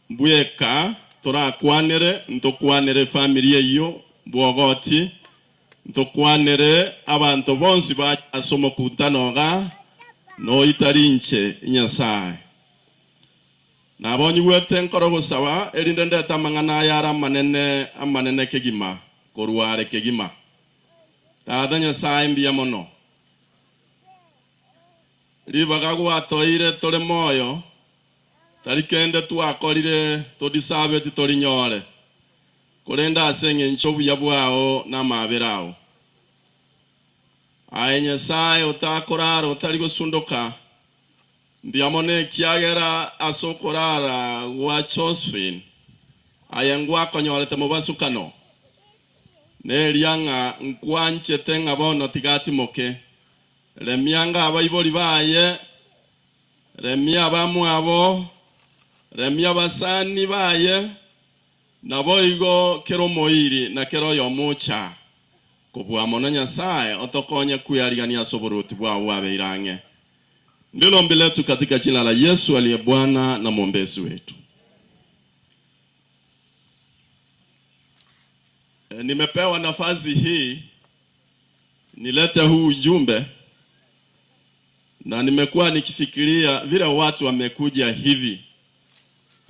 bweka torakwanere ntokwanere familia iyo bwogoti ntokwanere abantu bonsi ba omokutano no itari inche Nyasaye. Nabonye gwete nkoro gosaba erinde ndeta amang'ana ayare amanene amanene kegima korware kegima. Tata Nyasaye mbuya mono. Ribaga gwatoire tore moyo tari kende twakorire todisabeti torinyore korenda ase eng'encho obuya bwao na amabera ao. Aye Nyasaye otakorara otari gosundoka mbuya mono ekiagera ase okorara gwa Josephine aye ngwakonyorete mobasukano neria ng'a nkwanchete ng'a bono tigatimoke remia nga abaibori baye remia abamwabo remia abasani baye nabo igo kero moiri na kero yomocha kobua mono Nyasaye otokonye kuyarigania ase oboroti bwao bwabeire. Ndilo ombi letu katika jina la Yesu aliye Bwana na mwombezi wetu. Nimepewa nafasi hii nilete huu ujumbe na nimekuwa nikifikiria vile watu wamekuja hivi,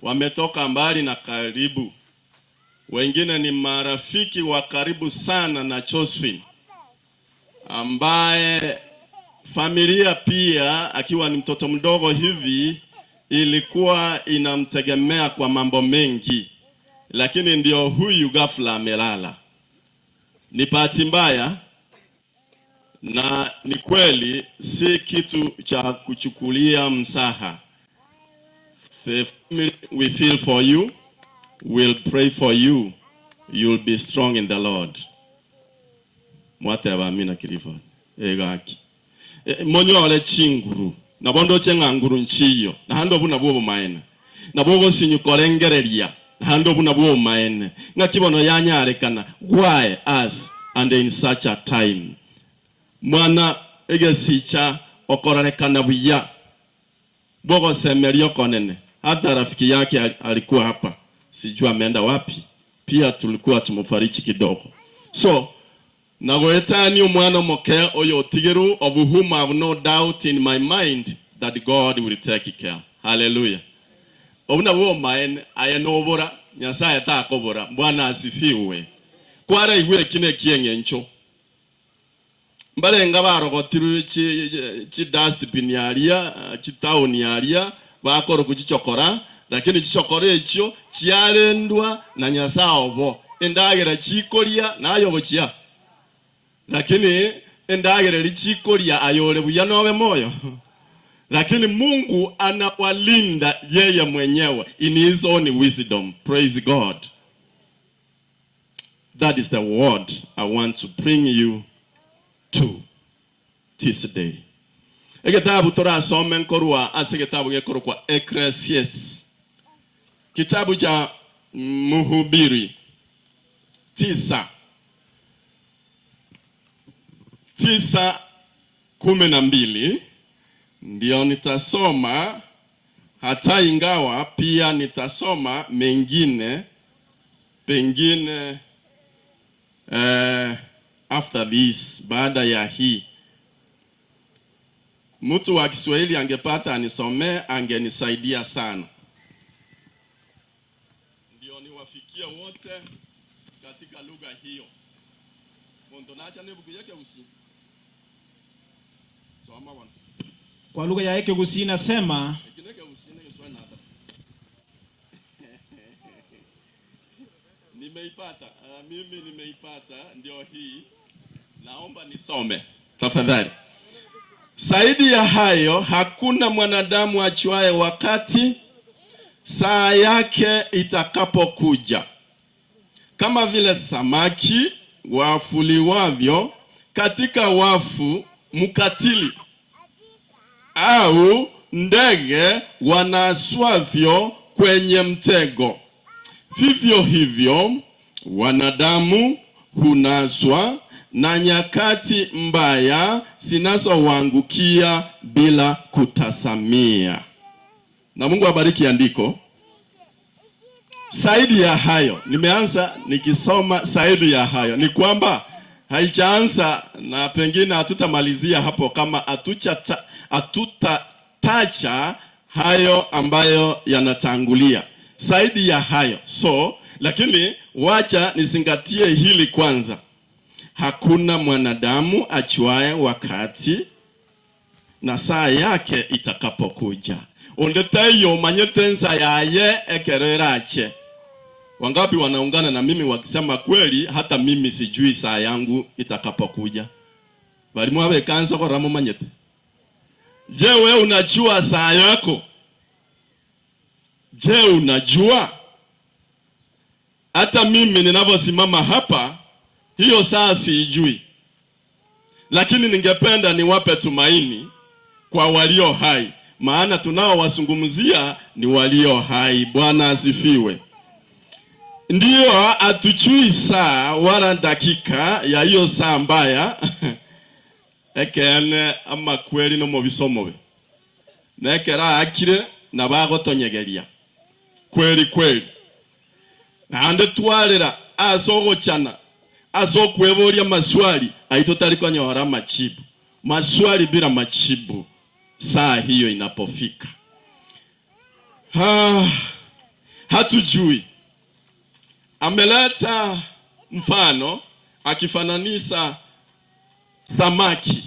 wametoka mbali na karibu, wengine ni marafiki wa karibu sana na Josephine ambaye familia pia akiwa ni mtoto mdogo hivi ilikuwa inamtegemea kwa mambo mengi, lakini ndio huyu ghafla amelala. Ni bahati mbaya na ni kweli si kitu cha kuchukulia msaha. The family, we feel for you, we'll pray for you, you'll be strong in the Lord. Mwateba amina Clifford. Egaki. Monyore chinguru nabondo chenga nguru nchiyo nahando buna bwo maene nabo gosinyu korengereria nahando buna bwo maene ngakibono yanyarekana why us and in such a time mwana egesicha okorarekana buya bogosemeria konene. Hata rafiki yake alikuwa hapa. sijui ameenda wapi, pia tulikuwa tumfariji kidogo. So nagoetani omwana moke oyo otigeru, of whom I have no doubt in my mind that God will take care. Hallelujah. Obuna bwo maene aya nobora Nyasaye takobora. Bwana asifiwe. Kwara igwe kine kieng'encho mbarenga barogotirwe chi dustbin yaria chi town yaria bakora kuchichokora, lakini chichokora echio chiarendwa na Nyasaye obo endagera chikoria nayo gochia, lakini endagera richikoria ayore buya nobe moyo. Lakini Mungu anawalinda yeye mwenyewe in his own wisdom. Praise God. That is the word I want to bring you to this day. Egetabu torasome nkorwa ase getabu gekorokwa Ecclesiastes, kitabu cha Mhubiri 9:9:12 ndio nitasoma, hata ingawa pia nitasoma mengine pengine after this, baada ya hii. Mtu wa Kiswahili angepata anisomee, angenisaidia sana. Ndio niwafikie wote katika lugha hiyo. Montonacha nebuku yake usi. Soma bwana. Kwa lugha ya Ekegusii inasema, Nimeipata. Mimi nimeipata, ndio hii. Naomba nisome tafadhali. Zaidi ya hayo, hakuna mwanadamu ajuaye wakati saa yake itakapokuja. Kama vile samaki wafuliwavyo katika wafu mkatili, au ndege wanaswavyo kwenye mtego, vivyo hivyo wanadamu hunaswa na nyakati mbaya zinazowaangukia bila kutasamia. Na Mungu abariki andiko. Zaidi ya hayo, nimeanza nikisoma zaidi ya hayo, ni kwamba haijaanza na pengine hatutamalizia hapo kama hatutatacha hayo ambayo yanatangulia. Zaidi ya hayo. So, lakini wacha nizingatie hili kwanza. Hakuna mwanadamu ajuaye wakati na saa yake itakapokuja. Ondetayo manyetensa yaye ekererache. Wangapi wanaungana na mimi wakisema kweli hata mimi sijui saa yangu itakapokuja? Bali mwabe kansa kwa ramo manyete. Je, wewe unajua saa yako? Je, unajua? Hata mimi ninavyosimama hapa, hiyo saa siijui. Lakini ningependa niwape tumaini kwa walio hai, maana tunaowazungumzia ni walio hai. Bwana asifiwe. Ndiyo, hatujui saa wala dakika ya hiyo saa mbaya. Ekene ama kweli no mubisomobe. Nekera akire na bagotonyegeria. Kweli kweli. Naande twalera asogochana asokweboria maswali aito tariko nyora machibu. Maswali bila machibu saa hiyo inapofika. Hatujui. Ameleta mfano akifananisha samaki.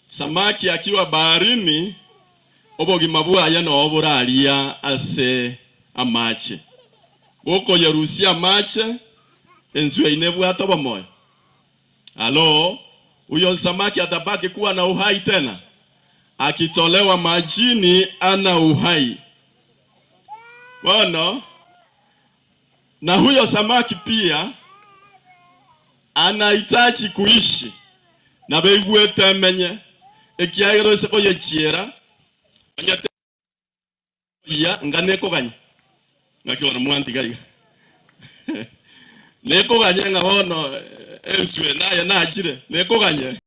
Samaki akiwa baharini obogima bwaye no oburaria ase amache. Goko yerusia amache enzu inebwata bomoyo. Alo, huyo samaki atabaki kuwa na uhai tena? Akitolewa majini ana uhai. Bono, na huyo samaki pia anahitaji kuishi. Na beigwete menye ekiagero se koyechiera anyate ya ngane koganya ngakiona mwanti gaiga nekoganye ngabono enswe naye nachire nekoganye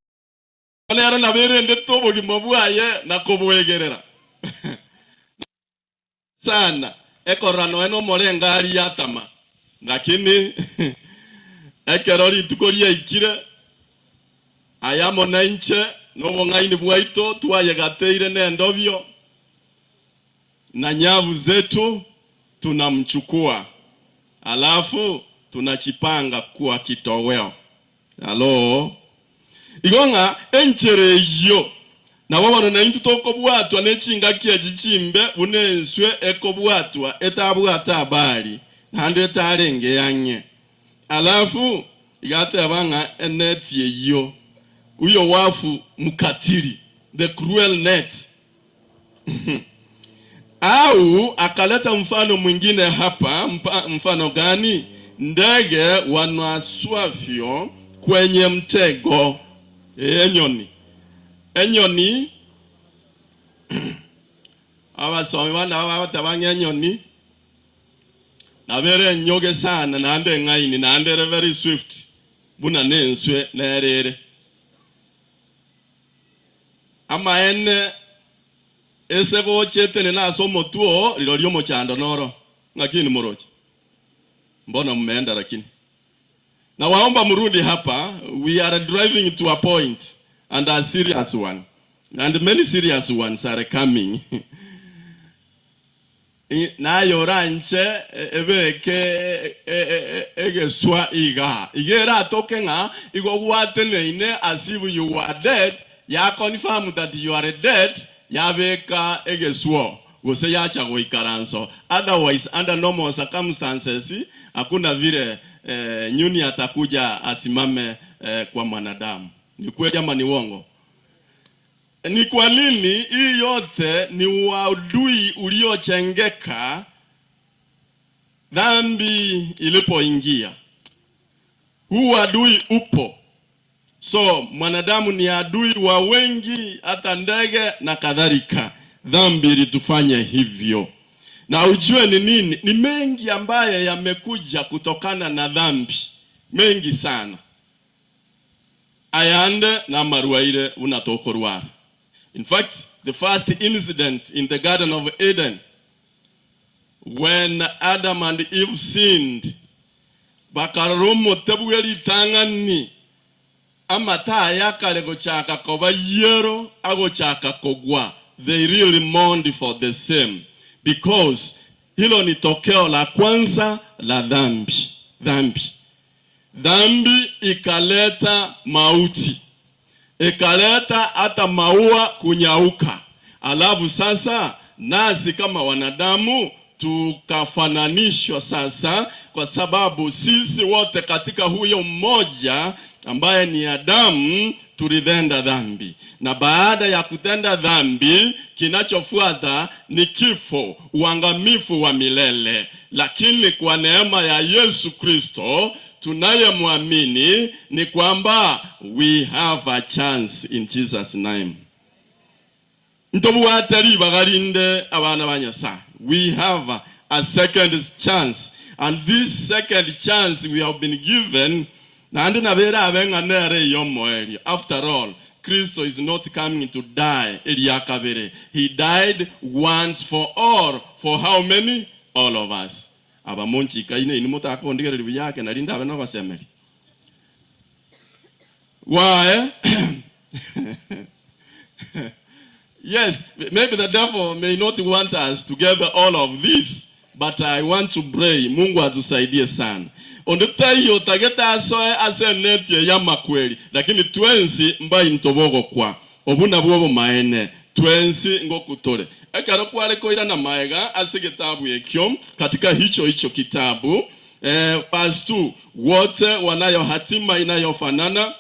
nero naberende tobogima bwaye nakobwegerera sana. Ekorora noe nomore engari yatama. Lakini ekero rituko riaikire aya amo nainche nobong'aini bwaito twayegateire na endobio na nyavu zetu tunamchukua, alafu tunachipanga kuwa kitoweo. Halo igo ng'a enchere eyio nabo bono naintwe tokobwatwa ne chingaki echi chimbe buna enswe ekobwatwa etabwata abari naende etarenge yang'e. Alafu igateba ng'a eneti eyio huyo wafu mkatili, the cruel net. Au akaleta mfano mwingine hapa. Mfano gani? Ndege wanaswafyo kwenye mtego. Enyoni enyoni abasomi bana batabanga enyoni nabere enyoge sana naende eng'aini naende ere very swift buna nenswe nerere amaene ese gochetene nase omotuo rirorio omochando noro ng'akini moroche mbona mmeenda. Lakini na waomba mrudi hapa. We are driving to a point, and a serious one, and many serious ones are coming. Nayo ranche ebeke egeswa iga igera atoke ng'a igo gwateneine as if you are dead, ya confirm that you are dead, yabeka egeswo gose yacha goikaranso. Otherwise, under normal circumstances, hakuna vile nyuni atakuja asimame kwa mwanadamu. Ni kweli ama ni uongo? Ni kwa nini? Hii yote ni uadui uliochengeka dhambi ilipoingia. Huu adui upo. So mwanadamu ni adui wa wengi, hata ndege na kadhalika. Dhambi ilitufanya hivyo. Na ujue ni nini? Ni mengi ambaye yamekuja kutokana na dhambi, mengi sana. Ayande na marwaire unatokorwara. In fact, the first incident in the Garden of Eden, when Adam and Eve sinned, bakarora omote bwe ritang'ani amata yakare gochaka koba yero agochaka kogwa. They really mourned for the same, because hilo ni tokeo la kwanza la dhambi. Dhambi ikaleta mauti, ikaleta hata maua kunyauka. Alafu sasa nasi kama wanadamu tukafananishwa sasa, kwa sababu sisi wote katika huyo mmoja ambaye ni Adamu tulitenda dhambi, na baada ya kutenda dhambi kinachofuata ni kifo, uangamifu wa milele. Lakini kwa neema ya Yesu Kristo tunayemwamini ni kwamba we have a chance in Jesus' name. Ntobwate bagarinde abana ba Nyasaye. We have a second chance, and this second chance we have been given nandi nabera abeng'anere iyomoerio. After all, Kristo is not coming to die eriakabere. He died once for all. For how many? All of us. Abamonchika ine ini mutakondigereri buyake nari ndabe nobasemeri. Why? Yes, maybe the devil may not want us to gather all of this, but I want to pray. Mungu atusaidie sana. Ondutayo tageta asoe asenetie ya makweli, lakini twensi mbai ntobogo kwa obuna bwobo maene twensi ngokutore ekero kware koira na maega ase kitabu ekyo katika hicho hicho kitabu verse 2, wote wanayo hatima inayofanana,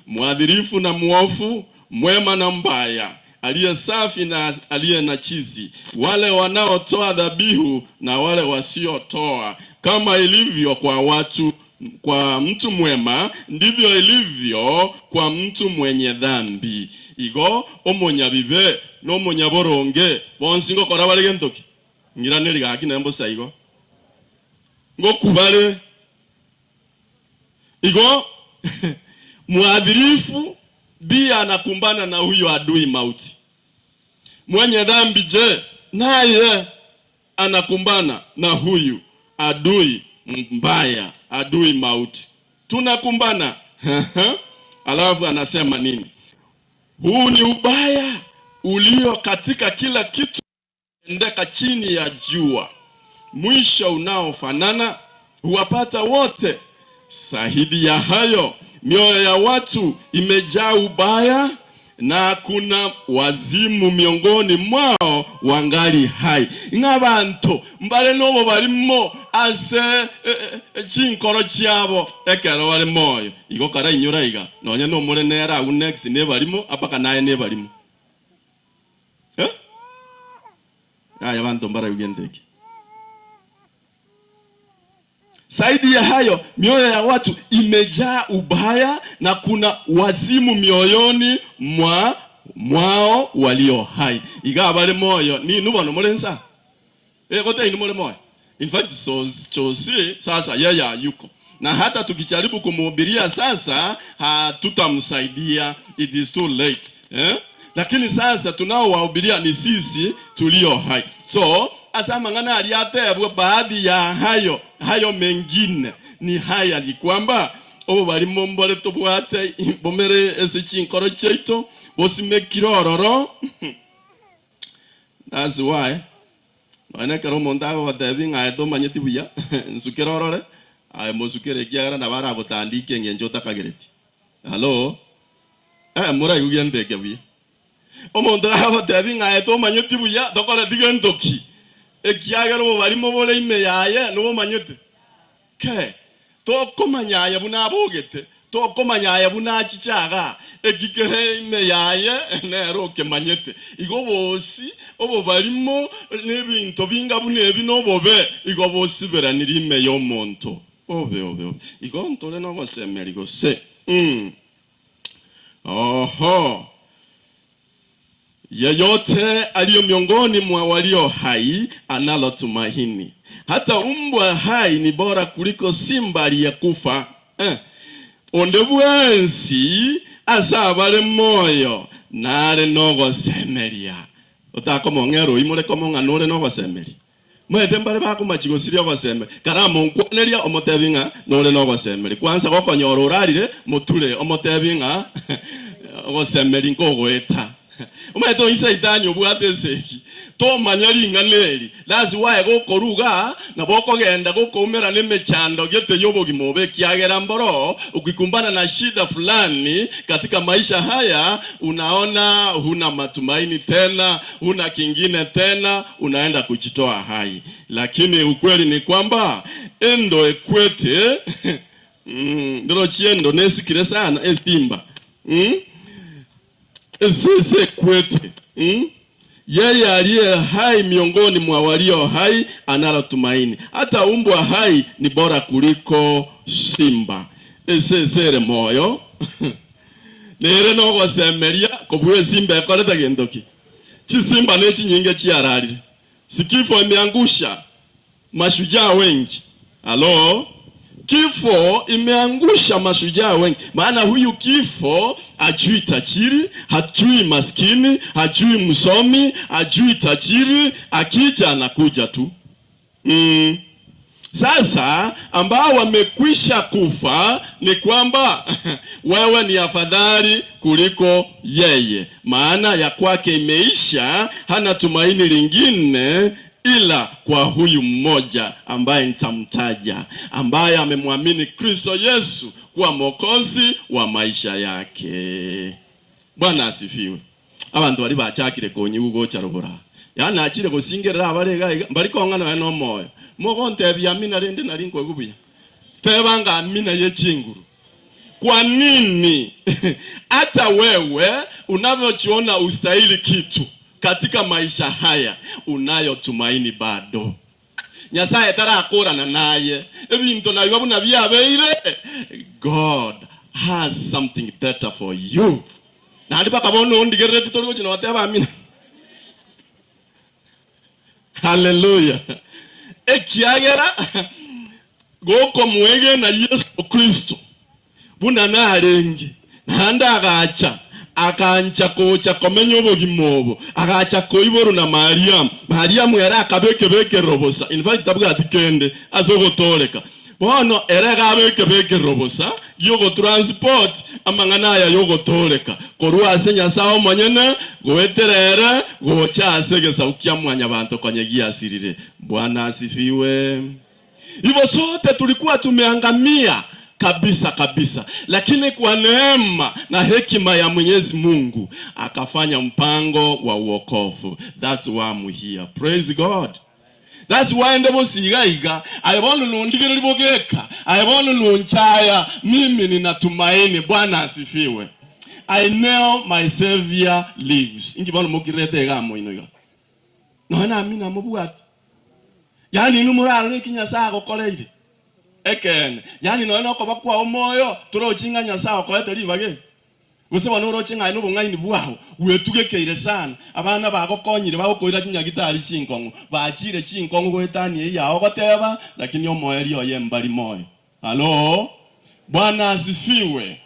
mwadhirifu na mwofu, mwema na mbaya, aliye safi na aliye na chizi, wale wanaotoa dhabihu na wale wasiotoa. Kama ilivyo kwa watu, kwa mtu mwema ndivyo ilivyo kwa mtu mwenye dhambi. Igo omonyabibe n'omonyaboronge bonsi ngokora bare gentoki ngiraneri gaki nembosa igo ngokubare igo mwadhirifu bia anakumbana na huyo adui mauti. Mwenye dhambi je, naye anakumbana na huyu adui mbaya, adui mauti. Tunakumbana. Alafu anasema nini? Huu ni ubaya ulio katika kila kitu endeka chini ya jua, mwisho unaofanana huwapata wote. Zaidi ya hayo, mioyo ya watu imejaa ubaya, na kuna wazimu miongoni mwao wangali hai. Ng'abanto mbale nobo balimo ase chinkoro chiabo ekero bari moyo igo kara inyora iga nonya nomore nera agu next ne barimo apaka naye ne barimo eh aya banto mbara ugendeke. Zaidi ya hayo, mioyo ya watu imejaa ubaya na kuna wazimu mioyoni mwao walio hai. Iga bali moyo ni nubono mulensa. Kote inu mole moyo. In fact, so chosi sasa yeye yuko. Na hata tukijaribu kumhubiria sasa hatutamsaidia, it is too late. Lakini sasa tunaowahubiria ni sisi tulio hai. So asama ngana aliatebwa baadhi ya hayo mengine ni haya, ni kwamba obo bali mombole tobwate bomere ese chinkoro cheito bosimekire ororo. That's why none kero omonto agogotebi ng'a tomanyeti buya nsukere orore aye mosukere ekiagera nabo aragotandike eng'encho otakagereti. Hello, muraigugie nteke buya omonto agogotebi ng'a tomanyeti buya tokoreti gentoki ekiagera obo barimo bore ime yaye nobomanyete ke tokomanya buna abogete tokomanya buna achichaga ekikere ime yaye nero okemanyete igo bosi obo barimo n'ebinto binga buna ebi n'obobe igo bosiberanire ime y'omonto obe obe obe igo ntore n'ogosemeri gose oho. Yeyote aliyo miongoni mwa walio hai analo tumaini. Hata umbwa hai ni bora kuliko simba aliyekufa. Onde bwensi asabale moyo nare nogosemeria. Otakomong'ero imore komong'a nore nogosemeria. Mwete mbare bakomachigosiria ogosemeri. Karamo nkwaneria omotebi ng'a nore nogosemeri. Kwanza gokonyora orarire moture omotebi ng'a ogosemeri nkogoeta. Umeto isaitani obwate seki tomanya ring'ana that's why gokoruga na bokogenda gokoumera n'emechando gete yobogima obe kiagera mboro. Ukikumbana na shida fulani katika maisha haya, unaona huna matumaini tena, huna kingine tena, unaenda kujitoa hai. Lakini ukweli ni kwamba endo ekwete ndiro chiendo nesikire sana estimba sisi kwete Yeye aliye hai miongoni mwa walio hai analo tumaini. Hata umbwa hai ni bora kuliko simba. Esesere moyo nere nogosemeria kobue simba ekorete gentoki. Chisimba ne chinyinge chiararire. Sikifo imeangusha mashujaa wengi. Halo? Kifo imeangusha mashujaa wengi. Maana huyu kifo hajui tajiri, hajui maskini, hajui msomi, hajui tajiri, akija anakuja tu. Sasa ambao wamekwisha kufa ni kwamba wewe ni afadhali kuliko yeye. Maana ya kwake imeisha, hana tumaini lingine ila kwa huyu mmoja ambaye nitamtaja, ambaye amemwamini Kristo Yesu kuwa Mwokozi wa maisha yake. Bwana asifiwe. Abantu bali bachakire konyi ugocha rubura. Yana achire gosingerera abarega bari kongana no moyo. Mogontebia amina rende nari nkogubuya. Tebanga amina ye chinguru. Kwa nini? Hata wewe unavyojiona ustahili kitu katika maisha haya, unayo tumaini bado. Nyasaye tarakorana naye ebinto nabyo buna byabeire. God has something better for you. Nandi bakabona ondigerere titori gochina wateba amina. Hallelujah. Ekiagera goko mwege na Yesu Kristo buna narenge nanda agacha Akancha gocha komenya obogima obo, agacha koiborwa na Mariamu. Mariamu ere akaba ekebekerero bosa, in fact tabwati kende ase ogotooreka. Bono ere iga abe ekebekerero bosa gi'ogotransport amang'ana aya y'ogotooreka korwa ase Nyasae omonyene goetera ere gocha ase egesaku kia mwanyabanto konye giasirire. Bwana asifiwe. Igo sote tulikuwa tumeangamia kabisa kabisa, lakini kwa neema na hekima ya Mwenyezi Mungu akafanya mpango wa uokovu. That's why I'm here. Praise God. That's why nde bosiga iga aye bono nondigereria bogeka aye bono nonchaya mimi ninatumaini. Bwana asifiwe. I know my savior lives. Inki bono mokirete iga moino iga nonya nami namobwate. Yaani inwe morarore eki Nyasae agokoreire. Ekeene, yaani nonya nokoba kwao moyo, torochi ng'a Nyasae okoete ribaga eri? Gose bono oroche ng'a aye nobong'aini bwao bwetugekeire sana, abana bagokonyire bagokoira chinyagitari chinkong'u, bachiire chinkong'u goetania eyio yao ogoteba, lakini omoerio oye mbari moyo. Hallo? Bwana asifiwe!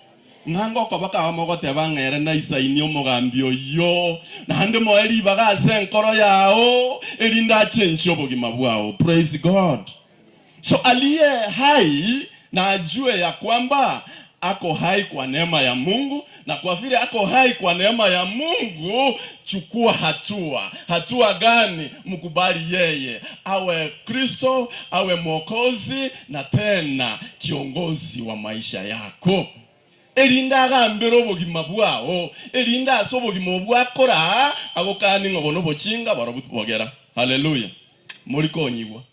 Ng'a ngokoba kaba mogoteba ng'a ere naisainie omogambi oyio, naende moe ribaga ase enkoro yao, erinde achenche obogima bwao. Praise God! So aliye hai na ajue ya kwamba ako hai kwa neema ya Mungu, na kwa vile ako hai kwa neema ya Mungu, chukua hatua. Hatua gani? Mkubali yeye awe Kristo, awe Mwokozi na tena kiongozi wa maisha yako. Erinde agambere obogima bwao, erinde ase obogima obwo akora agokanie ng'a obo nobochinga barobwo bogera. Haleluya! Mori konyigwa?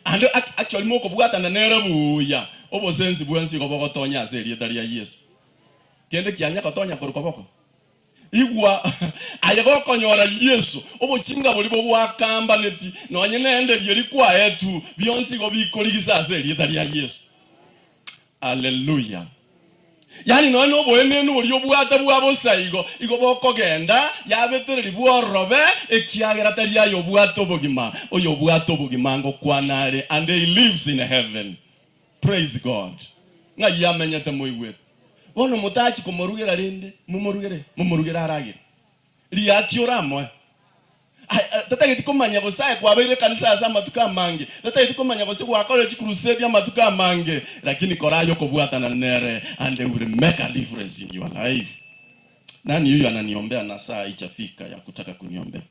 Ande actually mokobwatana nere buya, obosensi bwensi igo bogotonya ase erieta ria Yeso. Kende kianya gotonya korwa koboko. Igwa aye gokonyora Yeso, obochinga boria bogwakambaneti, nonye nende rieri kwaetwe, bionsi igo bikorigisa ase erieta ria Yeso. Haleluya! Yaani nonya noboenenu boria obwate bwa bosa igo, igo bokogenda yabetereri bworobe, ekiagera tari aye obwate obogima, oyobwate obogima ngokwana are, and he lives in heaven. Praise God. Ng'ai amenyete moigwete? Bono motachi komorugera rende, momorugere, momorugere aragere. Riaki oramoe. Tatageti komanya gose aye kwabeire ekanisa ase amatuko amange, tatageti komanya gose gwakorire chicrusade amatuko amange, lakini kora aye okobwatana nere and he will make a difference in your life. Nani huyu ananiombea na saa haijafika ya kutaka kuniombea?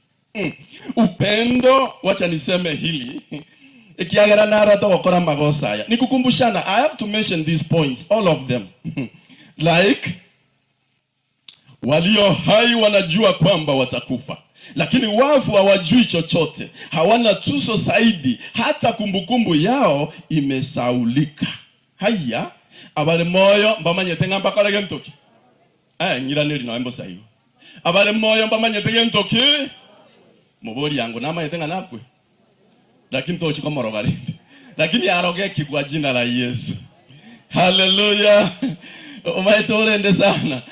Upendo, wacha niseme hili ekiagera naro togokora amagoso aya. Ni kukumbushana, I have to mention these points, all of them. Like, Walio hai wanajua kwamba watakufa, lakini wafu hawajui chochote, hawana tuzo zaidi, hata kumbukumbu yao imesaulika. Haya, abare moyo mbamanyete ng'a mbakore gento ki? Eh, ng'iraneri noe mbosa igo. Abare moyo mbamanyete gento ki? Mobori yango namanyete ng'a nakwe, lakini tochi komoroga rende, lakini aroge kwa jina la Yesu. Haleluya! Omanyete orende sana,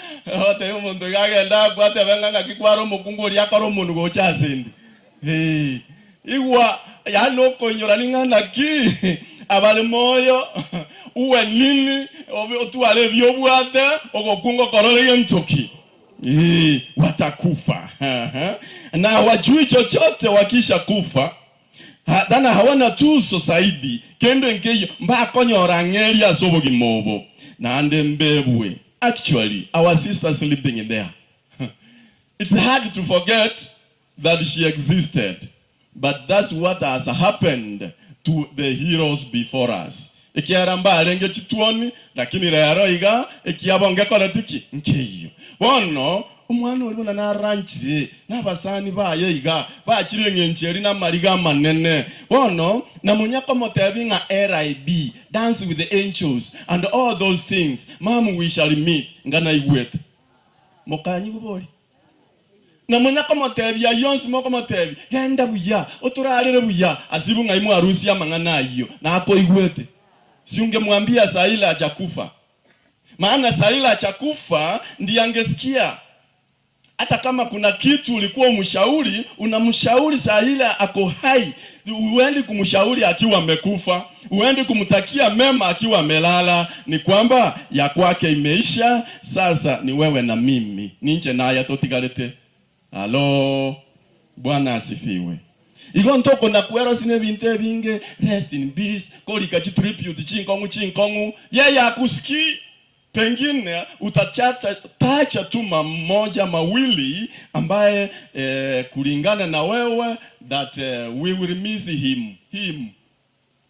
otebie omonto iga agende akwe atebe ng'a ng'aki kware omokungu oria akore omonwe gocha ase 'nde. Igwa, yaani okoinyora ning'a naki abare moyo, uwe nini, obe otware ebi obwate, ogokunga okorore gento ki? Watakufa na hawajui chochote wakisha kufa. Tana hawana tuso zaidi, kende nkeiyo, mbakonyora ng'eria ase obogima obo, naende mbebwe. Actually, our sister sleeping there, it's hard to forget that she existed, but that's what has happened to the heroes before us. Ekiagera mbarenge chituoni, lakini rero iga ekiabo ngekoreti ki? Nkeiyo. Bono Omwana oria buna naranchire nabasani baye iga, bachire engencho eria namariga amanene. Bono namonya komotebia ng'a RIB, dance with the angels and all those things, mum we shall meet, nga naigwete. Mokanyigwe bori. Namonya komotebia ayio onsi mokomotebia, genda buya, otorarere buya, asibwe ng'ai mwarusia amang'ana ayio, nakoigwete. Siungemwambia saa ile hajakufa. Maana saa ile hajakufa ndiye angesikia. Hata kama kuna kitu ulikuwa umshauri, unamshauri saa ile ako hai. Huendi kumshauri akiwa amekufa. Uende kumtakia mema akiwa amelala, ni kwamba ya kwake imeisha. Sasa ni wewe na mimi, ninche naye totigarete. Halo, Bwana asifiwe. Igo ntoko na kwera sine binte binge, rest in peace, kolika chi tribute chinkong'u chinkong'u, yeye akusikii. Pengine utachata tacha tu mamoja mawili ambaye kulingana na wewe that we will miss him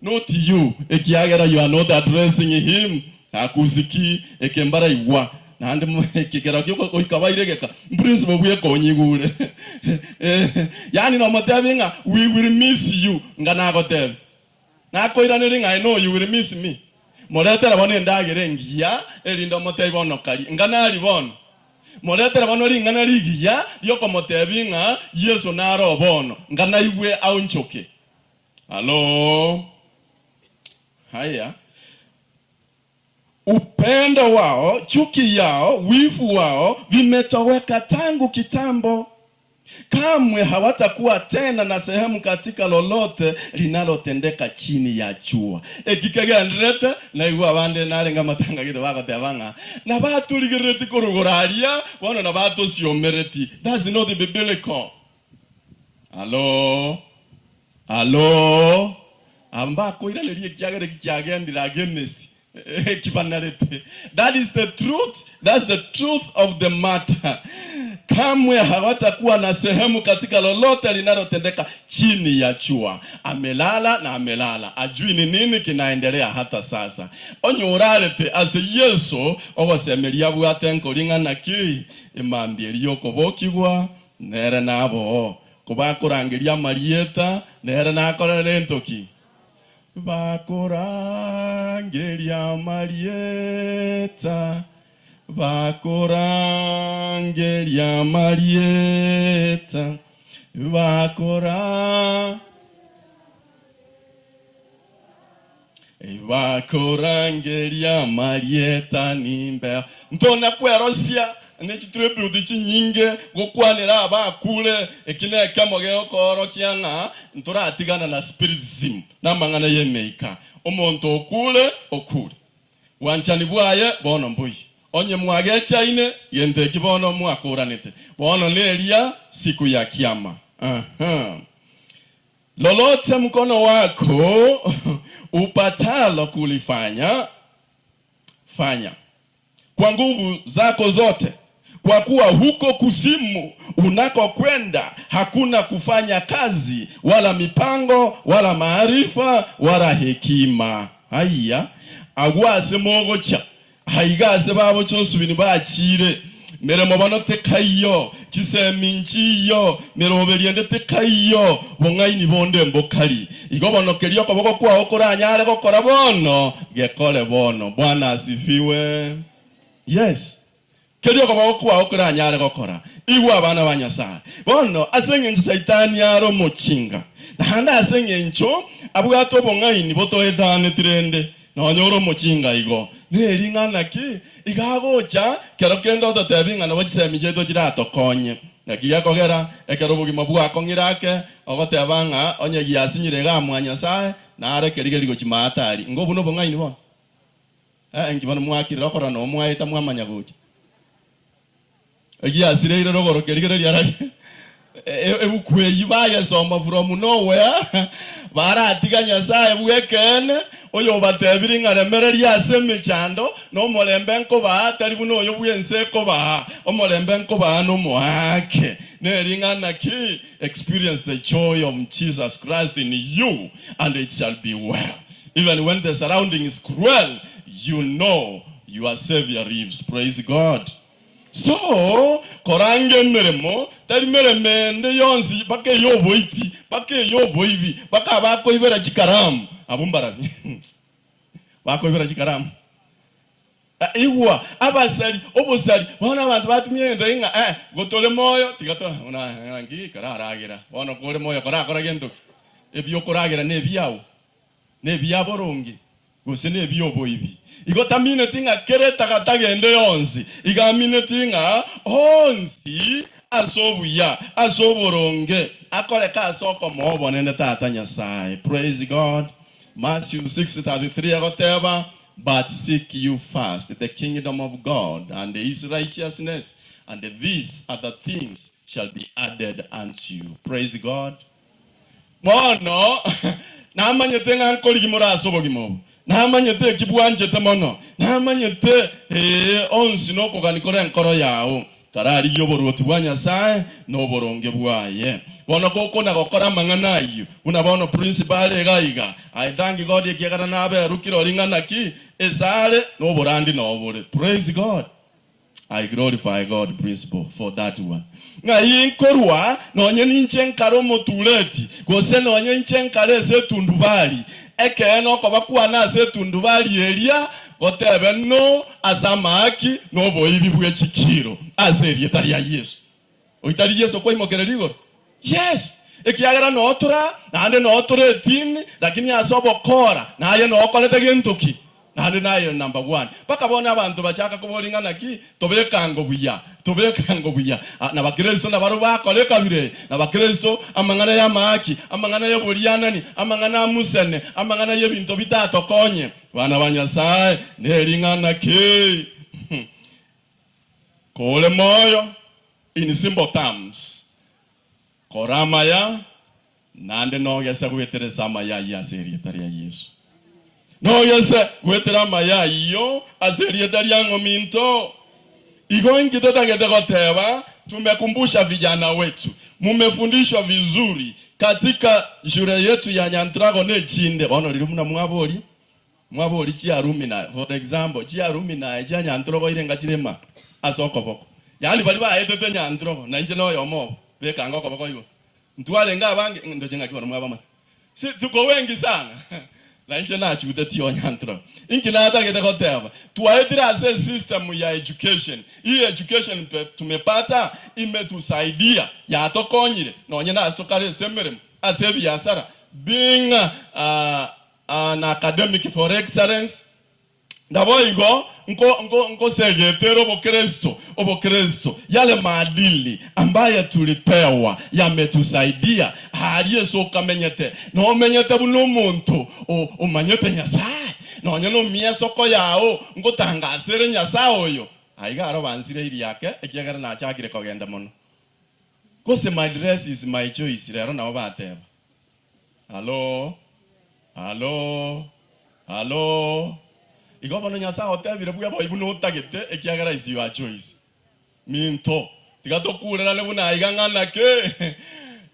not you, ekiagera you are not addressing him, akusikii ekembara igwa nandi kigera kio oikabaire principle bwe konyigure. Yani no motebi ng'a we will miss you, nga nagotebi nakoiraneri ng'a I know you will miss me, moretera bono endagera engiya erindo motebi bono kari nga nari bono moretera bono ring'ana rigiya riokomotebi ng'a Yesu naro bono nga naigwe aonchoke. Halo, haya, upendo wao, chuki yao, wivu wao vimetoweka tangu kitambo. Kamwe hawatakuwa tena na sehemu katika lolote linalotendeka chini ya jua. Ekikegenderete na igwa abande narenga matanga gito bagoteba ng'a na baturigereti korugora bono na batuciomereti. That's not biblical. Halo, halo, amba koiraneria kiagere kiagendira against kibanarete. That is the truth. That's the truth of the matter. Kamwe hawatakuwa na sehemu katika lolote linalotendeka chini ya jua. Amelala na amelala, ajui ni nini kinaendelea hata sasa. Onyorarete ase Yesu ogosemeria bwate nkoring'ana ki emambia riokobokigwa nere nabo kobakorangeria marieta nere nakorera entoki bakorangeria marieta bakorangeria marieta bakorangeria marieta nimbe ntona kwerosia nechitribute chinyinge gokwanera abakure ekine kemoge okorokia ng'a ntoratigana na spiritism namang'ana yemeika omonto okure okure wanchani bwaye bono mbui onye mwagechaine genteki bono mwakuranete bono neria siku ya kiama. Lolote mkono wako upatalo kulifanya, fanya kwa nguvu zako zote, kwa kuwa huko kuzimu unakokwenda hakuna kufanya kazi wala mipango wala maarifa wala hekima. Haya agwase mogocha haigase babo chosubini bachire meremo bono tekaiyo chiseminchiyo meroberiende tekaiyo bong'aini bonde mbokari igo bono kerio koboko kwao koranyare gokora bono gekore bono. Bwana asifiwe. Yes, kerio koboko kwao koranyare gokora igwa abana ba Nyasaye bono ase eng'encho Saitani aro mochinga naende ase eng'encho abwate obong'aini botoetanetire nonyora omochinga igo nering'ana ki igagocha kero kende ototebi ng'a nabo chisemi chiaito chiratokonye naki gekogera ekero obogima bwakong'ire ake ogoteba ng'a onye giasinyire iga mwa Nyasaye nare kerigeri gochimaatari ngo obu nobong'aini bono enki bono mwakirire okora nomwaeta mwamanya gocha egiasireire rogoro kerigereria arari ebuku eyi bagesoma from nowhere baratiga Nyasaye bwekene oyo batebiri ng'a remereria ase emechando nomorembe nkobaa tari buna oyo bwense ekobaa omorembe nkobaa nomoake nering'ana ki experience the joy of Jesus Christ in you and it shall be well. Even when the surrounding is cruel, you know your Savior lives. Praise God. So korange meremo tari meremende yonsi bake yoboiti bake yoboibi baka bakoibera chikaramu abumbarabi bakoibera chikaramu igwa abasali obosali bona abantu batumie endo inga gotole moyo tigato ona ngi kararagira bona kore moyo korakora gento ebyo koragira ne byao ne byaborongi gose ne byoboibi igo tamine tinga kereta katagende yonsi igamine tinga onsi asobuya asoboronge akoreka asoko mobonene tata Nyasaye. Praise God. Matthew 6:33 agoteba, but seek you first the kingdom of God and his righteousness, and these other things shall be added unto you. Praise God. Bono namanyete ng'a nkorigia more ase obogima obo, namanyete eki bwanchete mono, namanyete ee onsi nokogania kore enkoro yao. Tararigia oboruoti bwa Nyasae na oboronge bwaye. Bono gokona gokora amang'ana ayio, buna bono principal iga iga, I thank God ekiagera naberukire oria ng'a naki esare na oborandi nobore. Praise God. I glorify God principal for that one. Ng'ai nkorwa nonye ninche nkare omotureti, gose nonye inche nkare ase etundubari, ekeene okoba kwane ase etundubari eria, gotebe no ase amaaki na oboibi bwe chikiro, ase erieta ria Yeso. Oitari Yeso kwaimokereria igoro? Yes! Ekiagera noo tora, naende noo tore etini, lakini ase obokora, naye noo okorete gento ki? Naende naye number one. Mpaka bono abanto bachaka koboria ng'a naki, tobekango buya, tobekango buya. Na bakristo nabarobwo bakora ekabira eye, na bakristo amang'ana y'amaaki, amang'ana y'oborianani, amang'ana a musene, amang'ana y'ebinto bitatokonye. Bana ba Nyasae, nering'ana ki? Kore moyo, in simple terms, kora amaya, naende nogese goetera ase amaya ayio ase erieta ria Yeso. Nogese goetera amaya ayio ase erieta ria ng'ominto. Igo inki totagete goteba? Tumekumbusha vijana wetu, mumefundishwa vizuri katika shule yetu ya Nyantrago nechinde. Bono riria buna mwaboria, mwaboria chiarumi naye, for example, chiarumi naye chia Nyantrogo irenga chirema ase okoboko. Yaani baria baetete Nyantrogo, na inche noyomo obo, bekanga okoboko igoro. Ntwarenge abange, ndoche ng'aki bono mwabamanya. Si tuko wengi sana, na inche nachutetie o Nyantrogo. Inki natagete goteba? Twaetire ase esystem ya education. Hii education tumepata imetusaidia, yatokonyire nonye nase tokare ase emeremo, ase ebiasara, being an academic for excellence. Naboigo nkosegetere obokristo, obokristo, yale maadili ambaye tulipewa yametusaidia. Aaria ase okamenyete, nomenyete buna omonto omanyete Nyasae, nonya nomiesoko yao ngotangasere Nyasae oyo. Aiga aro bansireirie ake, ekiagera nachakire kogenda mono. Gose my dress is my choice, rero nabo bateba. Hallo? Hallo? Hallo? Igo bono Nyasae otebire buya boigo buna otagete, ekiagera is your choice. Minto, tiga tokurerane buna aiga ng'a naki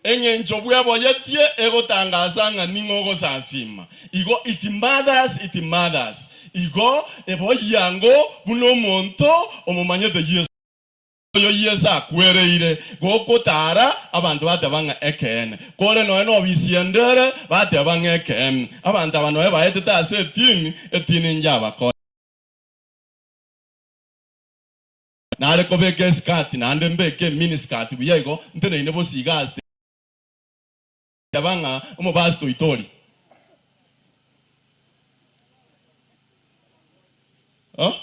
eng'encho bweboyetie egotangasa ng'a ning'o ogosasima. Igo it matters, it matters. Igo eboyia ango buna omonto omomanyete Yeso. Oyo Yeso akwereire gokotara abanto bateba ng'a ekeene, kore nonya nobisi ende ere bateba ng'a ekeene. Abanto aba nonya baetete ase etini, etini njabakonya. Nare kobeka esikati naende mbeke eminiskirt buya igo, nteneine bosiga ase teba ng'a omopastor oito oria. Oh?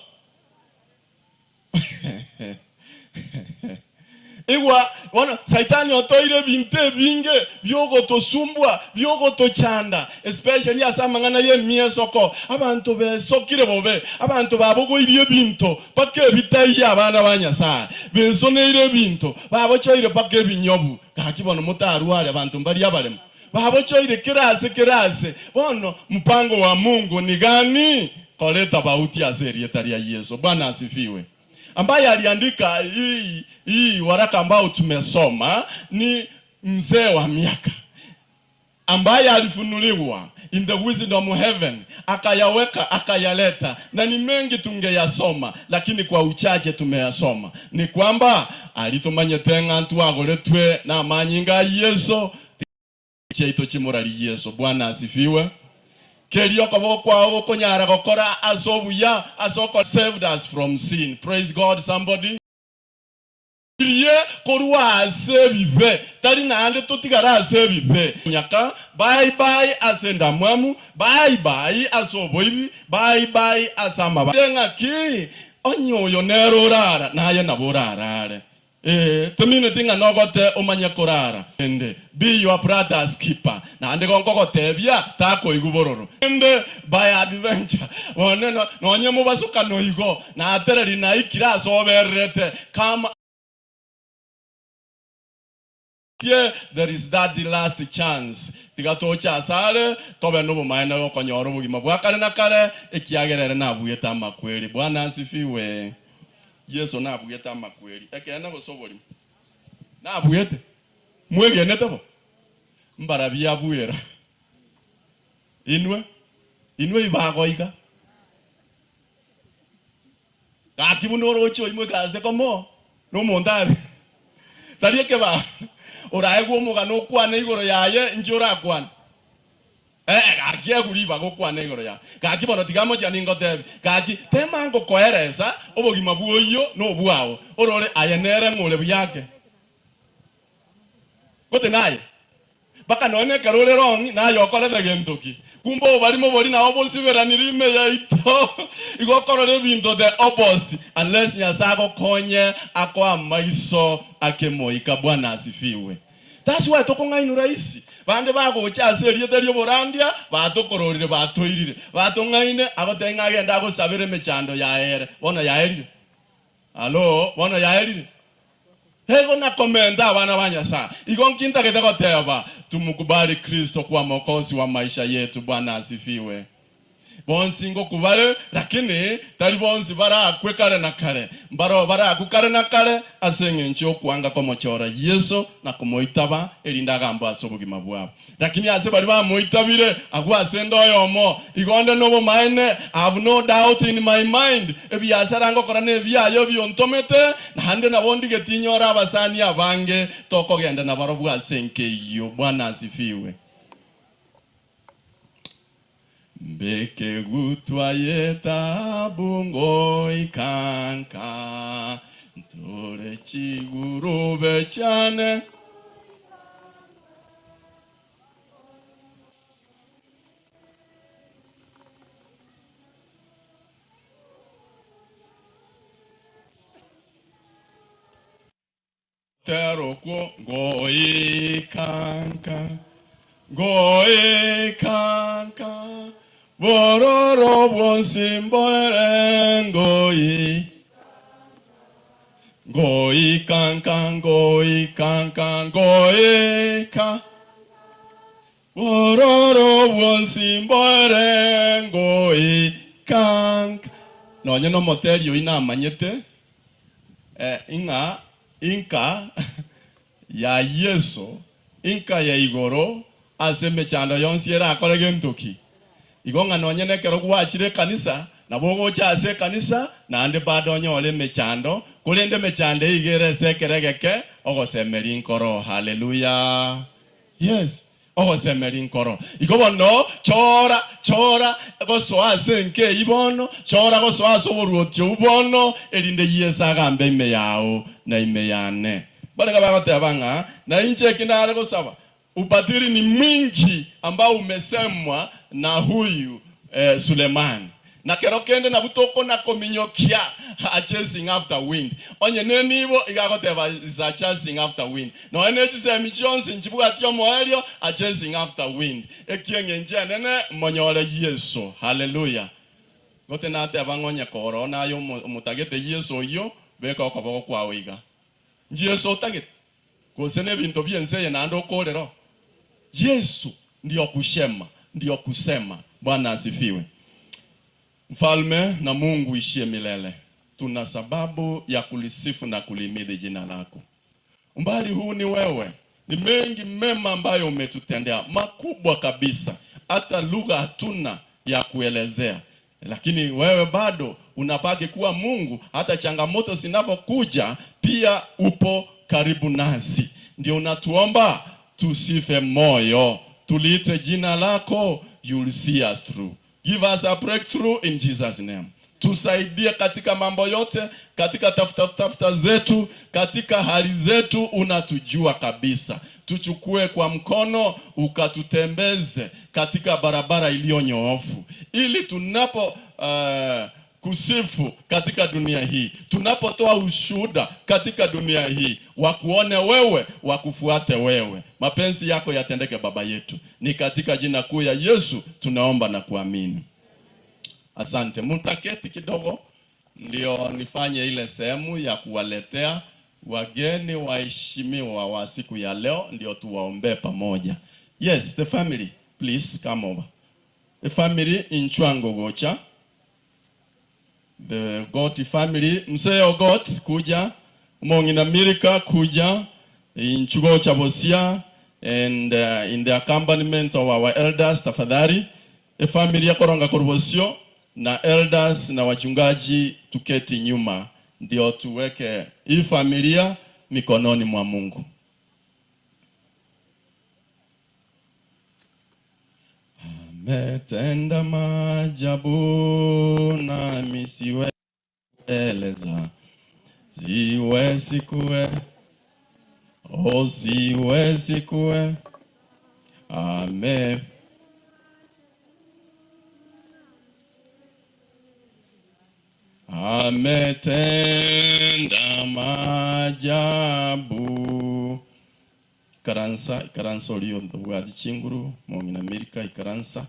Igwa bono Saitani otoire ebinto ebinge biogotosumbua, biogotochanda, especially ase amang'ana y'emiesoko. Abanto besokire bobe, abanto babogoirie ebinto mpaka ebitaiyo abana ba Nyasae, besoneire ebinto, babochoire mpaka ebinyobu. Gaki bono motarware abanto mbaria abaremu, babochoire kera ase kera ase. Bono mpango wa Mungu ni gani? Kora etofauti ase erieta ria Yeso. Bwana asifiwe. Ambaye aliandika hii waraka ambao tumesoma ni mzee wa miaka ambaye alifunuliwa in the wisdom of heaven, akayaweka akayaleta, na ni mengi tungeyasoma, lakini kwa uchache tumeyasoma. Ni kwamba alitumanyete ng'a ntwagoretwe na amanyinga a Yeso, chiaito chimorari Yeso. Bwana asifiwe. Kerio okoboko kwao gokonyara gokora ase obuya ase oko saved us from sin. Praise God, somebody. Irie korwa ase ebibe, tari naende totigare ase ebibe. Nyaka bye bye ase endamwamu, bye bye ase oboibi, bye bye ase amaba. Ng'aki onye oyo nere orara, naye nabo orarare. Temineti ng'a nogote omanye korara. Ende be your brother's keeper. Naende gonkogotebia takoigwa bororo. Ende by adventure. One no nonye mobasukano igo natereri naikire ase obererete. Come here, there is that last chance. Tiga tocha asare tobe nobomaene gokonyora obogima bwa kare na kare ekiagerere nabwete amakweri. Bwana asifiwe. Yesu nabwete amakweri. Ekene gosobori. Nabwete. Mwegenete bo. Mbarabia bwera. Inwe inwe ibagoiga. Gaki buno oroche imwe kaze komo no mondari. Tari ekeba oraegwa omogano okwane igoro yaye inki orakwana. Gaki eguriba gokwana igoro yaye. Gaki bono tiga mochia ningotebi. Gaki tema ngokoeresa obogima bwoyo nobwao. Orore aye nere ng'ore buyake. Gote naye. Baka none karore wrong naye okorete gentoki. Kumbe obarimo bori nabo bosiberanire ime yaito. Igo okorora ebinto the opposite unless Nyasaye agokonye akoa maiso akemoika. Bwana asifiwe. That's why tokong'ainu rahisi. Bande bagocha ase erieta rioborandia batokororire batoirire. Batong'aine agoteba ng'a agende agosabere emechando yaere. Bono yaerire. Alo, bono yaerire. Ego nakomenta abana ba Nyasaye. Igo nkintagete goteba tumukubali Kristo kuwa mwokozi wa maisha yetu. Bwana asifiwe. Bonsi ngokubale lakini tari bonsi barakwe kare na kare. Mbaro baraku kare na kare ase eng'encho okwanga komochora Yesu na komoitaba erinda agambo ase obogima bwabo. Lakini ase bari bamoitabire agwo ase endo oyomo igonde nobomaene. I have no doubt in my mind. Ebiasara ngokora na ebiayo biontomete naende nabo ndigeti nyora abasani abange tokogenda nabarobwo ase enkeiyo. Bwana asifiwe. Mbeke gutwa yetabu ngoikanka ntore chigurube chane terokwo ngoikanka ngoikanka bororo bwonsi mboere ngoi ngoikanka ngoikanka ngoika bororo bwonsi mboere ngoikanka. Nonye nomoteri oyo namanyete ing'a inka ya Yesu inka ya igoro ase emechando yonsi erakore gentoki. Igo ng'a nonye nekero gwachire ekanisa nabo ogocha ase ekanisa naende bado onyore emechando korende emechando eigere ase ekere geke ogosemeri nkoro. Haleluya. Yes, ogosemeri nkoro. Igo bono chora chora gosoa ase enkei bono chora gosoa ase oboruoti obwo bono erinde Yesu agambe ime yao na ime yane. Barega bagoteba ng'a na inche eki nare gosaba ubatili ni mwingi ambao umesemwa na huyu Sulemani. Na kero kende na butoko na kominyokia a chasing after wind. Onye nenibo igagoteba is a chasing after wind. No ene chisemi chionsi nchibwati omoerio a chasing after wind. Ekieng'e nche nene monyore Yesu. Hallelujah. Gote nateba ng'onye koro nayo omotagete Yesu oyo beka okoboko kwao iga. Yesu otagete. Gose nebinto bienseye naende okorero. Yesu ndio kushema, ndio kusema. Bwana asifiwe. Mfalme na Mungu ishie milele. Tuna sababu ya kulisifu na kulimidi jina lako. Umbali huu ni wewe. Ni mengi mema ambayo umetutendea, makubwa kabisa. Hata lugha hatuna ya kuelezea. Lakini wewe bado unabaki kuwa Mungu. Hata changamoto zinapokuja pia upo karibu nasi. Ndio unatuomba tusife moyo. Tuliite jina lako, you'll see us through. Give us a breakthrough in Jesus name. Tusaidie katika mambo yote, katika tafuta zetu, katika hali zetu unatujua kabisa. Tuchukue kwa mkono ukatutembeze katika barabara iliyonyoofu. Ili tunapo kusifu katika dunia hii, tunapotoa ushuhuda katika dunia hii, wakuone wewe, wakufuate wewe. Mapenzi yako yatendeke Baba yetu. Ni katika jina kuu ya Yesu tunaomba na kuamini. Asante. Mtaketi kidogo ndio nifanye ile sehemu ya kuwaletea wageni waheshimiwa wa siku ya leo, ndio tuwaombee pamoja. Yes, the family, please come over. The family in Chwango Gocha. The Goti family, Mzee Ogot kuja, Mongina Mirika kuja, in Chugocha Bosia, and in the accompaniment of our elders, tafadhali. The family ya Koronga Korobosio na elders na wachungaji tuketi nyuma, ndio tuweke hii familia mikononi mwa Mungu. Ametenda maajabu nami siwezi eleza, siwezi kue, oh siwezi kue, ame ametenda maajabu. Ikaransa, ikaransa oliyo ndobwati chinguru, Mongina Amerika ikaransa.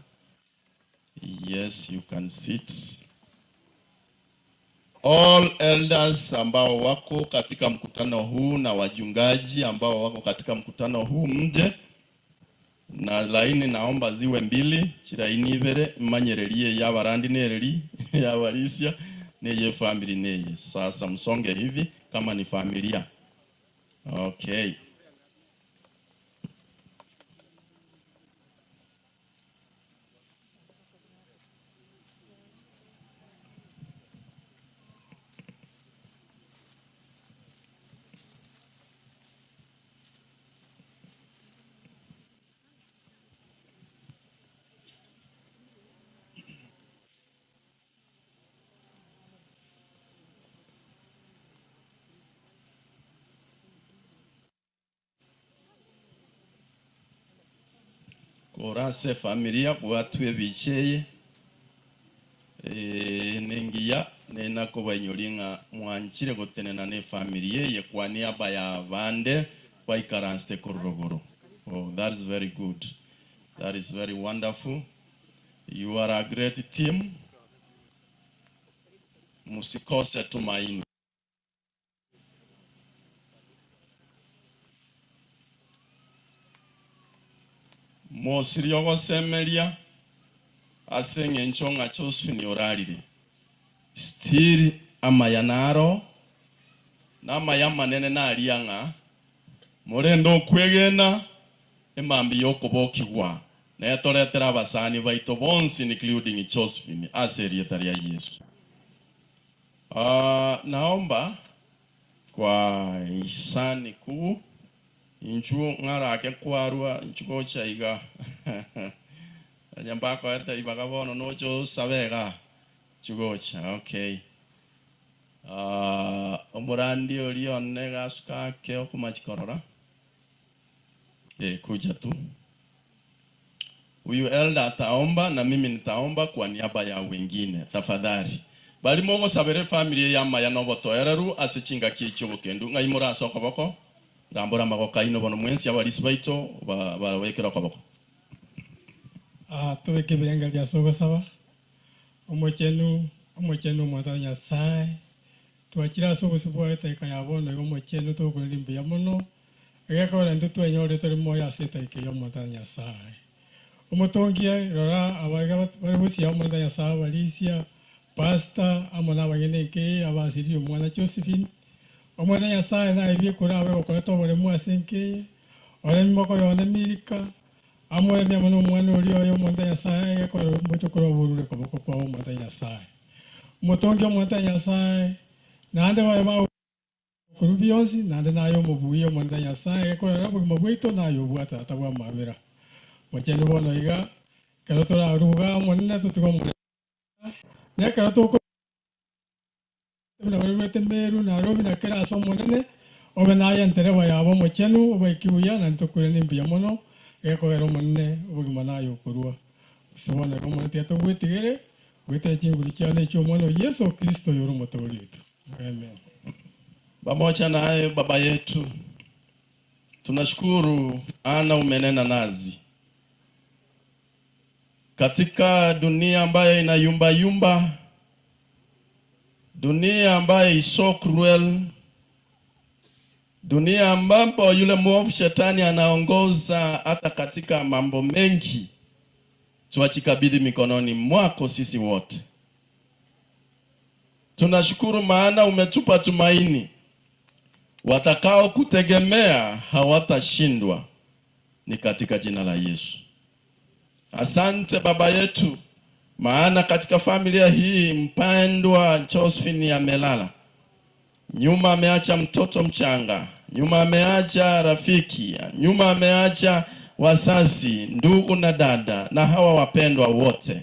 Yes, you can sit. All elders ambao wako katika mkutano huu na wachungaji ambao wako katika mkutano huu mje. Na laini naomba ziwe mbili, chilaini ibere, manyerelie ya barandi nereli, ya barisia, neye family neye. Sasa msonge hivi kama ni familia. Okay. Korase familia bwatwe bicheye nengiya nena ko banyolinga mwanchire gotenena ne familia ye kwa niaba ya bande baikaranste korogoro. Oh, that is very good. That is very wonderful. You are a great team. Musikose tumaini. Mosiriogo semelia asenge nchonga Josephine orarire stiri amayanaro n'amayamanene narianga murendo kwegena emambi yokobokigwa netoretera abasani baito bonsi including Josephine aserieta ya Yesu. Naomba kwa hisani kuu inchu ngarake kwarua inchuko chaiga nyambako ete ibakabono nocho sabega chugocha. Okay. Omurandi olione gasuka ke okumachikorora kuja tu. Huyu elder ataomba na mimi nitaomba kwa niaba ya wengine tafadhali. Bali mogo sabere family ya maya nobotoereru asichinga kicho kendu ngai murasoka boko rambora magoka ino bono mwensi abalisi baito barawekera kwaboko. Tubeke birenga bya sogosaba omochenu omochenu mwata Nyasaye twakira sogosubwa eteka yabono omochenu tokurira imbeya mono egekora ndu twenyore turi moyo aseta ikeyo mwata Nyasaye omotongia rora abaga bari busia mwata Nyasaye balisia pastor amona abangeneke abasiri omwana Josephine omwana Nyasaye na ebikura abe okoreta oboremu asenke oremoko yone mirika amore mwana omwana ori oyo omwana Nyasaye ekora mbochokora oborure koboko kwa omwana Nyasaye omotongi omwana Nyasaye nande bae ba kurubionsi nande nayo mubuye omwana Nyasaye ekora obogima bwaito nayo bwata tabwa mabera mocheni bono iga kero toraruga omonene tutigo omore nekero toko na barwete Meru Nairobi na kera asomonene obe naye ntereba yabo mochenu obaikibuya na ntokure nimbiya mono ekogera omonene obogima nayo okorwa sibona omonene tiatogwetigere Gwetera chinguru chiane chia omwana o Yesu Kristo yoro omotoori oito. Amen. Pamoja naye Baba yetu, tunashukuru ana umenena nazi katika dunia ambayo inayumba yumba, dunia ambayo is so cruel, dunia ambapo yule mwovu shetani anaongoza hata katika mambo mengi. Tuachikabidhi mikononi mwako sisi wote. Tunashukuru maana umetupa tumaini, watakao kutegemea hawatashindwa, ni katika jina la Yesu. Asante Baba yetu, maana katika familia hii mpendwa Josephine amelala, nyuma ameacha mtoto mchanga, nyuma ameacha rafiki, nyuma ameacha wazazi, ndugu na dada, na hawa wapendwa wote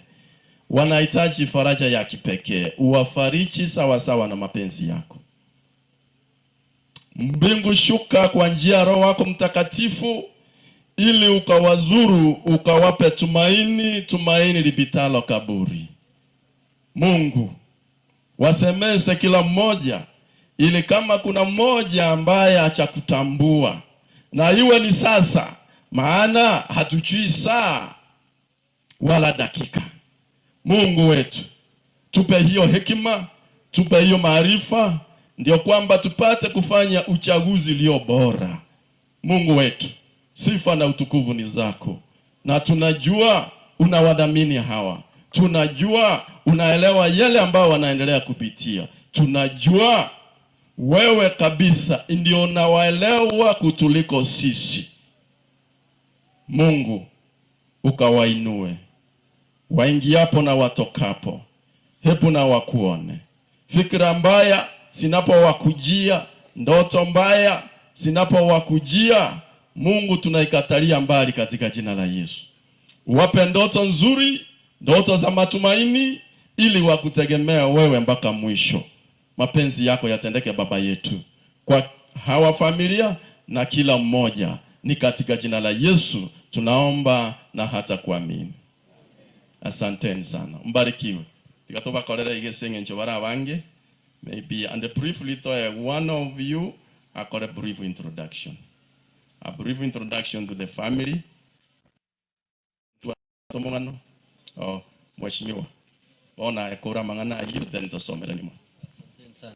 wanahitaji faraja ya kipekee. Uwafariji sawasawa na mapenzi yako. Mbingu shuka kwa njia ya Roho wako Mtakatifu, ili ukawazuru, ukawape tumaini, tumaini lipitalo kaburi. Mungu, wasemeze kila mmoja, ili kama kuna mmoja ambaye hachakutambua, na iwe ni sasa, maana hatujui saa wala dakika. Mungu wetu, tupe hiyo hekima, tupe hiyo maarifa, ndio kwamba tupate kufanya uchaguzi ulio bora. Mungu wetu, sifa na utukufu ni zako, na tunajua unawadhamini hawa, tunajua unaelewa yale ambao wanaendelea kupitia, tunajua wewe kabisa ndio unawaelewa kutuliko sisi. Mungu, ukawainue waingiapo na watokapo, hebu na wakuone. Fikra mbaya zinapowakujia, ndoto mbaya zinapowakujia, Mungu tunaikatalia mbali katika jina la Yesu. Wape ndoto nzuri, ndoto za matumaini, ili wakutegemea wewe mpaka mwisho. Mapenzi yako yatendeke Baba yetu, kwa hawa familia na kila mmoja, ni katika jina la Yesu tunaomba na hata kuamini. Asanteni sana, mbarikiwe. Tikatobakorera igesenge ncho barabange. Maybe and briefly to one of you akore brief introduction. A brief introduction to the family. Tomongano. Oh, mheshimiwa. Bona ekora mangana ayu then tosomera nimo. Asanteni sana.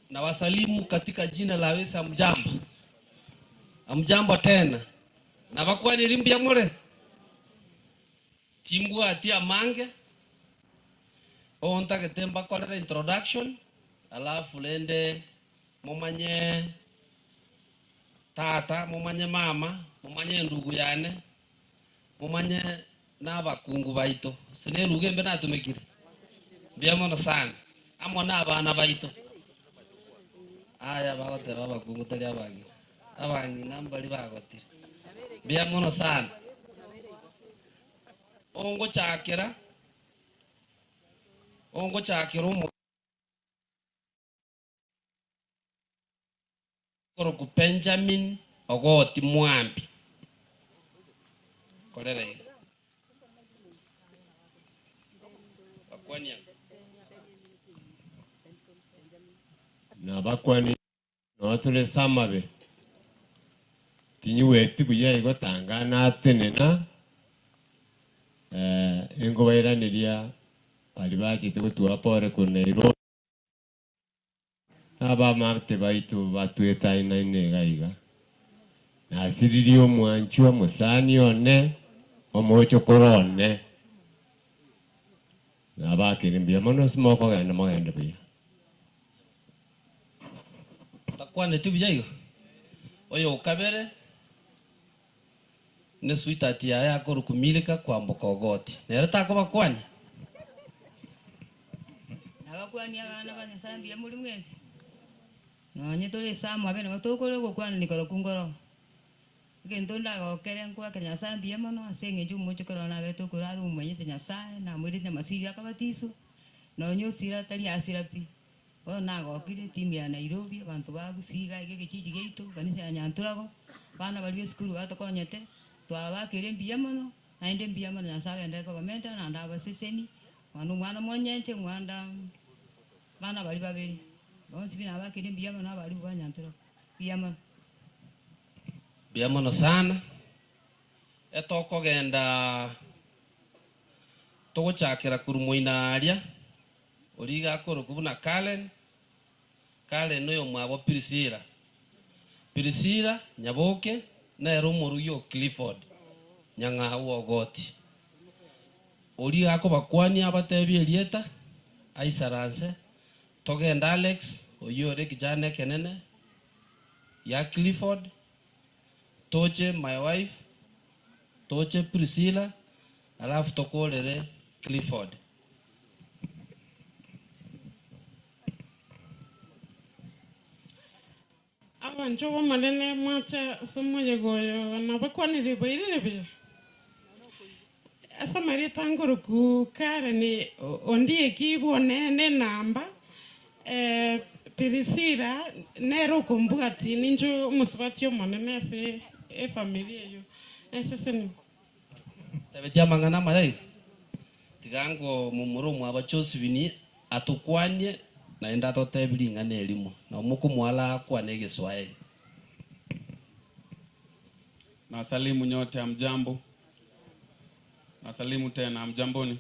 Na wasalimu katika jina la Yesu. Amjambo. Amjambo tena. Na bakwa ni rimbia mure. Timbwa atia mange. Onta ketemba kwa introduction. Alafu lende mumanye tata, mumanye mama, mumanye ndugu yane, mumanye n'abakungu baito. Sineruge mbe natumikire. Mbia sana. Amo n'abana baito. Aya bagote babakungu tari abangi. Abangi nambari bagotire. Mbia mono sana. Ongo chakira. Ongo chakira omo. Koroku Benjamin Ogoti Mwambi. Korera iga. Bakwania. Na bakwani notule samabe tinyiweti buya igotanga natenena engobairaniria bari bachete gotua pore ku Nairobi nabamate baitu batwetainaine iga iga nasiririe omwanchi omosani one omochokoro one nabakire mbuya mono ase mokogenda mogende buya. Takwane tu bijaigo. Oyo kabere ne sweetheart ya yako rukumilika kwa mbokogoti. Nero takoba kwani. Nabakwani abana ba Nyasaye mbuya muri mwese. Nonye tore samu abene batokore gokwana nikoro kungoro. Gento ndagokere nkwake Nyasaye mbuya mono ase eng'encho omochokoro nabete okorara omonyete Nyasaye namwerete amasibi akabatiso. Nonye osira tari asira pi. Bono nagokire timu ya Nairobi abantu bagusiga iga egechiji giaito kanisa ya Nyanturago bana bari esukuru batokonyete twabakire mbuya mono naende mbuya mono Nyasaye agende kobamenta naende abaseseni mwana omwana monyenche mwanda bana bari babere bonsi bina abakire mbuya mono abari ba Nyanturago mbuya mono. Mbuya mono sana. Etokogenda togochakera korwa aria origa akoroku buna Karen. Karen oyo mwabo Priscilla. Priscilla Nyaboke nere omorugi o Clifford Nyang'au Ogoti. Origa akobakwania abatebie erieta aisaranse togenda Alex oyo ore kijana ekenene ya Clifford toche my wife toche Priscilla alafu tokorere Clifford. Abancho bomanene mwacha somoyegoyo nabakwanire boirire ase tangoruku Karen ondie kibonene namba Priscilla nero kumbugati ninjo omusubati omonene ase efamilia eyo eseseni tabetia mang'ana maya tigango mumuru mwaba Josephine atukwanie naenda atotebiri ing'ana erimo na omokomwala akwane Kiswahili. Na salimu nyote, hamjambo. Na salimu tena, hamjamboni.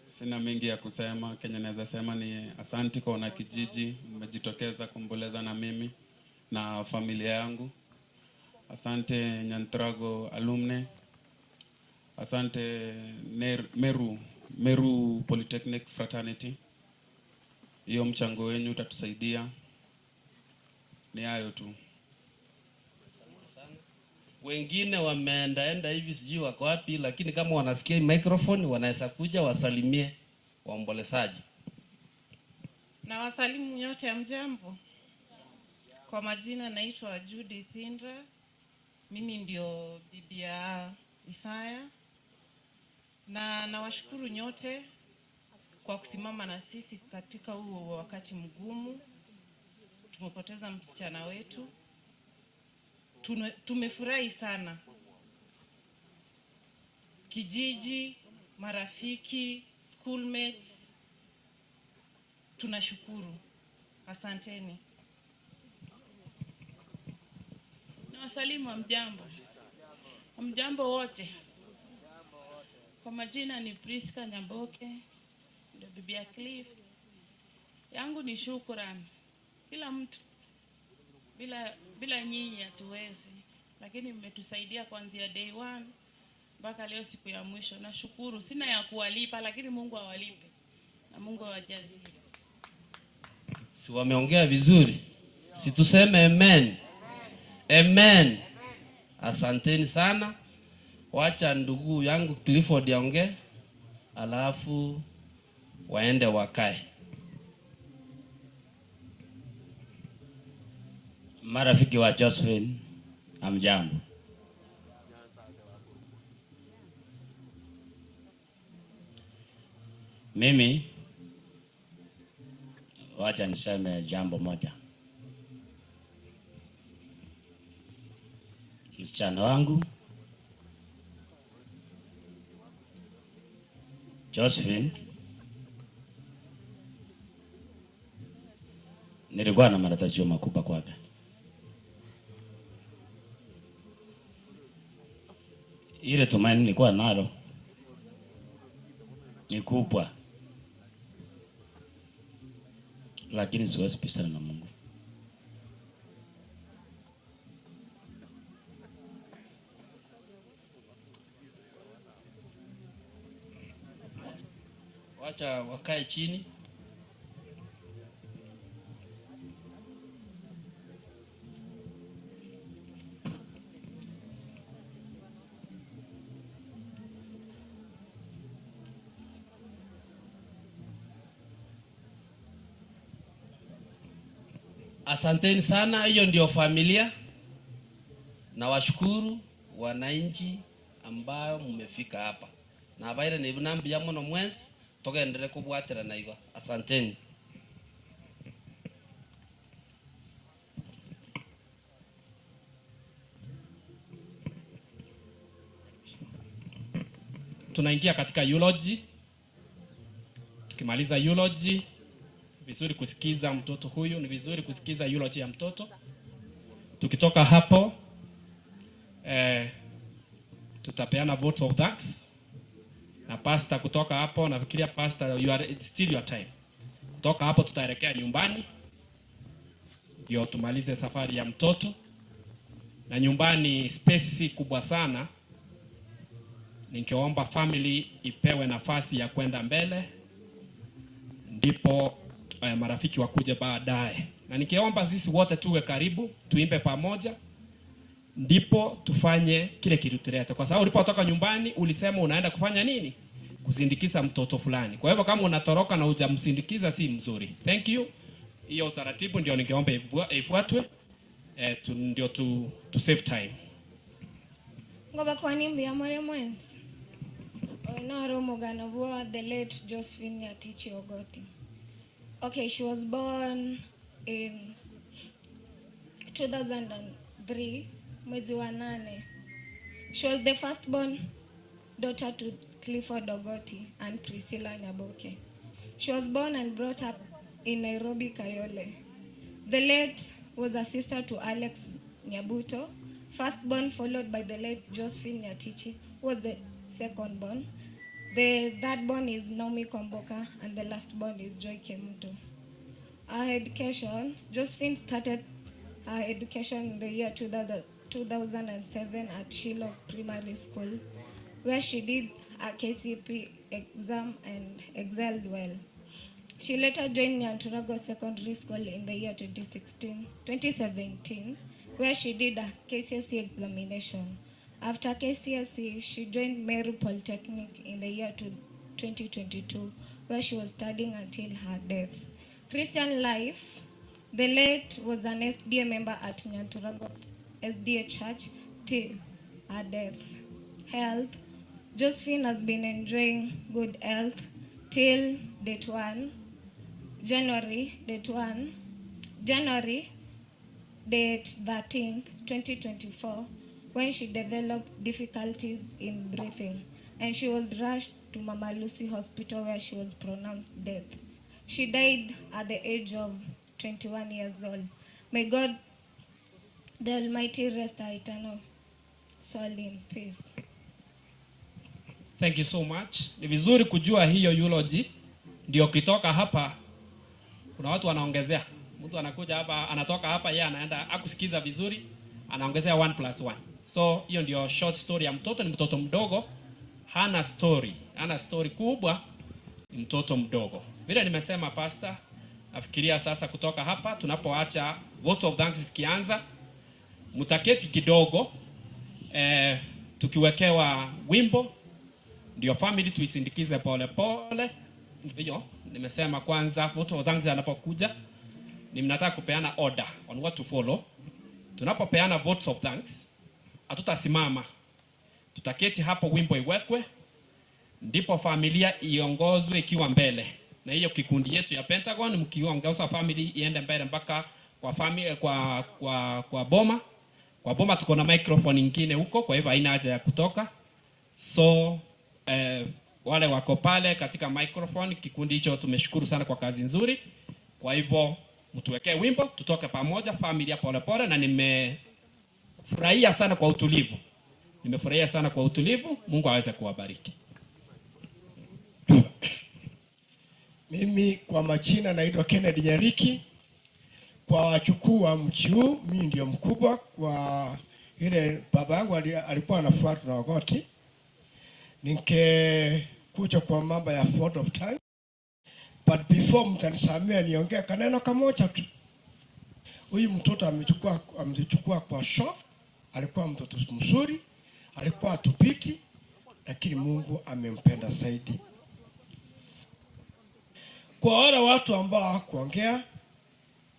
Sina mengi ya kusema. Kenya naweza sema ni asanti kwa wanakijiji mmejitokeza kuomboleza na mimi na familia yangu. Asante Nyantrago alumni. Asante Meru Polytechnic Fraternity. Hiyo mchango wenu utatusaidia. Ni hayo tu. Wengine wameendaenda hivi sijui wako wapi, lakini kama wanasikia microphone wanaweza kuja wasalimie waombolezaji. Na wasalimu nyote, hamjambo. Kwa majina naitwa Judith Indra. Mimi ndio bibi ya Isaya. Na nawashukuru nyote kwa kusimama na sisi katika huo wakati mgumu. Tumepoteza msichana wetu. Tumefurahi sana. Kijiji, marafiki, schoolmates, tunashukuru. Asanteni. Nawasalimu, hamjambo. Hamjambo wote. Kwa majina ni Priska Nyamboke, ndio bibi ya Cliff. Yangu ni shukrani. Kila mtu, bila nyinyi hatuwezi, lakini mmetusaidia kuanzia day one mpaka leo siku ya mwisho. Nashukuru, sina ya kuwalipa, lakini Mungu awalipe na Mungu awajazie. Si wameongea vizuri? Si tuseme amen. Amen. Asanteni sana. Wacha ndugu yangu Clifford yaongee, alafu waende wakae. Marafiki wa Josephine, hamjambo. Mimi wacha niseme jambo moja. Msichana wangu Josephine, nilikuwa na matarajio makubwa kwake. Ile tumaini nilikuwa nalo ni kubwa, lakini siwezi pishana na Mungu. Wacha wakae chini. Asanteni sana, hiyo ndio familia. Na washukuru wananchi ambao mmefika hapa. Na baire ni nambi ya mono mwezi togendere kubwatira na igo. Asanteni. Tunaingia katika eulogy. Tukimaliza eulogy, vizuri kusikiza mtoto huyu, ni vizuri kusikiza eulogy ya mtoto. Tukitoka hapo tutapeana vote of thanks. Na pastor kutoka hapo, nafikiria pastor, you are, it's still your time. Kutoka hapo tutaelekea nyumbani ndio tumalize safari ya mtoto. Na nyumbani space si kubwa sana. Ningeomba family ipewe nafasi ya kwenda mbele, ndipo marafiki wakuje baadaye. Na ningeomba sisi wote tuwe karibu, tuimbe pamoja, ndipo tufanye kile kitu tuleta. Kwa sababu ulipotoka nyumbani ulisema unaenda kufanya nini? Kusindikiza mtoto fulani. Kwa hivyo kama unatoroka na hujamsindikiza si mzuri. Thank you. Hiyo utaratibu ndio ningeomba ifuatwe, ndio to save time. Ngoba kwa nimbi ya mwere mwenzi. Onoro Muganabua, the late Josephine Nyatichi Ogoti. Okay, she was born in 2003, mwezi wa 8. She was the firstborn daughter to Clifford Ogoti and Priscilla Nyaboke. She was born and brought up in Nairobi, Kayole. The late was a sister to Alex Nyabuto, firstborn, followed by the late Josephine Nyatichi, who was the secondborn. The thirdborn is Naomi Komboka, and the lastborn is Joy Kemuto. Her education, Josephine started her education in the year 2007 at Shiloh Primary School, where she did a KCP exam and excelled well. She later joined Nyanturago Secondary School in the year 2017, where she did a KCSE examination. After KCSE, she joined Meru Polytechnic in the year 2022, where she was studying until her death. Christian life, the late was an SDA member at Nyanturago SDA Church till her death. Health, Josephine has been enjoying good health till date 1, January, date 13th, 2024, when she developed difficulties in breathing, and she was rushed to Mama Lucy Hospital, where she was pronounced dead. She died at the age of 21 years old. May God the Almighty rest her eternal soul in peace. Thank you so much. Ni vizuri kujua hiyo eulogy, ndio kitoka hapa kuna watu wanaongezea. Mtu anakuja hapa, anatoka hapa, yeye anaenda akusikiza vizuri, anaongezea 1+1. So hiyo ndio short story ya mtoto. Ni mtoto mdogo, hana story, hana story kubwa, ni mtoto mdogo. Vile nimesema pastor, nafikiria sasa kutoka hapa tunapoacha vote of thanks ikianza, mtaketi kidogo tukiwekewa wimbo ndio family tuisindikize pole pole. Ndio nimesema kwanza vote of thanks anapokuja ni mnataka kupeana order on what to follow. Tunapopeana votes of thanks hatutasimama, tutaketi hapo wimbo iwekwe, ndipo familia iongozwe ikiwa mbele. Na hiyo kikundi yetu ya Pentagon mkiongoza family iende mbele mpaka kwa family, kwa boma. Kwa boma tuko na microphone nyingine huko, kwa hivyo haina haja ya kutoka. So wale wako pale katika microphone, kikundi hicho tumeshukuru sana kwa kazi nzuri. Kwa hivyo mtuwekee wimbo tutoke pamoja familia pole pole, na nimefurahia sana kwa utulivu. Nimefurahia sana kwa utulivu. Mungu aweze kuwabariki. Mimi kwa majina naitwa Kennedy Nyariki. Kwa wachukuu wa mji huu mimi ndio mkubwa. Kwa ile baba yangu alikuwa anafuata na Ogoti. Ningekuja kwa mambo ya vote of thanks. But before mtanisamea niongee kaneno kamoja tu. Huyu mtoto amechukua kwa shock. Alikuwa mtoto mzuri, alikuwa atupiti, lakini Mungu amempenda zaidi. Kwa wale watu ambao hawakuongea,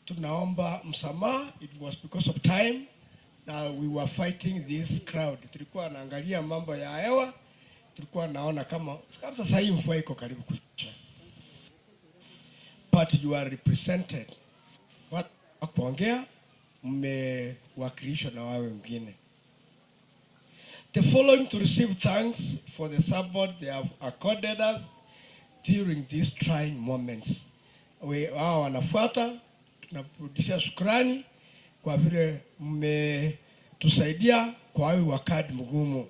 Tunaomba msamaha, it was because of time. Na we were fighting this crowd. Tulikuwa naangalia mambo ya hewa, tulikuwa naona kama sasa hii mvua iko karibu kuisha. But you are represented. Watu kuongea mmewakilishwa na wao wengine. The following to receive thanks for the support they have accorded us during these trying moments. Wao wanafuata, tunarudisha shukrani kwa vile mmetusaidia kwa huu wakati mgumu.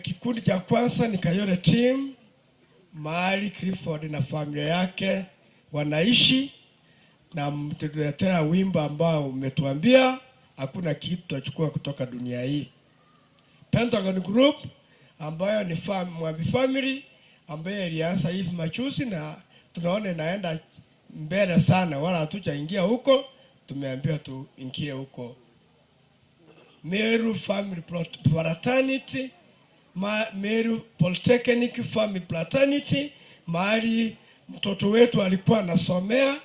Kikundi cha kwanza ni Kayole team, mahali Clifford na familia yake wanaishi, na mtuletea wimbo ambao umetuambia hakuna kitu tutachukua kutoka dunia hii. Pentagon Group ambayo ni Mwambi family ambayo ilianza hivi majuzi na tunaona inaenda mbele sana, wala hatujaingia huko, tumeambiwa tuingie huko. Meru Family Fraternity, Meru Polytechnic Family Fraternity, mahali mtoto wetu alikuwa anasomea,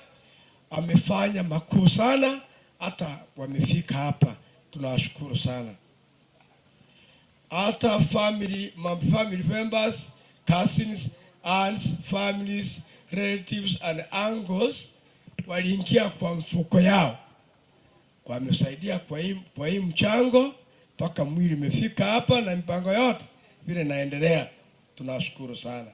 amefanya makuu sana, hata wamefika hapa, tunawashukuru sana. Hata family members, cousins, aunts, families, relatives and uncles waliingia kwa mfuko yao, wamesaidia kwa hii mchango mpaka mwili imefika hapa na mipango yote vile naendelea, tunawashukuru sana.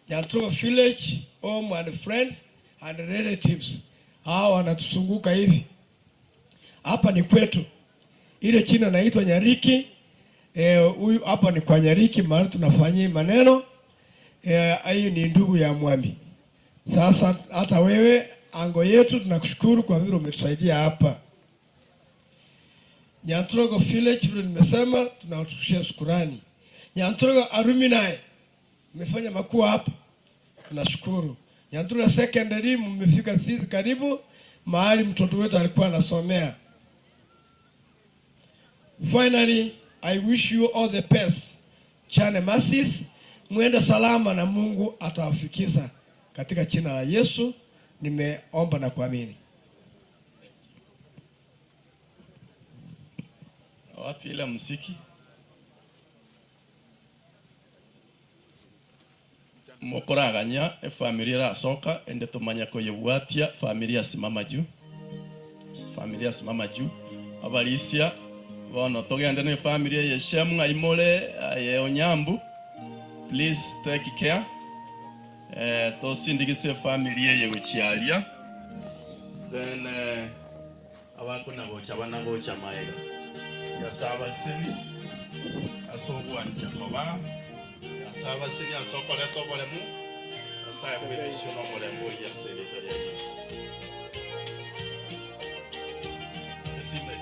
Nyantrogo Village, home and friends and relatives, hao wanatuzunguka hivi. Hapa ni kwetu, ile chini naitwa Nyariki. Huyu hapa ni kwa Nyariki, maana tunafanyia maneno. Hiyo ni ndugu ya Mwambi. Sasa hata wewe ango yetu tunakushukuru kwa vile umetusaidia hapa. Nyantrogo Village vile nimesema, tunawashukuru shukrani. Nyantrogo Alumni mmefanya makuu hapa, tunashukuru. Nyantrogo Secondary mmefika sisi karibu mahali mtoto wetu alikuwa anasomea. Finally, I wish you all the best. Chane masses, muende salama na Mungu atawafikisha katika jina la Yesu. Nimeomba na kuamini. Wapi ile muziki? Mokoraganya familia rasoka ende tumanya koyebwatia familia simama juu. Familia simama juu. Abalisia bono togende ne familia ye Shemu Aimole ye Onyambu. Please take care. Tosindikise familia ye gochialia. Then abakuna gocha bana gocha maega. Yasaba sini asogwanja koba. Yasaba sini asokoleto bolemu. Asaye mwebisho no molembo yasere ya Yesu. Esime.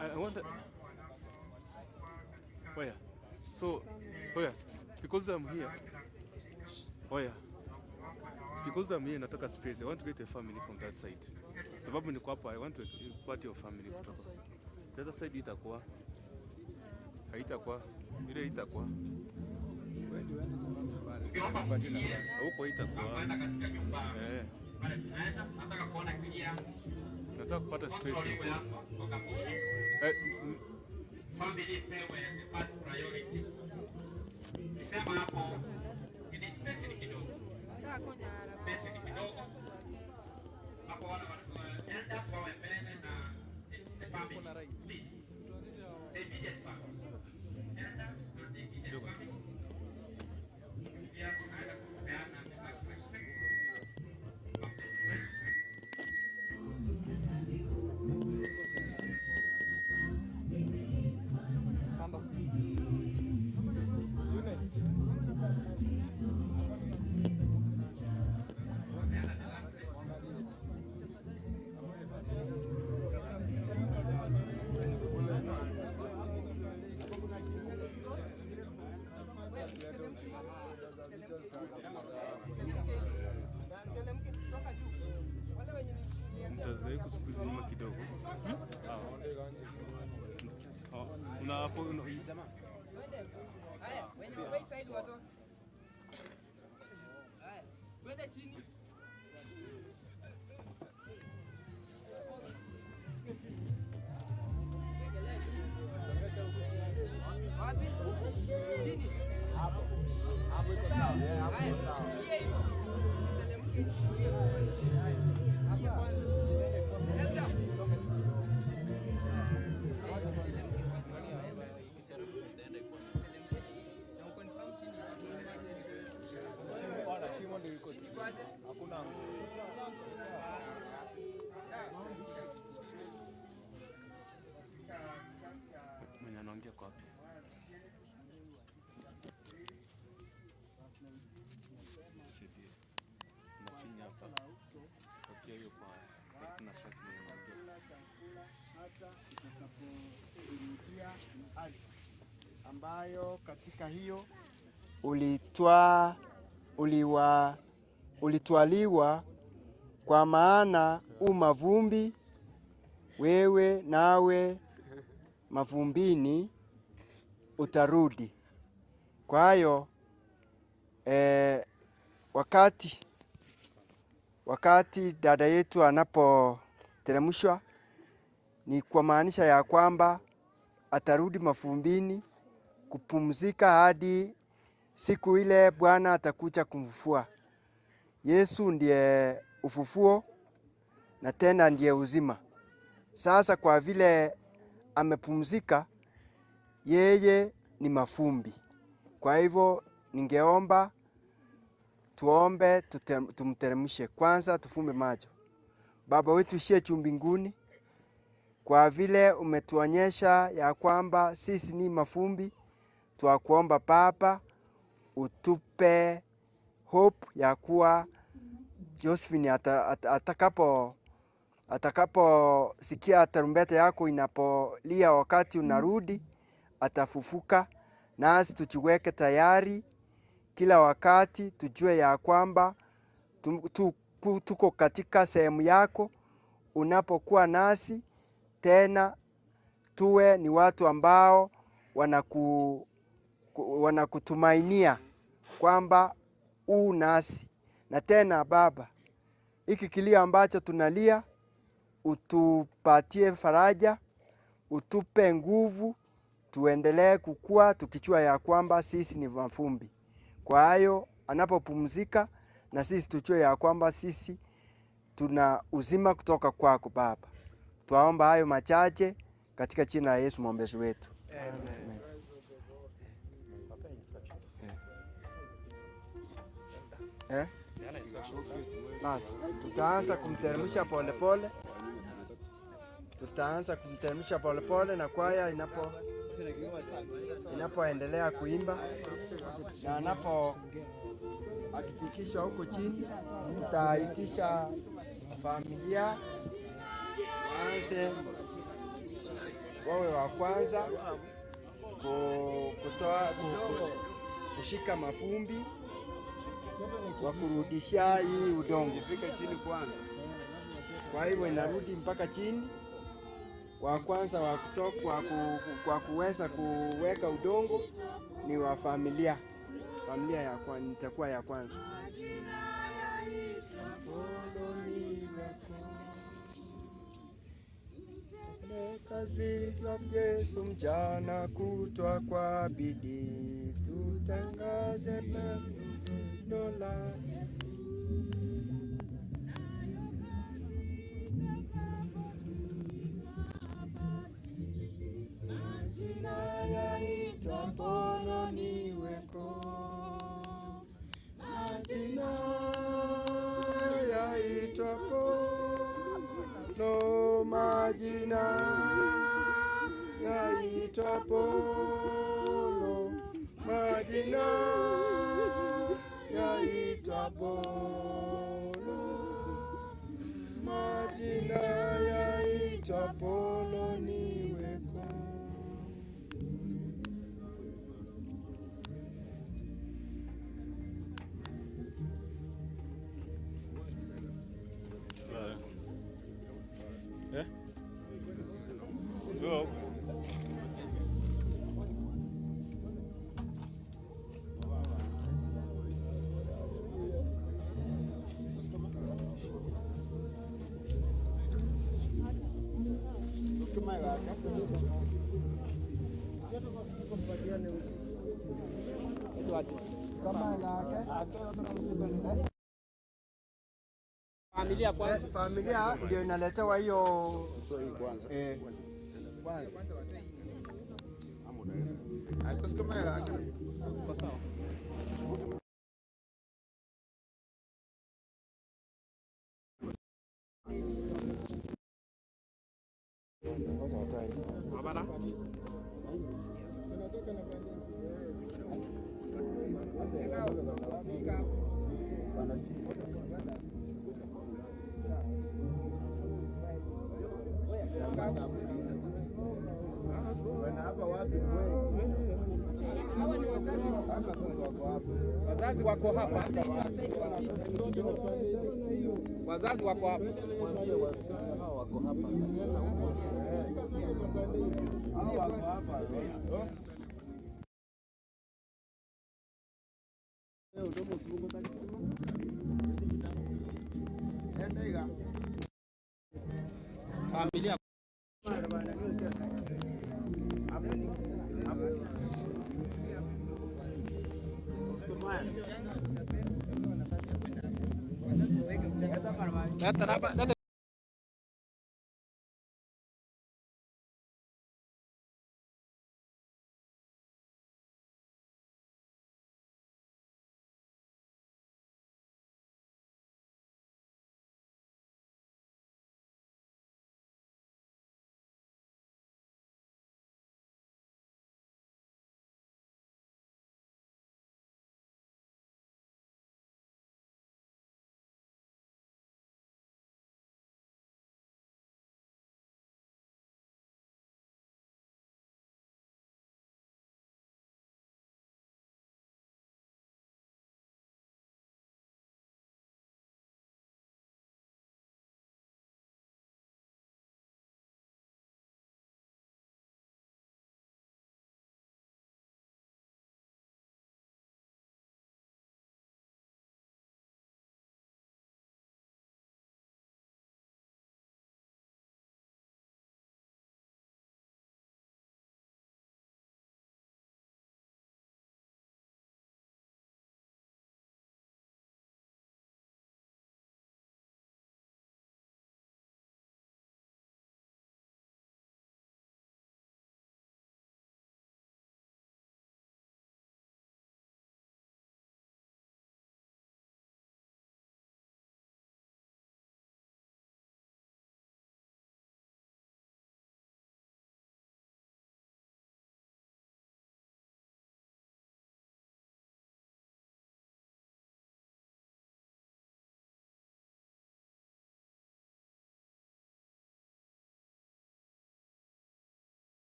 I want that. Oh yeah. So, oh yeah, because I'm here. Oh yeah. Because I'm here, nataka space. I want to get a family from that side. Sababu niko hapa, I want to part your family kutoka. The other side itakuwa. Haitakuwa. Ile itakuwa. Huko itakuwa. Eh. Nataka kupata space. Family pewe the first priority. Nisema hapo ni space ni kidogo. Space ni kidogo. Hapo wana elders wawe mbele na the family. Please. The immediate family. Elders and the immediate family. Pia tunaenda kupeana the first respect. Una hapo una. Haya, wenye wako hii side watoke. Haya, twende chini. Wapi? Chini. Hapo. Hapo iko sawa. Haya, ingia hivyo. Usiteremke, ingia tu. Haya. Hapo kwanza. Elda. Mwenye anaongea kwa wapi? Sidi. Nafinya hapa. Pokea hiyo kwa na shati mwenye anaongea. Hata itakaporudia ardhi ambayo katika hiyo ulitwaliwa, kwa maana u mavumbi wewe, nawe mavumbini utarudi. Kwa hiyo wakati dada yetu anapoteremshwa ni kwa maanisha ya kwamba atarudi mavumbini kupumzika hadi siku ile Bwana atakuja kumfufua. Yesu ndiye ufufuo na tena ndiye uzima. Sasa kwa vile amepumzika, yeye ni mafumbi. Kwa hivyo ningeomba tuombe tumteremshe. Kwanza tufumbe macho. Baba wetu ushie juu mbinguni, kwa vile umetuonyesha ya kwamba sisi ni mafumbi, twakuomba Baba utupe hope ya kuwa Josephine atakapo sikia tarumbeta yako inapolia wakati unarudi, atafufuka. Nasi tujiweke tayari kila wakati, tujue ya kwamba tuko katika sehemu yako unapokuwa nasi. Tena tuwe ni watu ambao wanakutumainia kwamba u nasi. Na tena Baba, hiki kilio ambacho tunalia, utupatie faraja, utupe nguvu, tuendelee kukua tukijua ya kwamba sisi ni mafumbi. Kwa hayo anapopumzika, na sisi tujue ya kwamba sisi tuna uzima kutoka kwako Baba. Twaomba hayo machache katika jina la Yesu mwombezi wetu. Amen. Amen. Basi tutaanza kumteremsha pole pole. Tutaanza kumteremsha pole pole na kwaya inapoendelea kuimba, na anapo akifikisha huko chini, tutaitisha familia waanze wawe wa kwanza kutoa kushika mafumbi wa kurudisha hii udongo ifike chini kwanza. Kwa hivyo inarudi mpaka chini. Wa kwanza wa kutoka kwa kuweza kuweka udongo ni wa familia. Familia ya kwanza itakuwa ya kwanza. Kazi ya Yesu mchana kutwa kwa bidii, tutangaze neno la majina yaitwa Polo niweko, majina yaitwa Polo, majina yaitwa Polo, majina yaitwa Polo, majina yaitwa Polo niweko. Eh? Go. Familia kwanza. Familia ndio inaletewa hiyo kwanza. Kwanza. Wazazi wako hapa. Wazazi wako hapa. Wako hapa. Familia. Leta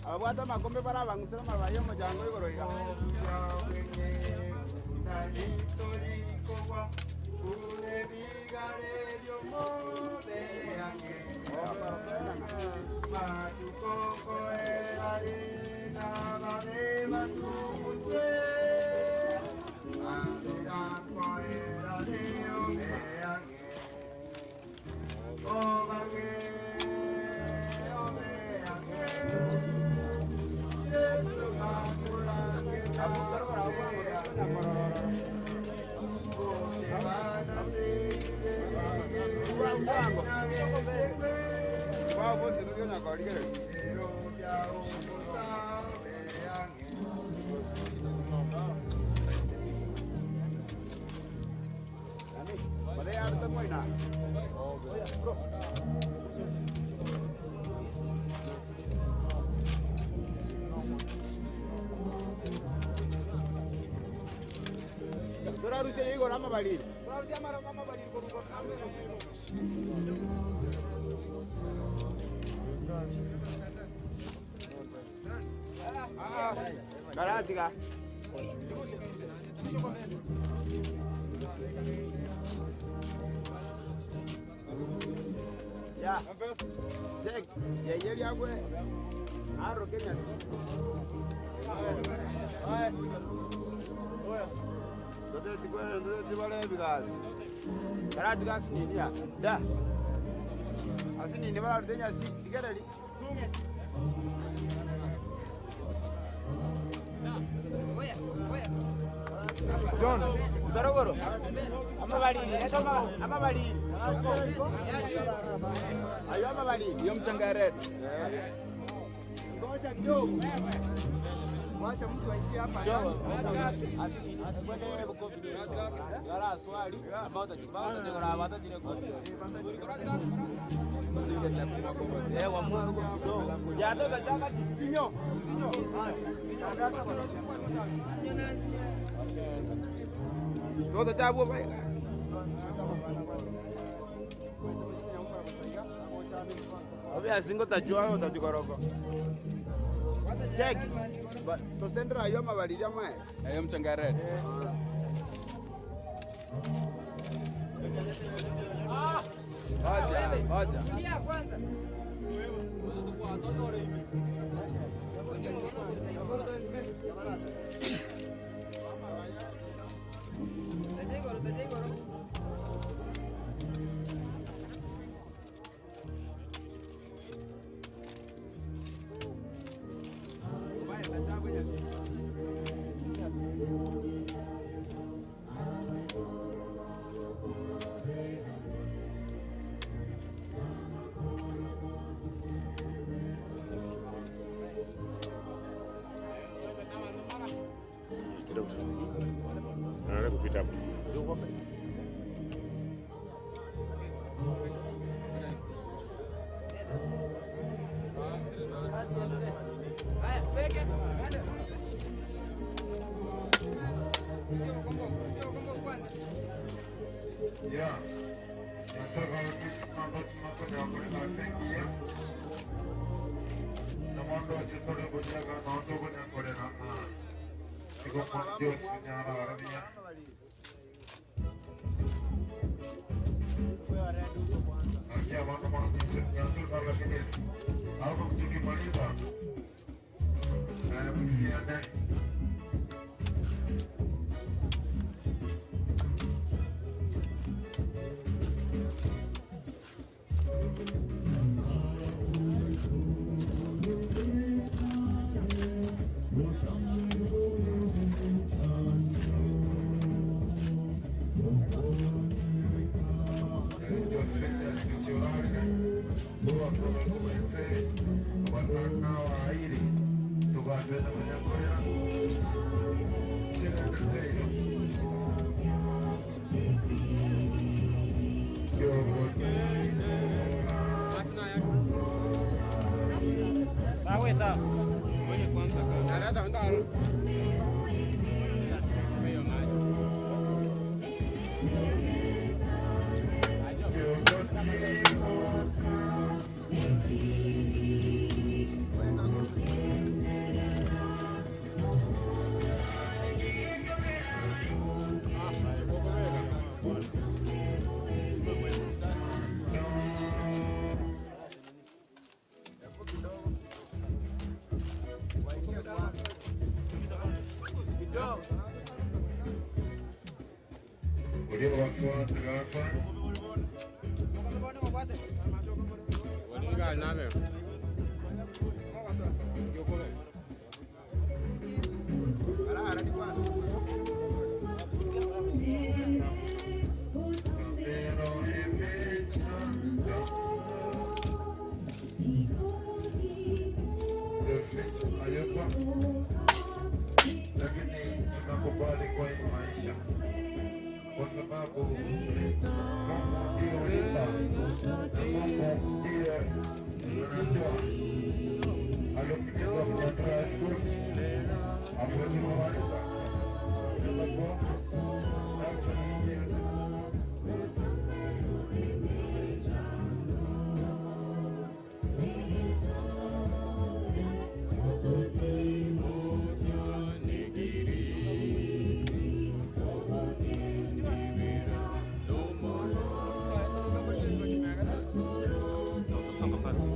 Abwata makombe para bangusira mabayo mujango igoro iga. Karatiga. Ya. Check. Ya yeri agwe. Aro Kenya. Karatiga sinini ya. Da. Asinini bala rutenya si digereri. John, utarogoro. Amabalili, amabalili. Ayo amabalili. Hiyo mchanga red. Ngoja kidogo. Wacha mtu aingie hapa. Check. Tosendra ayo mabalili amae. Ayo mchanga red. Ngoja, ngoja. Kwanza. Basana wa airi, tugase na manyakoya. Lakini kwa hii maisha, kwa sababu Mungu ndiye ulipa na Mungu ndiye anatoa. Alumni of Nyatra High School, afuati kumaliza Utasonga pasi.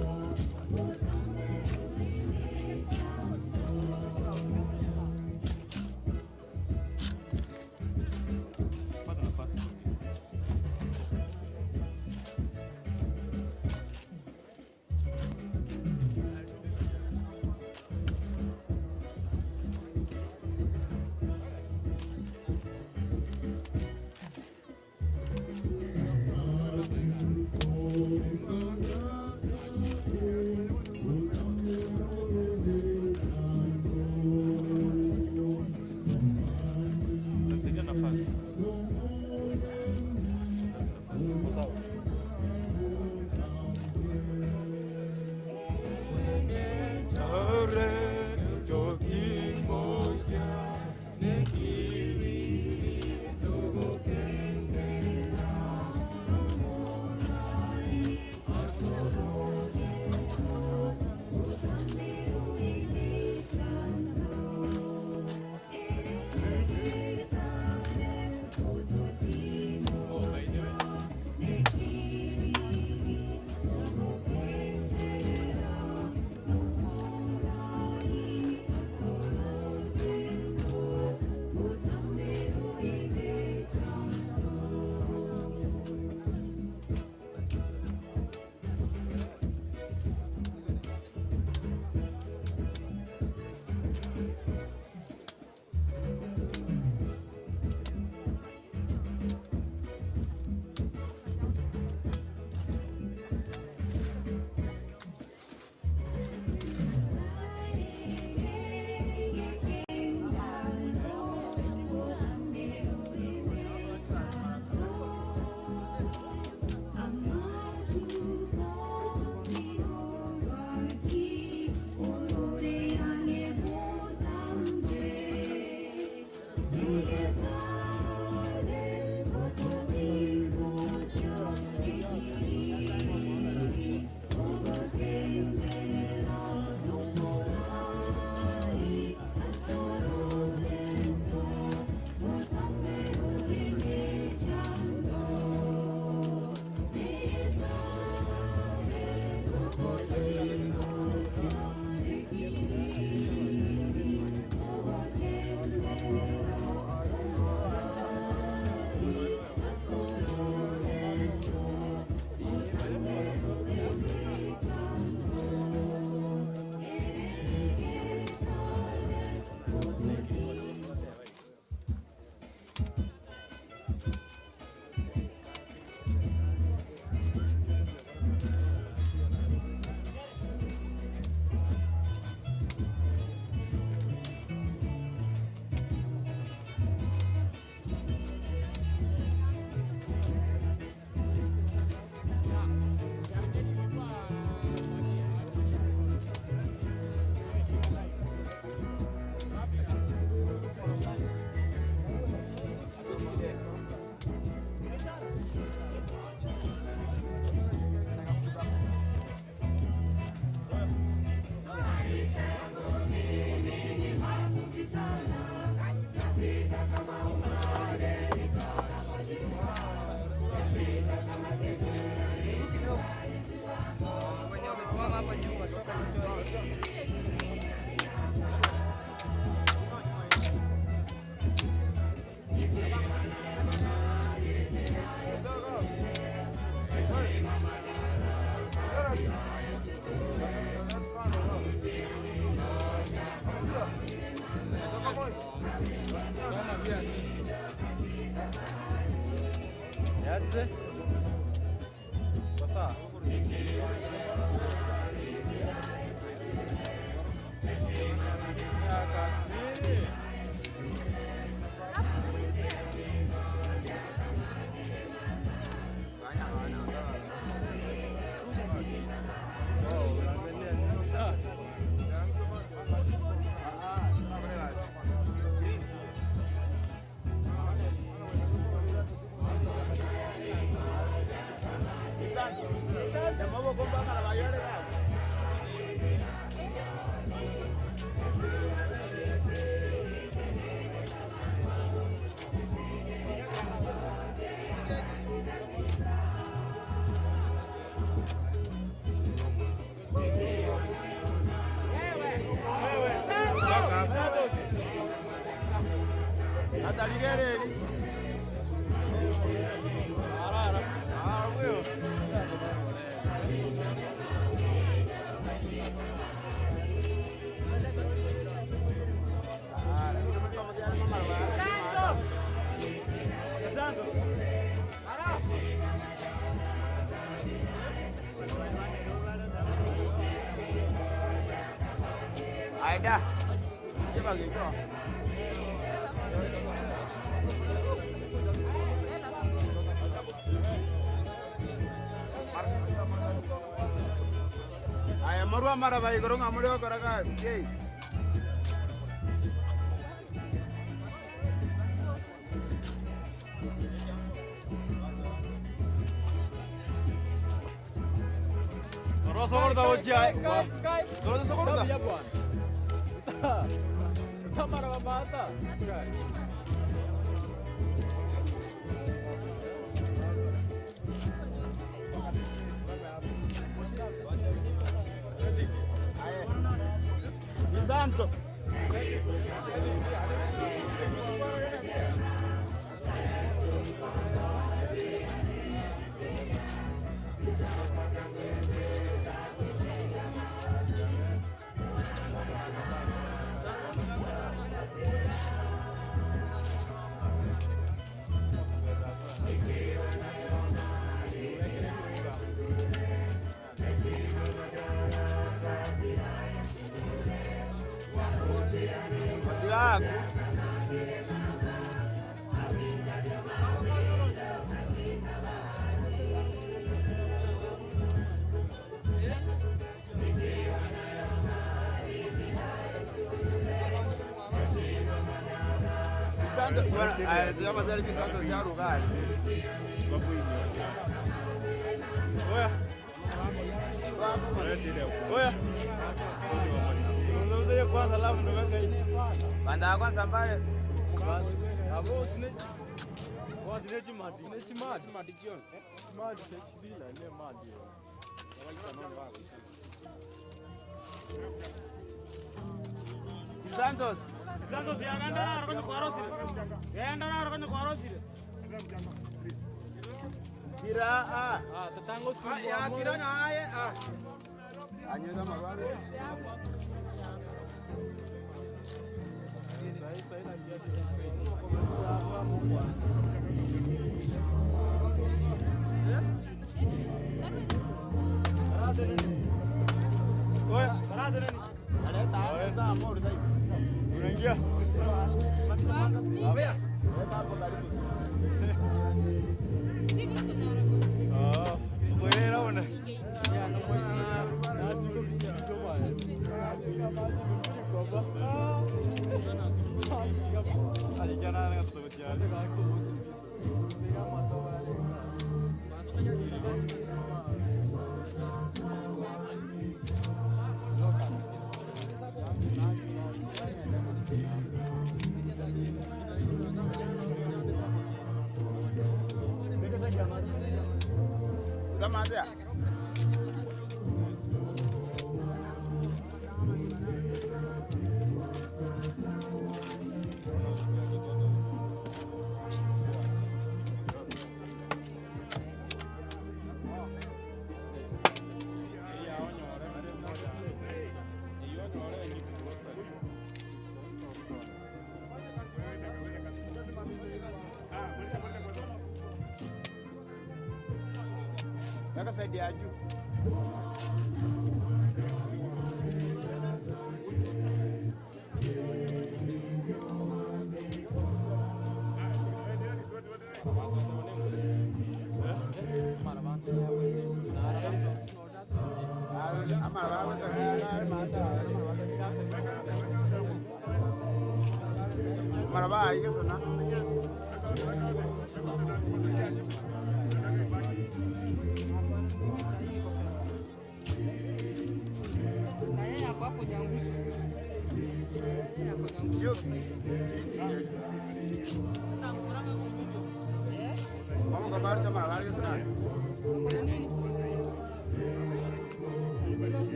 Weka side ya juu.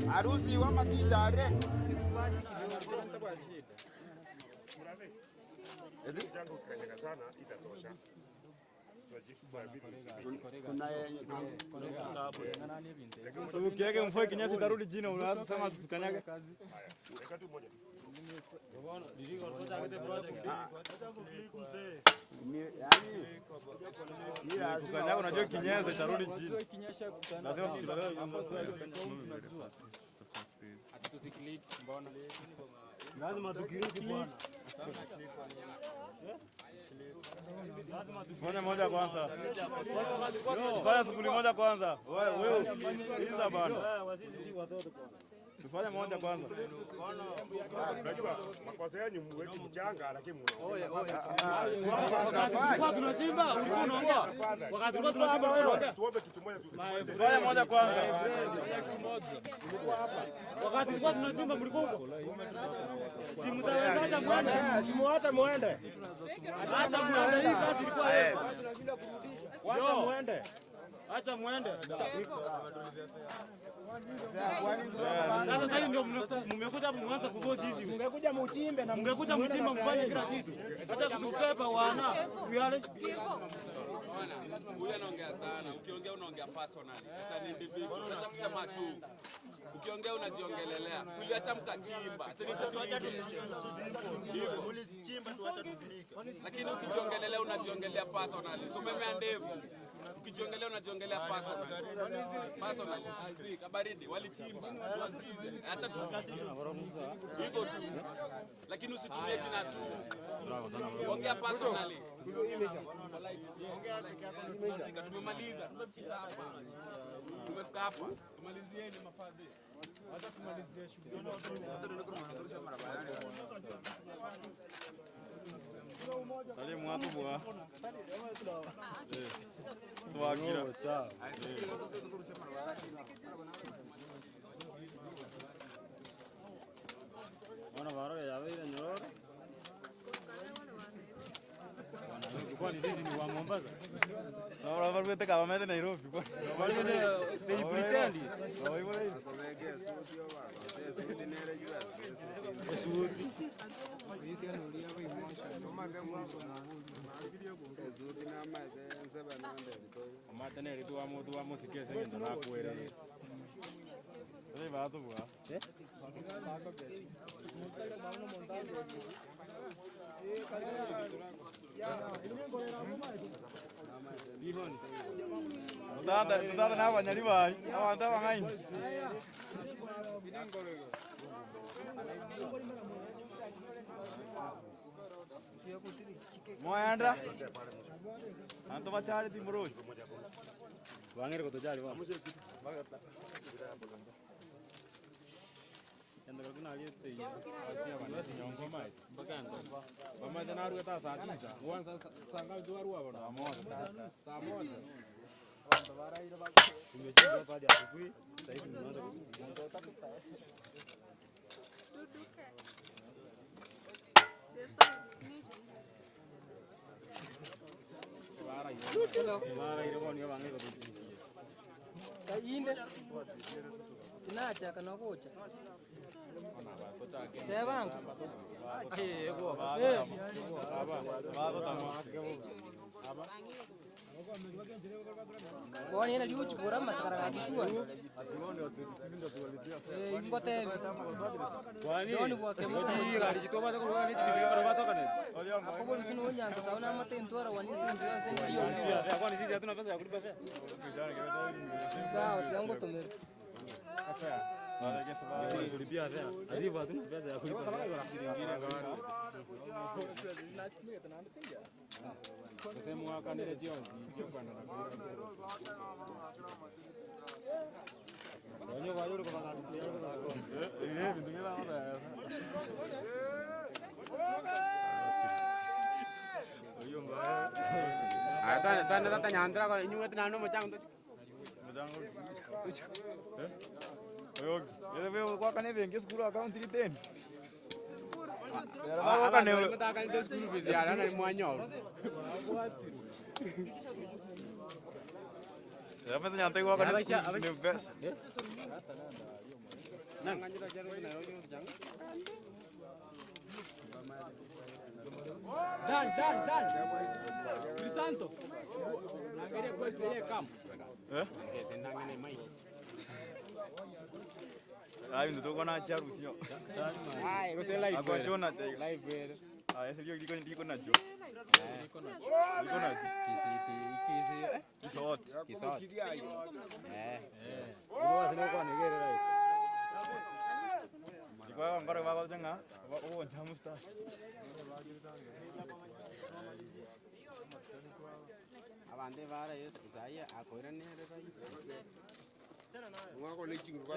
Harusi wa matijare. Ukiweka mvua ikinyesha itarudi jina, unaanza sema tusikanyage. Kukanyaga unajua ikinyesha itarudi jina. Lazima tusikalale. Lazima tukiriki bwana. Fanya moja kwanza. Fanya shughuli moja kwanza. Wewe wewe. Iza bana. Tufanye moja kwanza. Unajua makosa yenu mweki mchanga lakini mnaongea. Tunachimba ulikuwa unaongea. Wakati tulikuwa tunachimba ulikuwa unaongea. Tuombe kitu moja tu. Fanya moja kwanza. Wakati tulikuwa tunachimba mlikuwa huko. Si mtaweza acha muende. Si muacha muende. Acha muende hii basi ilikuwa yetu. Wacha muende. Acha muende. Sasa sasa ndio mmekuja hapo mwanza kuvozi hizi. Mngekuja mchimbe na mngekuja mchimbe mfanye kila kitu. Acha kutupepa wana. We are Huyu anaongea sana. Ukiongea unaongea personally. Sasa ni individual. Acha kusema tu. Ukiongea unajiongelelea. Tuliacha mkachimba. Hivyo. Lakini ukijiongelelea unajiongelea personally. So umemea ndevu. Ukijiongelea unajiongelea personally. Personally. Azi kabaridi walichimba. Hata tu. Hivyo tu. Lakini usitumie jina tu. Ongea personally. Tumemaliza. Tumefika hapa. Tumalizieni mafadhili. Hata tumalizie shughuli. Tali mwapo bwa. Tuwagira. Ona baro ya yabe nyororo. Kwani sisi ni wa Mombasa? Ahora barwete kabamete Nairobi. They pretend. Omatene ritu wa mutu wa musike sengendo nakwere. Tuli batu bwa. Tata tata na banyali bai. Abantu abangaini. Moyanda. Anto bachari timoroji. Wangere kotojari wa. Inde tinachaka nogocha tebango Bwana ina liuchukura masakara kakishua. Eh ngote. Kwani bwake mo. Hapo sino nyanto sauna mate ntora wani sindio sendio. Kwani sisi hatuna pesa ya kulipa fare? Sawa, yango tumere. Tulipia fare. Azivu hatuna pesa ya kulipa. Dan dan dan. Crisanto. Ai ndo toko na charu sio. Ai, você live. Agora jona live. Ah, esse liko liko na jo. Liko na jo. Kisi kisi. Kisot. Kisot. Eh. Iko ngoro ba jenga. O jamusta. Abande bara yo isaya akoira ne re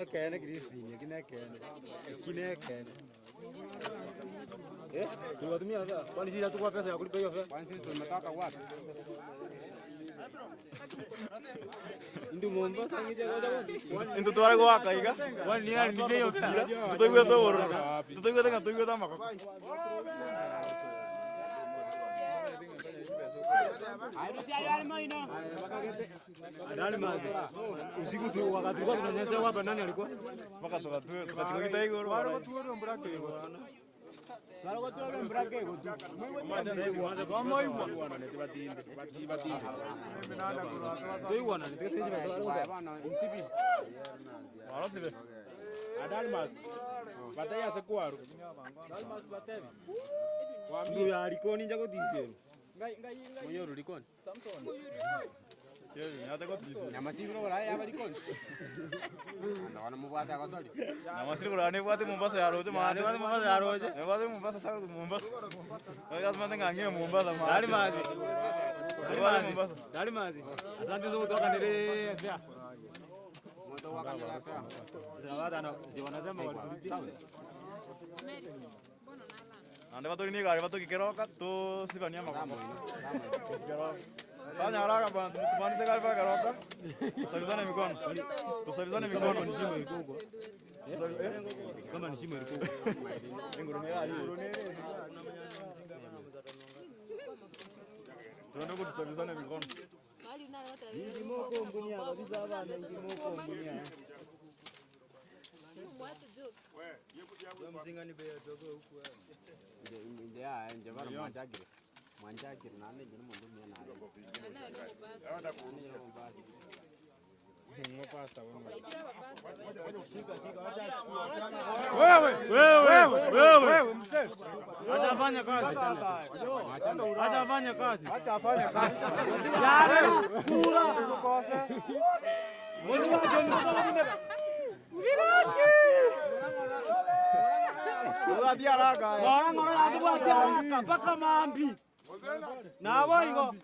Ekene Christine, kine ekene. Kine ekene. Eh, tuliwatumia fare. Kwani sisi hatukuwa pesa ya kulipa hiyo fare? Kwani sisi tumetoka wapi? Ndio Mombasa ngije kwa Ndio twara kwa kaiga. Kwani ni nani ndio hiyo fare? Tutoigwe to boro. Tutoigwe tanga tuigwe ta makoko. Usiku tu wakati tulikuwa tunanyesha hapa nani alikuwa? Mpaka tukachukua kitaigo. Ndio ya likoni nja kutisheni. Muyoru likoni. Asante so kutoka nile fia. Wanasema walitulipia. Ande watu ni gari watu kikeroka tu sibania makambo. Fanya haraka bwana, tumalize gari paka keroka. Tusalizane mikono. Tusalizane mikono ni shimo ilikuwa. Kama ni shimo ilikuwa. Tunaenda kutusalizane mikono. Ngimoko mbunia kabisa bana, ngimoko mbunia. Wewe, wewe, wewe, acha fanya kazi. Acha fanya kazi. Acha fanya kazi. Yare kula tukose. Mwezi wa joni kutoka mpaka mambi nabo igo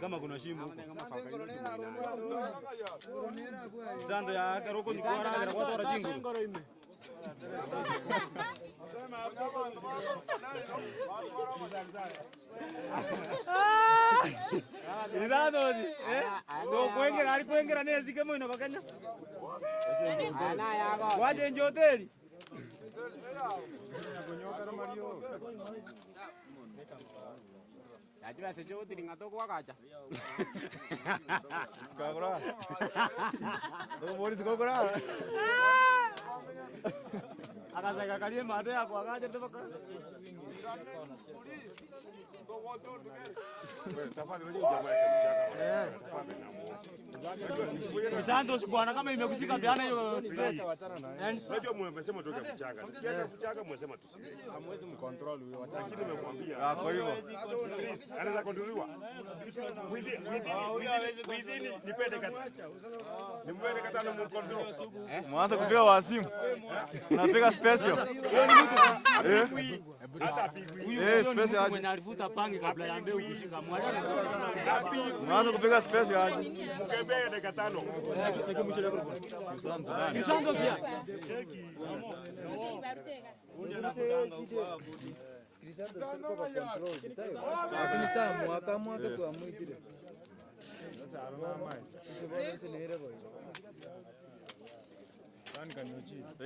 kama kuna shimo huko. Sando ya karoko ni kwa kwa tora jingo. Izadozi, eh? To kwengera ari kwengera nezi kemo ino bakanya. Waje nje hoteli. Najua sio utiringa to kwagacha. Sikagora. Ndio mbori sikagora. Akasaka kalie mate yako akaja tebaka. Santos bwana kama imekushika biana hiyo. Unajua mmesema toka mchanga. Tukiweka mchanga mmesema tusiweke. Hamwezi mcontrol huyo wachana. Lakini nimemwambia. Ah, kwa hivyo. Please, anaweza kontroliwa. Within nipende kata. Nimpende kata na mcontrol. Mwanza kupiga wasimu. Unapiga special. Eh? Hata apigwi. Eh, special aje. Mwenye alivuta pangi kabla ya mbeu kushika mwana. Mwanza kupiga special aje. Mkembee dakika tano. Santos ya. Lakini mwaka mwaka tuamwikire.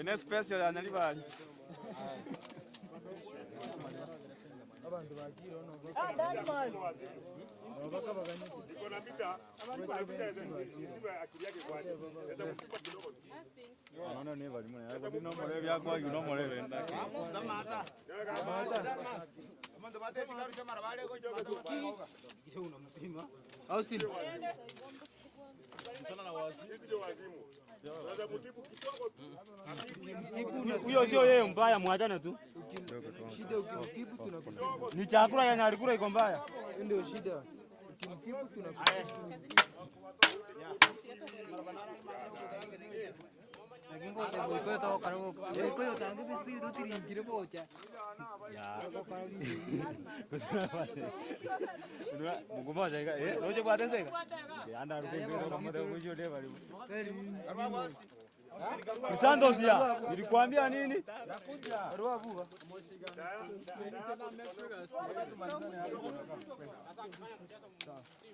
Ine special analiba. Abantu bakiro no. Niko na mita, mita zima akili yake kwa. Sasa mtupa kidogo. Naona ni bali mwana. Hapo no more vya kwa no more venda. Austin. Huyo sio yeye mbaya, mwachane tu. Shida ukimtibu tunakutibu. Ni chakula yenye alikula iko mbaya. Ndio shida. Ukimtibu tunakutibu. Santos ya, nilikwambia nini?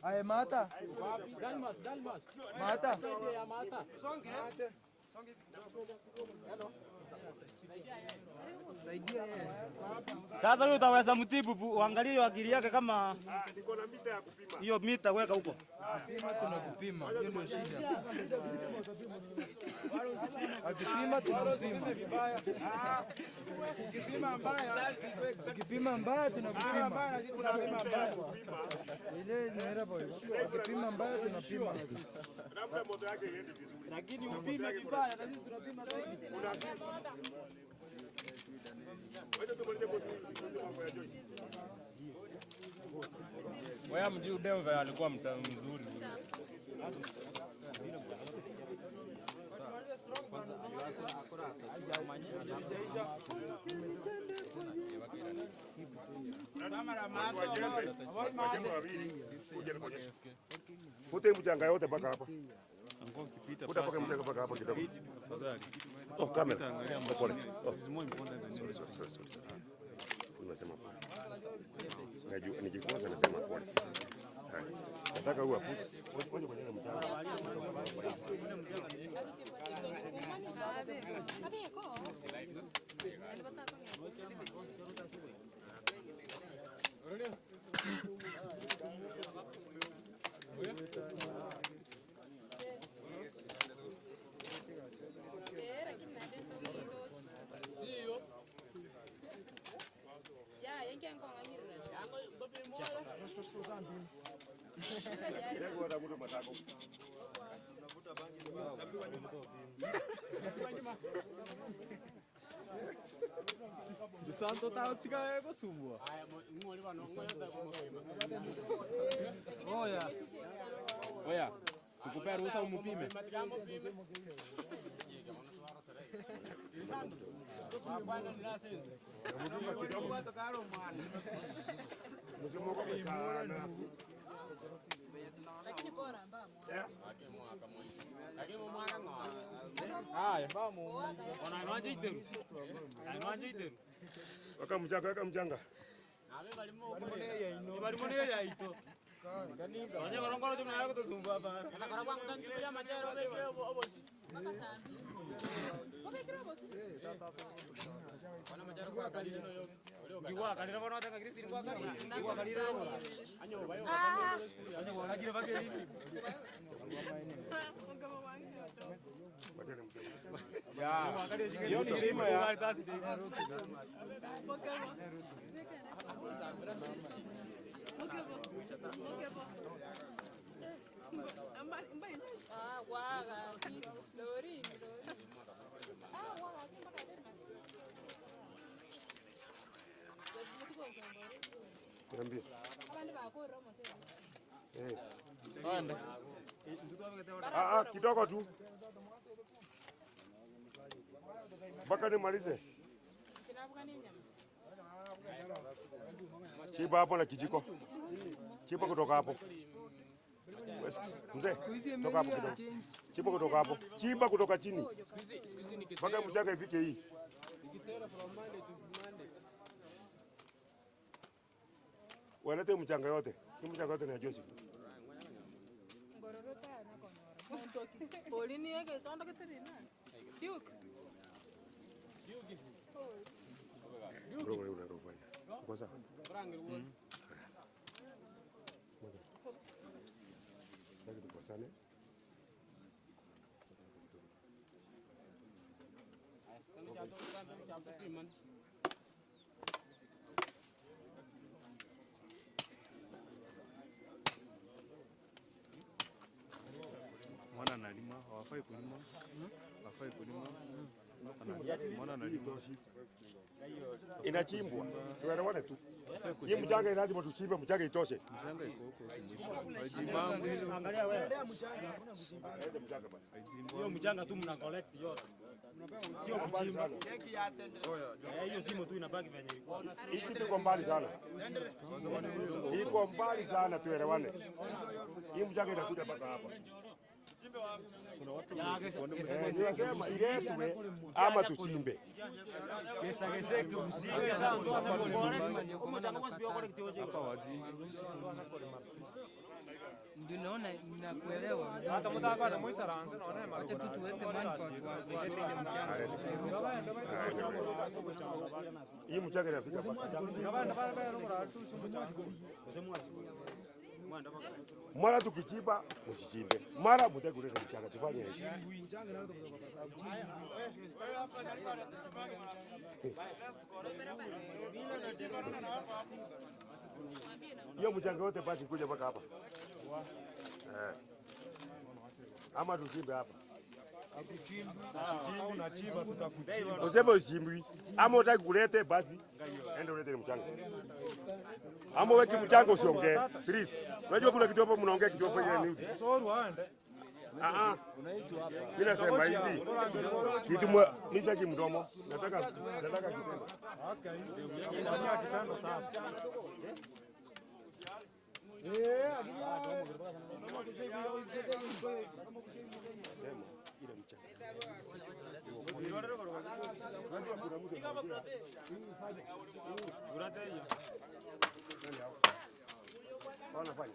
Aye mata. Mata. Sasa huyo utaweza mtibu, uangalie hiyo akili yake kama niko na mita ya kupima. Hiyo mita weka huko. Kupima tunakupima, hiyo ndio shida. Akipima tunapima. Ukipima mbaya tunapima. Ile ni hera boy. Ukipima mbaya tunapima na sisi. Labda moto yake iende vizuri. Lakini upime vibaya na sisi tunapima zaidi. Wewe mjui Denver alikuwa mzuri. Fute mchanga yote mpaka hapa. Futa mpaka mchanga mpaka hapa kidogo. Oh, kamera. Pole. Oh. Sorry, sorry, sorry, sorry. Unasema pole. Najua nikikosa nasema pole. Haya. Nataka huyu afute. Ngoja kwa jana mchanga. Santo tá kusumbua. Oya. Oya, tukupea ruhusa umupime. Weka mchanga, weka mchanga. Hiyo ni shima ya Niambie. Kidogo tu. Mpaka nimalize. Chiba hapo na kijiko. Chiba kutoka hapo. Mzee, toka hapo kidogo. Chiba kutoka hapo. Chiba kutoka chini. Mpaka mchanga ifike hii. Walete mchanga yote. Ni mchanga yote ni ya Joseph. Uko sawa? Mwana analima, hawafai kulima. Hawafai kulima. Mwana analima. Inachimbwa. Tuelewane tu. Hii mchanga lazima tuchimbe mchanga itoshe. Mchanga iko huko mwisho. Angalia wewe. Hiyo mchanga tu mna collect yote. Sio kuchimba. Hiyo simo tu inabaki venye ilikuwa. Hii kitu iko mbali sana. Iko mbali sana, tuelewane. Hii mchanga inakuja mpaka hapa. Kuna watu wanasema iletwe ama tuchimbe. Ndio naona ninakuelewa. Hata mtaka na muisaranse naona acha tu tuweke mani kwa kuleta mchanga. Hii mchanga inafika hapa. Mara tukichimba msichimbe. Mara mtaki kuleta mchanga tufanye hivi. Hiyo mchanga yote basi kuja mpaka hapa. Ama tuchimbe hapa. Useme uchimbwi. Ama utaki kulete basi enda ulete mchanga. Ama weke mchanga usiongee. Please. Unajua kuna kitu hapo mnaongea kitu hapo ile ni. Mimi nasema hivi. Kitu mimi mdomo. Nataka kitendo. Okay. Fanyia kitendo sasa. Sema ile mchanga. Wanafanya.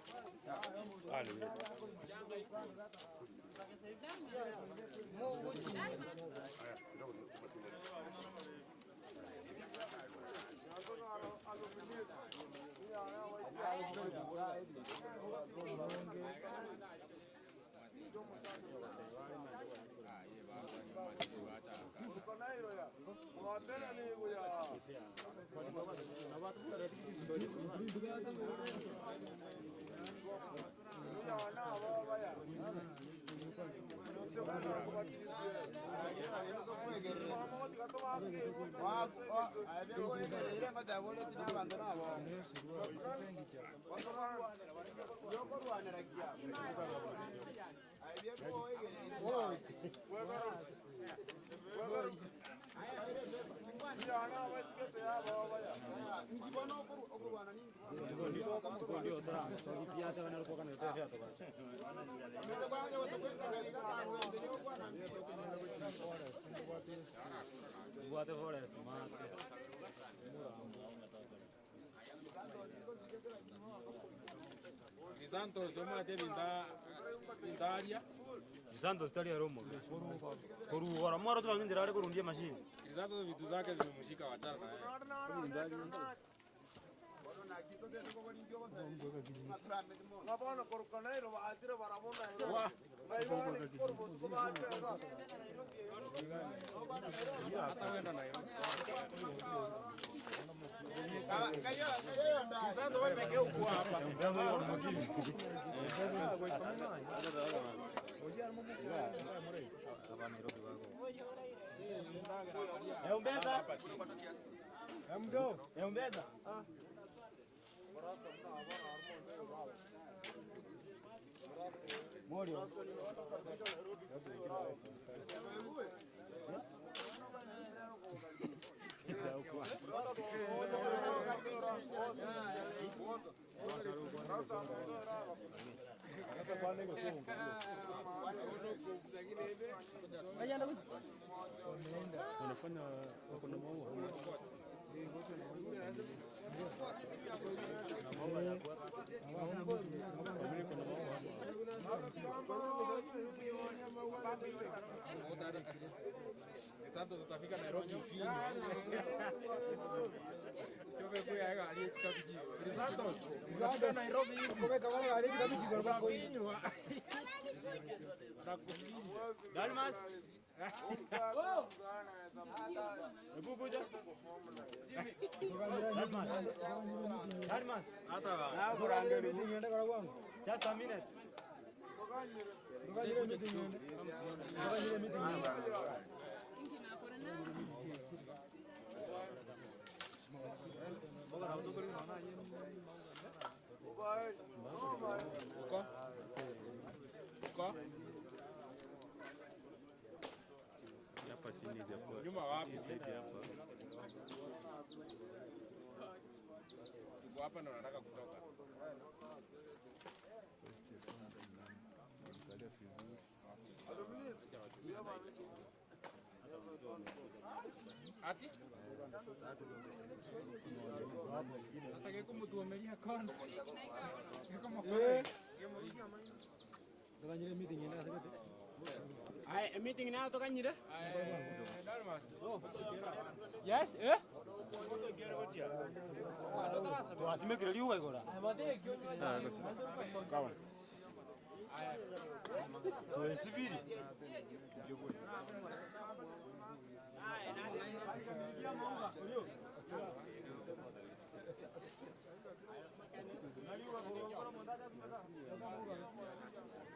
Santos omate bindaria. Santos tali ya Romo. Korugora mwaro tu ngira ale kurundia mashini. Santos vitu zake zimemshika, wachana na yeye. Santos wewe pekee uko hapa. Eumbeza. Emgo, eumbeza. Ah. Morio. Wanafanya wako na maua. Santos utafika Nairobi ufinye. Tume kuya gari tukabiji. Santos, unafika Nairobi hivi. Unafinywa. Dalmas. Hebu kuja. Dalmas. Dalmas. Hata Just a minute. Uko? Uko? Hapa chini japo. Nyuma wapi? Side hapa. Tuko hapa ndo nataka kutoka. Angalia vizuri. Ati? Nataka kumutuomelia kona. Kama Ay, meeting na to kanyire? Yes, eh? Twasimekire riuga igora. Sawa. Tuensibiri.